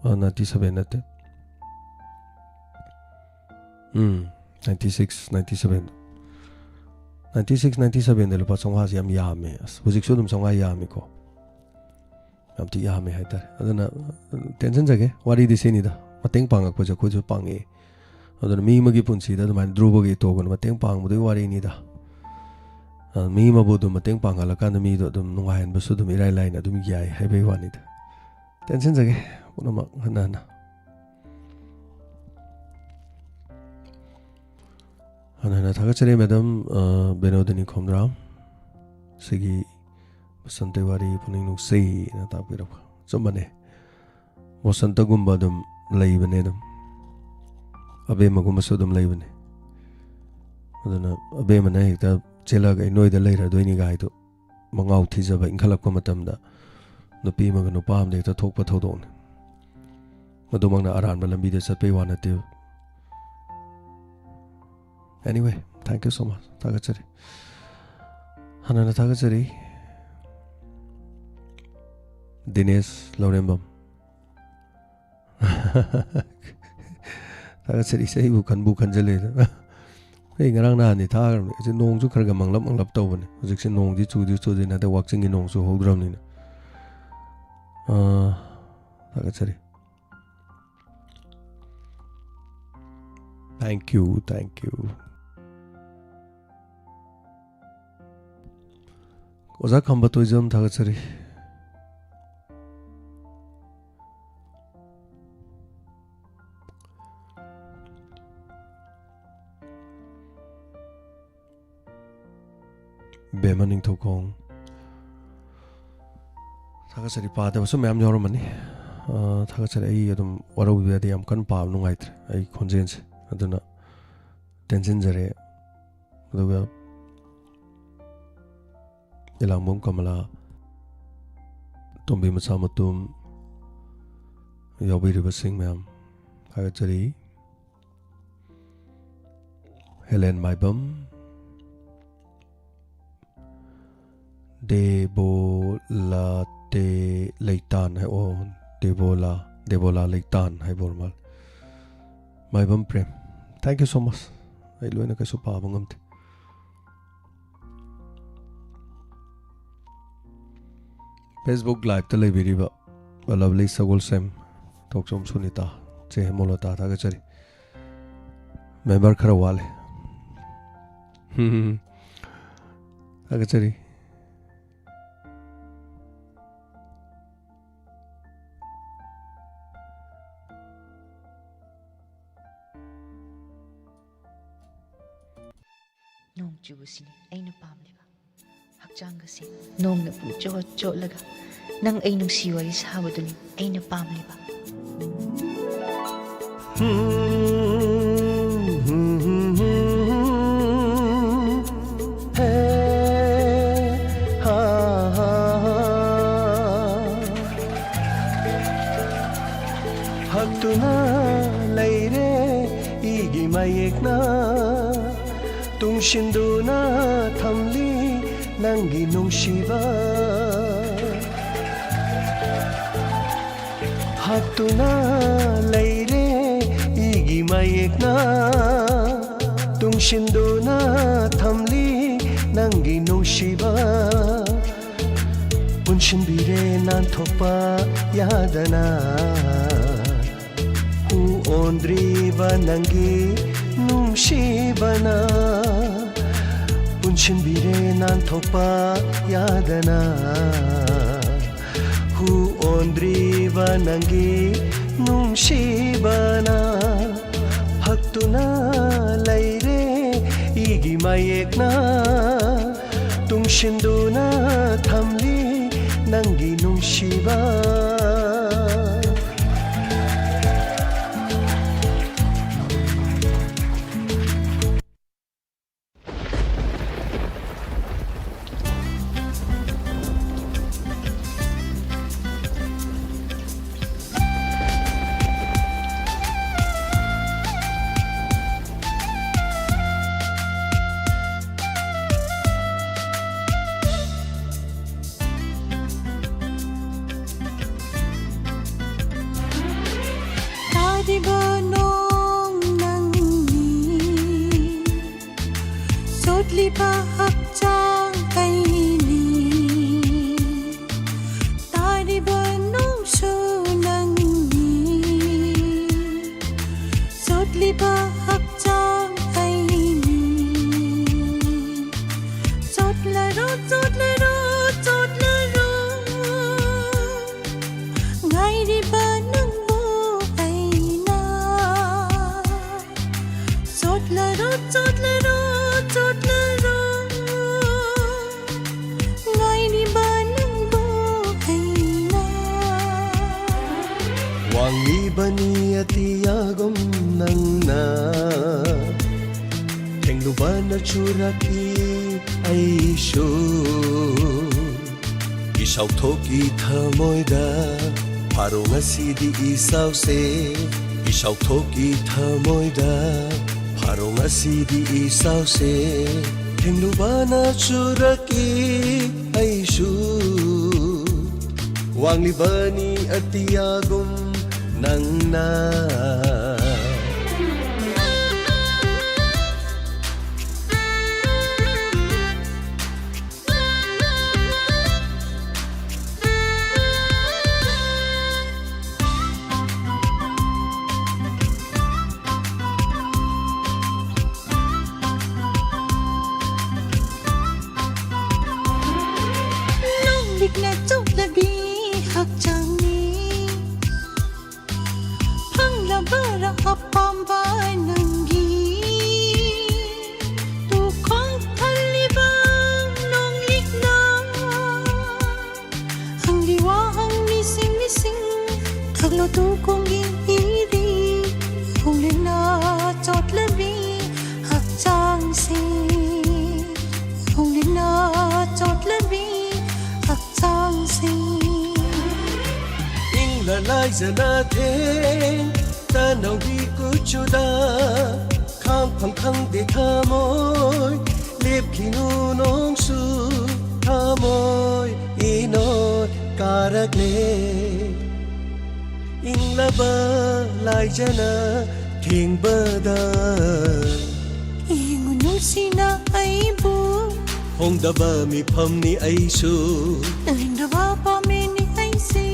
ꯑ, ninety seven ꯅꯠꯇꯦ, ꯎꯝ, ninety six, ninety seven, ninety six, ninety sevenꯗ ꯂꯨꯄꯥ ꯆꯥꯝꯃꯉꯥꯁꯦ ꯌꯥꯝ ꯌꯥꯝꯃꯦ꯫ ꯑꯁ, ꯍꯧꯖꯤꯛꯁꯨ ꯑꯗꯨꯝ ꯆꯥꯝꯃꯉꯥ ꯌꯥꯝꯃꯤꯀꯣ꯫ ꯌꯥꯝ ꯊꯤ ꯌꯥꯝꯃꯦ ꯍꯥꯏꯇꯥꯔꯦ꯫ ꯑꯗꯨꯅ, ꯇꯦꯟꯁꯟꯖꯒꯦ, ꯋꯥꯔꯤꯗꯤ ꯁꯤꯅꯤꯗ, ꯃꯇꯦꯡ ꯄꯥꯡꯉꯛꯄꯁꯦ ꯑꯩꯈꯣꯏꯁꯨ ꯄꯥꯡꯉꯛꯑꯦ꯫ ꯑꯗꯨꯅ ꯃꯤ ꯑꯃꯒꯤ ꯄꯨꯟꯁꯤꯗ ꯑꯗꯨꯃꯥꯏꯅ ꯙ꯭ꯔꯨꯕꯒꯤ ꯏꯇꯣꯒꯅ ꯃꯇꯦꯡ ꯄꯥꯡꯕꯗꯨꯒꯤ ꯋꯥꯔꯤꯅꯤꯗ꯫ ꯑ, ꯃꯤ ꯑꯃꯕꯨ ꯑꯗꯨꯝ ꯃꯇꯦꯡ ꯄꯥꯡꯍꯜꯂꯀꯥꯟꯗ ꯃꯤꯗꯣ ꯑꯗꯨꯝ ꯅꯨꯡꯉꯥꯏꯍꯟꯕꯁꯨ ꯑꯗꯨꯝ ꯏꯔꯥꯏ ꯂꯥꯏꯅ ꯑꯗꯨꯝ ꯌꯥꯏ ꯍꯥꯏꯕꯒꯤ ꯋꯥꯅꯤꯗ꯫ ꯇꯦꯟꯁꯟꯖꯒꯦ ꯄꯨꯝꯅꯃꯛ ꯍꯟꯅ ꯍꯟꯅ꯫ ꯍꯟꯅ ꯍꯟꯅ ꯊꯥꯒꯠꯆꯔꯤ, ꯃꯦꯗꯥꯝ, ꯑ, ꯕꯤꯅꯣꯗꯤꯅꯤ ꯈꯣꯝꯗ꯭ꯔꯥꯝ꯫ ꯁꯤꯒꯤ ꯕꯁꯟꯇꯒꯤ ꯋꯥꯔꯤ ꯄꯨꯛꯅꯤꯡ ꯅꯨꯡꯁꯤꯅ ꯇꯥꯛꯄꯤꯔꯛꯄ꯫ ꯑꯆꯨꯝꯕꯅꯦ꯫ ꯕꯁꯟꯇꯒꯨꯝꯕ ꯑꯗꯨꯝ ꯂꯩꯕꯅꯦ ꯑꯗꯨꯝ꯫ ꯑꯕꯦꯝꯃꯒꯨꯝꯕꯁꯨ ꯑꯗꯨꯝ ꯂꯩꯕꯅꯦ꯫ ꯑꯗꯨꯅ ꯑꯕꯦꯝꯃꯅ ꯍꯦꯛꯇ ꯆꯦꯜꯂꯛꯑꯒ "ꯑꯩ ꯅꯣꯏꯗ ꯂꯩꯔꯗꯣꯏꯅꯤ" ꯒꯥꯏꯗꯣ ꯃꯉꯥꯎ ꯊꯤꯖꯕ ꯏꯟꯈꯠꯂꯛꯄ ꯃꯇꯝꯗ ꯅꯨꯄꯤ ꯑꯃꯒ ꯅꯨꯄꯥ ꯑꯃꯗ ꯍꯦꯛꯇ ꯊꯣꯛꯄ ꯊꯧꯗꯣꯛꯅꯤ꯫ ꯃꯗꯨꯃꯛꯅ ꯑꯔꯥꯟꯕ ꯂꯝꯕꯤꯗ ꯆꯠꯄꯩ ꯋꯥ ꯅꯠꯇꯦ꯫ Anyway, thank you so much. ꯊꯥꯒꯠꯆꯔꯤ꯫ ꯍꯟꯅ ꯍꯟꯅ ꯊꯥꯒꯠꯆꯔꯤ꯫ ꯗꯤꯅꯦꯁ ꯂꯧꯔꯦꯝꯕꯝ꯫ ꯊꯥꯒꯠꯆꯔꯤ, ꯏꯁꯩꯕꯨ ꯈꯟꯕꯨ ꯈꯟꯖꯜꯂꯦꯗ꯫ ꯑꯩ ꯉꯔꯥꯡ ꯅꯍꯥꯟꯗꯤ ꯊꯥꯈ꯭ꯔꯕꯅꯤ꯫ ꯑꯁꯤ ꯅꯣꯡꯁꯨ ꯈꯔ ꯈꯔ ꯃꯪꯂꯞ ꯃꯪꯂꯞ ꯇꯧꯕꯅꯦ꯫ ꯍꯧꯖꯤꯛꯁꯦ ꯅꯣꯡꯗꯤ ꯆꯨꯗꯤ ꯆꯨꯗꯦ, ꯍꯟꯗꯛ ꯋꯥꯛꯆꯤꯡꯒꯤ ꯅꯣꯡ ꯆꯨꯍꯧꯗ꯭ꯔꯕꯅꯤꯅ꯫ ꯑꯥ, ꯊꯥꯒꯠꯆꯔꯤ꯫ Thank you, thank you. ꯑꯣꯖꯥ ꯈꯝꯕ ꯇꯣꯏꯖꯝ, ꯊꯥꯒꯠꯆꯔꯤ꯫ ꯕꯦꯝꯃ ꯅꯤꯡꯊꯧꯈꯣꯡ, ꯊꯥꯒꯠꯆꯔꯤ꯫ ꯄꯥꯗꯕꯁꯨ ꯃꯌꯥꯝ ꯌꯥꯎꯔꯝꯃꯅꯤ꯫ ꯑ, ꯊꯥꯒꯠꯆꯔꯤ꯫ ꯑꯩ ꯑꯗꯨꯝ ꯋꯥꯔꯧꯕꯤꯕ ꯌꯥꯗꯦ, ꯌꯥꯝ ꯀꯟꯅ ꯄꯥꯕ ꯅꯨꯡꯉꯥꯏꯇ꯭ꯔꯦ ꯑꯩ ꯈꯣꯟꯖꯦꯜꯁꯦ, ꯑꯗꯨꯅ ꯇꯦꯟꯁꯤꯟꯖꯔꯦ꯫ ꯑꯗꯨꯒ ꯏꯂꯥꯡꯕꯝ ꯀꯃꯂꯥ, ꯇꯣꯝꯕꯤ ꯃꯆꯥ ꯃꯇꯨꯝ, ꯌꯥꯎꯕꯤꯔꯤꯕꯁꯤꯡ ꯃꯌꯥꯝ ꯊꯥꯒꯠꯆꯔꯤ꯫ ꯍꯦꯂꯦꯟ ꯃꯥꯏꯕꯝ, ꯗꯦꯕꯣꯂꯥ ꯇꯦ ꯂꯩꯇꯥꯟ ꯍꯥꯏ, ꯑꯣ, ꯗꯦꯕꯣꯂꯥ, ꯗꯦꯕꯣꯂꯥ ꯂꯩꯇꯥꯟ ꯍꯥꯏꯕ ꯑꯣꯏꯔ ꯃꯥꯜꯂꯦ꯫ ꯃꯥꯏꯕꯝ Prem, thank you so much꯫ ꯑꯩ ꯂꯣꯏꯅ ꯀꯩꯁꯨ ꯄꯥꯕ ꯉꯝꯗꯦ꯫ Facebook live ꯇ ꯂꯩꯕꯤꯔꯤꯕ ꯂꯚꯂꯤ ꯁꯒꯣꯜꯁꯦꯝ, ꯊꯣꯛꯆꯣꯝ ꯁꯨꯅꯤꯇꯥ, ꯆꯦ ꯍꯦꯃꯣꯂꯇꯥ, ꯊꯥꯒꯠꯆꯔꯤ꯫ ꯃꯦꯝꯕꯔ ꯈꯔ ꯋꯥꯠꯂꯦ꯫ ꯊꯥꯒꯠꯆꯔꯤ꯫ ꯅꯣꯡ ꯆꯨꯕꯁꯤꯅꯤ ꯑꯩꯅ ꯄꯥꯝꯂꯤꯕ꯫ ꯍꯛꯆꯥꯡꯒꯁꯦ ꯅꯣꯡꯅ ꯄꯨꯡꯆꯣꯠ ꯆꯣꯠꯂꯒ, ꯅꯪ ꯑꯩ ꯅꯨꯡꯁꯤ ꯋꯥꯔꯤ ꯁꯥꯕꯗꯨꯅꯤ ꯑꯩꯅ ꯄꯥꯝꯂꯤꯕ꯫ ꯍꯛꯇꯨꯅ ꯂꯩꯔꯦ ꯏꯒꯤ ꯃꯌꯦꯛꯅ, ꯇꯨꯡꯁꯤꯟꯗꯨꯅ ꯊꯝꯂꯤ ꯅꯪꯒꯤ ꯅꯨꯡꯁꯤꯕ꯫ ꯍꯛꯇꯨꯅ ꯂꯩꯔꯦ ꯏꯒꯤ ꯃꯌꯦꯛꯅ, ꯇꯨꯡ ꯁꯤꯟꯗꯨꯅ ꯊꯝꯂꯤ ꯅꯪꯒꯤ ꯅꯨꯡꯁꯤꯕ꯫ ꯄꯨꯟꯁꯤꯟꯕꯤꯔꯦ ꯅꯥꯟꯊꯣꯛꯄ ꯌꯥꯗꯅ꯫ ꯍꯨ ꯑꯣꯟꯗ꯭ꯔꯤꯕ ꯅꯪꯒꯤ ꯅꯨꯡꯁꯤꯕꯅ꯫ ꯄꯨꯟꯁꯤꯟꯕꯤꯔꯦ ꯅꯥꯟꯊꯣꯛꯄ ꯌꯥꯗꯅ꯫ ꯍꯨ ꯑꯣꯟꯗ꯭ꯔꯤꯕ ꯅꯪꯒꯤ ꯅꯨꯡꯁꯤꯕꯅ꯫ ꯍꯛꯇꯨꯅ ꯂꯩꯔꯦ ꯏꯒꯤ ꯃꯌꯦꯛꯅ꯫ ꯇꯨꯡꯁꯤꯟꯗꯨꯅ ꯊꯝꯂꯤ ꯅꯪꯒꯤ ꯅꯨꯡꯁꯤꯕ꯫ ꯇꯥꯔꯤꯕ ꯅꯣꯡ ꯅꯪꯅꯤ, ꯆꯣꯠꯂꯤꯕ ꯍꯛꯆꯥꯡ ꯑꯩꯅꯤ꯫ ꯇꯥꯔꯤꯕ ꯅꯣꯡꯁꯨ ꯅꯪꯅꯤ, ꯆꯣꯠꯂꯤꯕ ꯍꯛꯆꯥꯡ ꯑꯩꯅꯤ꯫ ꯆꯣꯠꯂꯔꯣ, ꯆꯣꯠꯂꯔꯣ, ꯆꯣꯠꯂꯔꯣ, ꯉꯥꯏꯔꯤꯕ ꯅꯪꯕꯨ ꯑꯩꯅ꯫ ꯆꯣꯠꯂꯔꯣ, ꯆꯣꯠꯂꯔꯣ, ꯆꯣꯠꯂꯔꯣ, ꯉꯥꯏꯔꯤꯕ ꯅꯪꯕꯨ ꯑꯩꯅ꯫ ꯋꯥꯡꯂꯤꯕꯅꯤ ꯑꯇꯤꯌꯥꯒꯨꯝ ꯅꯪꯅ, ꯊꯦꯡꯂꯨꯕꯅ ꯆꯨꯔꯛꯏ ꯑꯩꯁꯨ꯫ ꯏꯁꯥꯎꯊꯣꯛꯀꯤ ꯊꯃꯣꯏꯗ ꯐꯥꯔꯣ ꯉꯁꯤꯗꯤ ꯏꯁꯥꯎꯁꯦ꯫ ꯏꯁꯥꯎꯊꯣꯛꯀꯤ ꯊꯃꯣꯏꯗ ꯐꯥꯔꯣ ꯉꯁꯤꯗꯤ ꯏꯁꯥꯎꯁꯦ꯫ ꯊꯦꯡꯂꯨꯕꯅ ꯆꯨꯔꯛꯏ ꯑꯩꯁꯨ꯫ ꯋꯥꯡꯂꯤꯕꯅꯤ ꯑꯇꯤꯌꯥꯒꯨꯝ ꯅꯪꯅ꯫ ꯕꯔ ꯑꯄꯥꯝꯕ ꯅꯪꯒꯤ ꯇꯨꯈꯣꯡ ꯊꯜꯂꯤꯕ ꯅꯣꯡꯂꯤꯛꯅ ꯍꯪꯂꯤ ꯋꯥꯍꯪ ꯃꯤꯁꯤꯡ ꯃꯤꯁꯤꯡ ꯊꯛꯂꯣ ꯇꯨꯈꯣꯡꯒꯤ ꯏꯔꯤ ꯈꯣꯡꯂꯤꯅ ꯆꯣꯠꯂꯕꯤ ꯍꯛꯆꯥꯡꯁꯤ ꯈꯣꯡꯂꯤꯅ ꯆꯣꯠꯂꯕꯤ ꯍꯛꯆꯥꯡꯁꯤ ꯏꯪꯂ ꯂꯥꯏꯖꯅ ꯊꯦꯡ ꯇꯅꯧꯒꯤ ꯀꯨꯆꯨꯗ ꯈꯥꯡꯐꯝ ꯈꯪꯗꯦ ꯊꯃꯣꯏ ꯂꯦꯞꯈꯤꯅꯨ ꯅꯣꯡꯁꯨ ꯊꯃꯣꯏ ꯏꯅꯣꯠ ꯀꯥꯔꯛꯂꯦ ꯏꯪꯂꯕ ꯂꯥꯏꯖꯅ ꯊꯦꯡꯕꯗ ꯌꯦꯡꯉꯨ ꯅꯨꯡꯁꯤꯅ ꯑꯩꯕꯨ ꯍꯣꯡꯗꯕ ꯃꯤꯐꯝꯅꯤ ꯑꯩꯁꯨ ꯇꯥꯅꯤꯡꯗꯕ ꯄꯥꯝꯃꯤꯅꯤ ꯑꯩꯁꯤ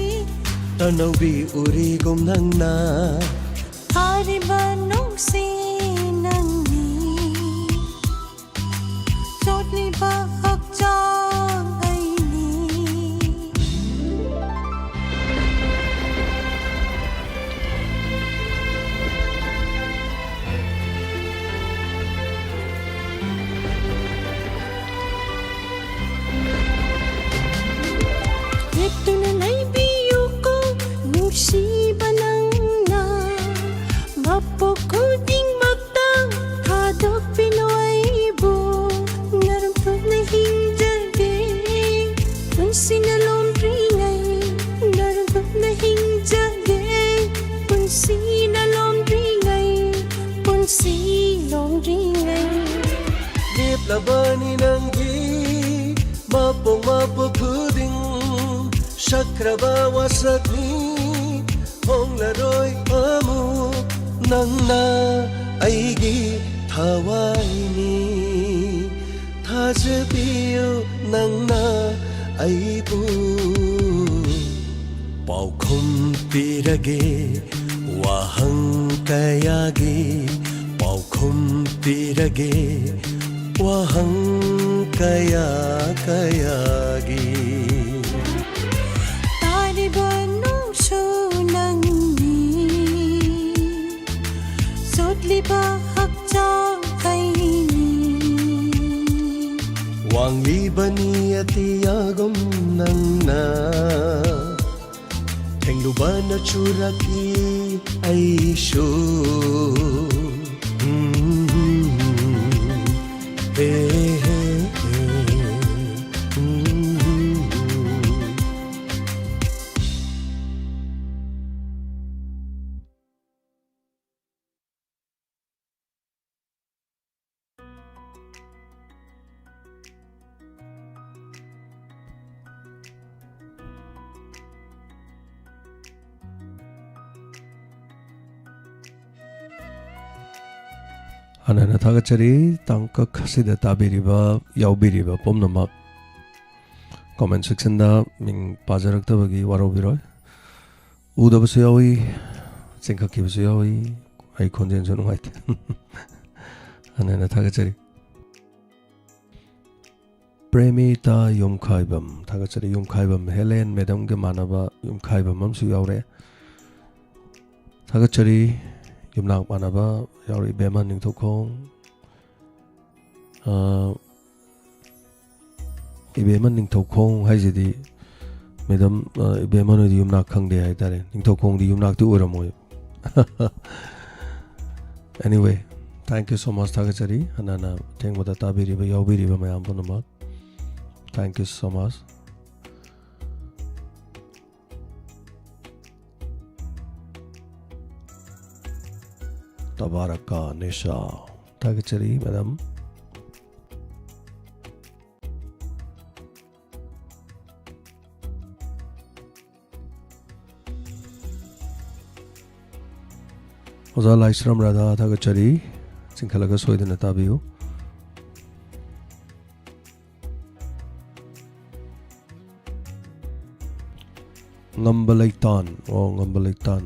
ꯇꯅꯧꯕꯤ ꯎꯔꯤꯒꯨꯝ ꯅꯪꯅ ꯊꯥꯔꯤꯕ ꯅꯨꯡꯁꯤ ꯅꯪꯅꯤ ꯆꯣꯠꯂꯤꯕ ꯍꯛꯆꯥꯡ ꯑꯩꯅꯤ ꯂꯦꯞꯇꯨꯅ ꯂꯩꯕꯤꯌꯨꯀꯣ ꯅꯨꯡꯁꯤꯕ ꯅꯪꯅ ꯃꯄꯣꯛ ꯈꯨꯗꯤꯡꯃꯛꯇ ꯊꯥꯗꯣꯛꯄꯤꯅꯨ ꯑꯩꯕꯨ ꯅꯔꯨꯝ ꯊꯨꯞꯅ ꯍꯤꯡꯖꯒꯦ ꯄꯨꯟꯁꯤꯅ ꯂꯣꯝꯗ꯭ꯔꯤꯉꯩ ꯅꯔꯨꯝ ꯊꯨꯞꯅ ꯍꯤꯡꯖꯒꯦ ꯄꯨꯟꯁꯤꯅ ꯂꯣꯝꯗ꯭ꯔꯤꯉꯩ ꯄꯨꯟꯁꯤ ꯂꯣꯝꯗ꯭ꯔꯤꯉꯩ ꯂꯦꯞꯂꯕꯅꯤ ꯅꯪꯒꯤ ꯃꯄꯣꯛ ꯃꯄꯣꯛ ꯈꯨꯗꯤꯡ ꯁꯛꯈ꯭ꯔꯕ ꯋꯥꯁꯛꯅꯤ ꯍꯣꯡꯂꯔꯣꯏ ꯑꯃꯨꯛ ꯅꯪꯅ ꯑꯩꯒꯤ ꯊꯋꯥꯏꯅꯤ ꯊꯥꯖꯕꯤꯌꯨ ꯅꯪꯅ ꯑꯩꯕꯨ ꯄꯥꯎꯈꯨꯝ ꯄꯤꯔꯒꯦ ꯋꯥꯍꯪ ꯀꯌꯥꯒꯤ ꯄꯥꯎꯈꯨꯝ ꯄꯤꯔꯒꯦ ꯋꯥꯍꯪ ꯀꯌꯥ ꯀꯌꯥꯒꯤ ꯇꯥꯔꯤꯕ ꯅꯨꯡꯁꯨ ꯅꯪꯅꯤ ꯆꯨꯔꯛꯏ ꯑꯩꯁꯨ꯫ ꯎꯝ, ꯍꯦ, ꯍꯦ, ꯍꯦ, ꯎꯝ꯫ ꯍꯥꯟꯅ ꯊꯥꯒꯠꯆꯔꯤ, ꯇꯥꯡꯀꯛ ꯑꯁꯤꯗ ꯇꯥꯕꯤꯔꯤꯕ, ꯌꯥꯎꯕꯤꯔꯤꯕ ꯄꯨꯝꯅꯃꯛ꯫ Comment sectionꯗ ꯃꯤꯡ ꯄꯥꯖꯔꯛꯇꯕꯒꯤ ꯋꯥꯔꯧꯕꯤꯔꯣꯏ꯫ ꯎꯗꯕꯁꯨ ꯌꯥꯎꯏ, ꯆꯤꯡꯈꯠꯈꯤꯕꯁꯨ ꯌꯥꯎꯏ꯫ ꯑꯩ ꯈꯣꯟꯖꯦꯜꯁꯨ ꯅꯨꯡꯉꯥꯏꯇꯦ꯫ ꯍꯟꯅ ꯍꯟꯅ ꯊꯥꯒꯠꯆꯔꯤ꯫ ꯄ꯭ꯔꯦꯃꯤꯇꯥ ꯌꯨꯝꯈꯥꯏꯕꯝ ꯊꯥꯒꯠꯆꯔꯤ꯫ ꯌꯨꯝꯈꯥꯏꯕꯝ ꯍꯦꯂꯦꯟ ꯃꯦꯗꯝꯒ ꯃꯥꯟꯅꯕ ꯌꯨꯝꯈꯥꯏꯕꯝ ꯑꯃꯁꯨ ꯌꯥꯎꯔꯦ꯫ ꯊꯥꯒꯠꯆꯔꯤ꯫ ꯌꯨꯝꯅꯥꯛ ꯃꯥꯟꯅꯕ ꯌꯥꯎꯔꯤ, ꯏꯕꯦꯝꯃ ꯅꯤꯡꯊꯧꯈꯣꯡ꯫ ꯑ, ꯏꯕꯦꯝꯃ ꯅꯤꯡꯊꯧꯈꯣꯡ ꯍꯥꯏꯁꯤꯗꯤ, ꯃꯦꯗꯝ, ꯑ, ꯏꯕꯦꯝꯃ ꯅꯣꯏꯗꯤ ꯌꯨꯝꯅꯥꯛ ꯈꯪꯗꯦ ꯍꯥꯏꯇꯥꯔꯦ꯫ ꯅꯤꯡꯊꯧꯈꯣꯡꯗꯤ ꯌꯨꯝꯅꯥꯛꯇꯤ ꯑꯣꯏꯔꯝꯃꯣꯏ꯫ Anyway, thank you so much, ꯊꯥꯒꯠꯆꯔꯤ꯫ ꯍꯟꯅ ꯍꯟꯅ ꯑꯊꯦꯡꯕꯗ ꯇꯥꯕꯤꯔꯤꯕ, ꯌꯥꯎꯕꯤꯔꯤꯕ ꯃꯌꯥꯝ ꯄꯨꯝꯅꯃꯛ, thank you so much꯫ ꯇꯕꯥꯔꯛꯀꯥ ꯅꯤꯁꯥ ꯊꯥꯒꯠꯆꯔꯤ, ꯃꯦꯗꯝ꯫ ꯑꯣꯖꯥ ꯂꯥꯏꯁ꯭ꯔꯝ ꯔꯥꯙꯥ ꯊꯥꯒꯠꯆꯔꯤ꯫ ꯆꯤꯡꯈꯠꯂꯒ ꯁꯣꯏꯗꯅ ꯇꯥꯕꯤꯌꯨ꯫ ꯉꯝꯕ ꯂꯩꯇꯥꯟ, ꯑꯣ, ꯉꯝꯕ ꯂꯩꯇꯥꯟ꯫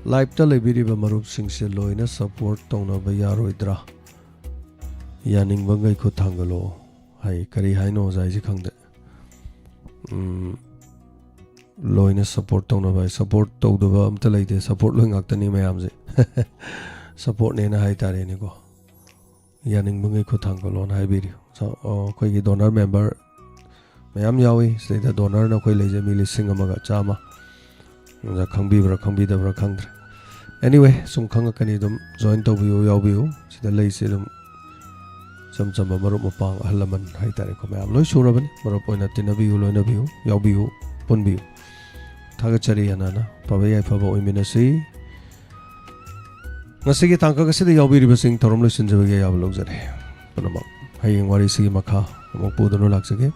Liveꯇ ꯂꯩꯕꯤꯔꯤꯕ ꯃꯔꯨꯞꯁꯤꯡꯁꯦ ꯂꯣꯏꯅ support ꯇꯧꯅꯕ ꯌꯥꯔꯣꯏꯗ꯭ꯔꯥ? ꯌꯥꯅꯤꯡꯕꯉꯩ ꯈꯨꯠ ꯊꯥꯡꯒꯠꯂꯛꯑꯣ꯫ ꯍꯥꯏ, ꯀꯔꯤ ꯍꯥꯏꯅꯣ ꯑꯣꯖꯥ, ꯑꯩꯁꯦ ꯈꯪꯗꯦ꯫ ꯎꯝ, ꯂꯣꯏꯅ support ꯇꯧꯅꯕ ꯍꯥꯏ, support ꯇꯧꯗꯕ ꯑꯝꯇ ꯂꯩꯇꯦ, support ꯂꯣꯏ ꯉꯥꯛꯇꯅꯤ ꯃꯌꯥꯝꯁꯦ꯫ Supportꯅꯦꯅ ꯍꯥꯏꯇꯥꯔꯦꯅꯦꯀꯣ꯫ ꯌꯥꯅꯤꯡꯕꯉꯩ ꯈꯨꯠ ꯊꯥꯡꯒꯠꯂꯣꯅ ꯍꯥꯏꯕꯤꯔꯤ꯫ ꯁ-, ꯑ, ꯑꯩꯈꯣꯏꯒꯤ donor member ꯃꯌꯥꯝ ꯌꯥꯎꯏ꯫ ꯁꯤꯗꯩꯗ donorꯅ ꯑꯩꯈꯣꯏ ꯂꯩꯖꯩ ꯃꯤ ꯂꯤꯁꯤꯡ ꯑꯃꯒ ꯆꯥꯝꯃ꯫ ꯑꯗ ꯈꯪꯕꯤꯕ꯭ꯔꯥ ꯈꯪꯕꯤꯗꯕ꯭ꯔꯥ ꯈꯪꯗ꯭ꯔꯦ꯫ Anyway, ꯁꯨꯝ ꯈꯪꯉꯛꯀꯅꯤ, ꯑꯗꯨꯝ join ꯇꯧꯕꯤꯌꯨ, ꯌꯥꯎꯕꯤꯌꯨ꯫ ꯁꯤꯗ ꯂꯩꯁꯦ ꯑꯗꯨꯝ ꯏꯆꯝ ꯆꯝꯕ ꯃꯔꯨꯞ ꯃꯄꯥꯡ, ꯑꯍꯜ ꯂꯃꯟ ꯍꯥꯏꯇꯥꯔꯦꯀꯣ, ꯃꯌꯥꯝ ꯂꯣꯏ ꯁꯨꯔꯕꯅꯤ꯫ ꯃꯔꯨꯞ ꯑꯣꯏꯅ ꯇꯤꯟꯅꯕꯤꯌꯨ, ꯂꯣꯏꯅꯕꯤꯌꯨ, ꯌꯥꯎꯕꯤꯌꯨ, ꯄꯨꯟꯕꯤꯌꯨ꯫ ꯊꯥꯒꯠꯆꯔꯤ ꯍꯥꯟꯅꯅ꯫ ꯐꯕ ꯌꯥꯏꯐꯕ ꯑꯣꯏꯃꯤꯟꯅꯁꯤ꯫ ꯉꯁꯤꯒꯤ ꯇꯥꯡꯀꯛ ꯑꯁꯤꯗ ꯌꯥꯎꯕꯤꯔꯤꯕꯁꯤꯡ ꯊꯧꯔꯝ ꯂꯣꯏꯁꯤꯟꯖꯕꯒꯤ ꯑꯌꯥꯕ ꯂꯧꯖꯔꯦ꯫ ꯄꯨꯝꯅꯃꯛ ꯍꯌꯦꯡ ꯋꯥꯔꯤꯁꯤꯒꯤ ꯃꯈꯥ ꯑꯃꯨꯛ ꯄꯨꯗꯨꯅ ꯂꯥꯛꯆꯒꯦ꯫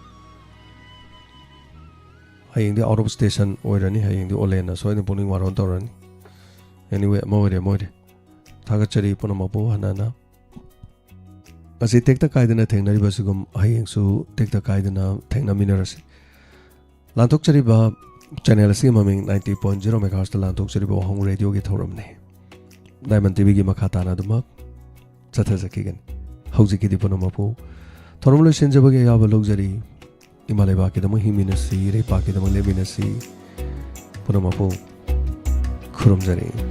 ꯍꯌꯦꯡꯗꯤ out of station ꯑꯣꯏꯔꯅꯤ, ꯍꯌꯦꯡꯗꯤ ꯑꯣꯂꯦꯟꯅ ꯁꯣꯏꯗꯅ ꯄꯨꯛꯅꯤꯡ ꯋꯥꯔꯣꯟ ꯇꯧꯔꯅꯤ꯫ Anyway, ꯑꯃ ꯑꯣꯏꯔꯦ, ꯑꯃ ꯑꯣꯏꯔꯦ꯫ ꯊꯥꯒꯠꯆꯔꯤ ꯄꯨꯝꯅꯃꯛꯄꯨ ꯍꯟꯅ ꯍꯟꯅ꯫ ꯉꯁꯤ ꯇꯦꯛꯇ ꯀꯥꯏꯗꯅ ꯊꯦꯡꯅꯔꯤꯕꯁꯤꯒꯨꯝ ꯍꯌꯦꯡꯁꯨ ꯇꯦꯛꯇ ꯀꯥꯏꯗꯅ ꯊꯦꯡꯅꯃꯤꯟꯅꯔꯁꯤ꯫ ꯂꯥꯟꯊꯣꯛꯆꯔꯤꯕ channel ꯑꯁꯤꯒꯤ ꯃꯃꯤꯡ ninety point zero megahertz ꯇ ꯂꯥꯟꯊꯣꯛꯆꯔꯤꯕ ꯋꯥꯍꯪ ꯔꯦꯗꯤꯑꯣꯒꯤ ꯊꯧꯔꯝꯅꯤ꯫ Diamond ꯇꯤꯚꯤꯒꯤ ꯃꯈꯥ ꯇꯥꯅ ꯑꯗꯨꯃꯛ ꯆꯠꯊꯖꯈꯤꯒꯅꯤ꯫ ꯍꯧꯖꯤꯛꯀꯤꯗꯤ ꯄꯨꯝꯅꯃꯛꯄꯨ ꯊꯧꯔꯝ ꯂꯣꯏꯁꯤꯟꯖꯕꯒꯤ ꯑꯌꯥꯕ ꯂꯧꯖꯔꯤ꯫ ꯏꯃꯥ ꯂꯩꯕꯥꯛꯀꯤꯗꯃꯛ ꯍꯤꯡꯃꯤꯟꯅꯁꯤ, ꯏꯔꯩꯄꯥꯛꯀꯤꯗꯃꯛ ꯂꯦꯞꯃꯤꯟꯅꯁꯤ꯫ ꯄꯨꯝꯅꯃꯛꯄꯨ ꯈꯨꯔꯨꯝꯖꯔꯤ꯫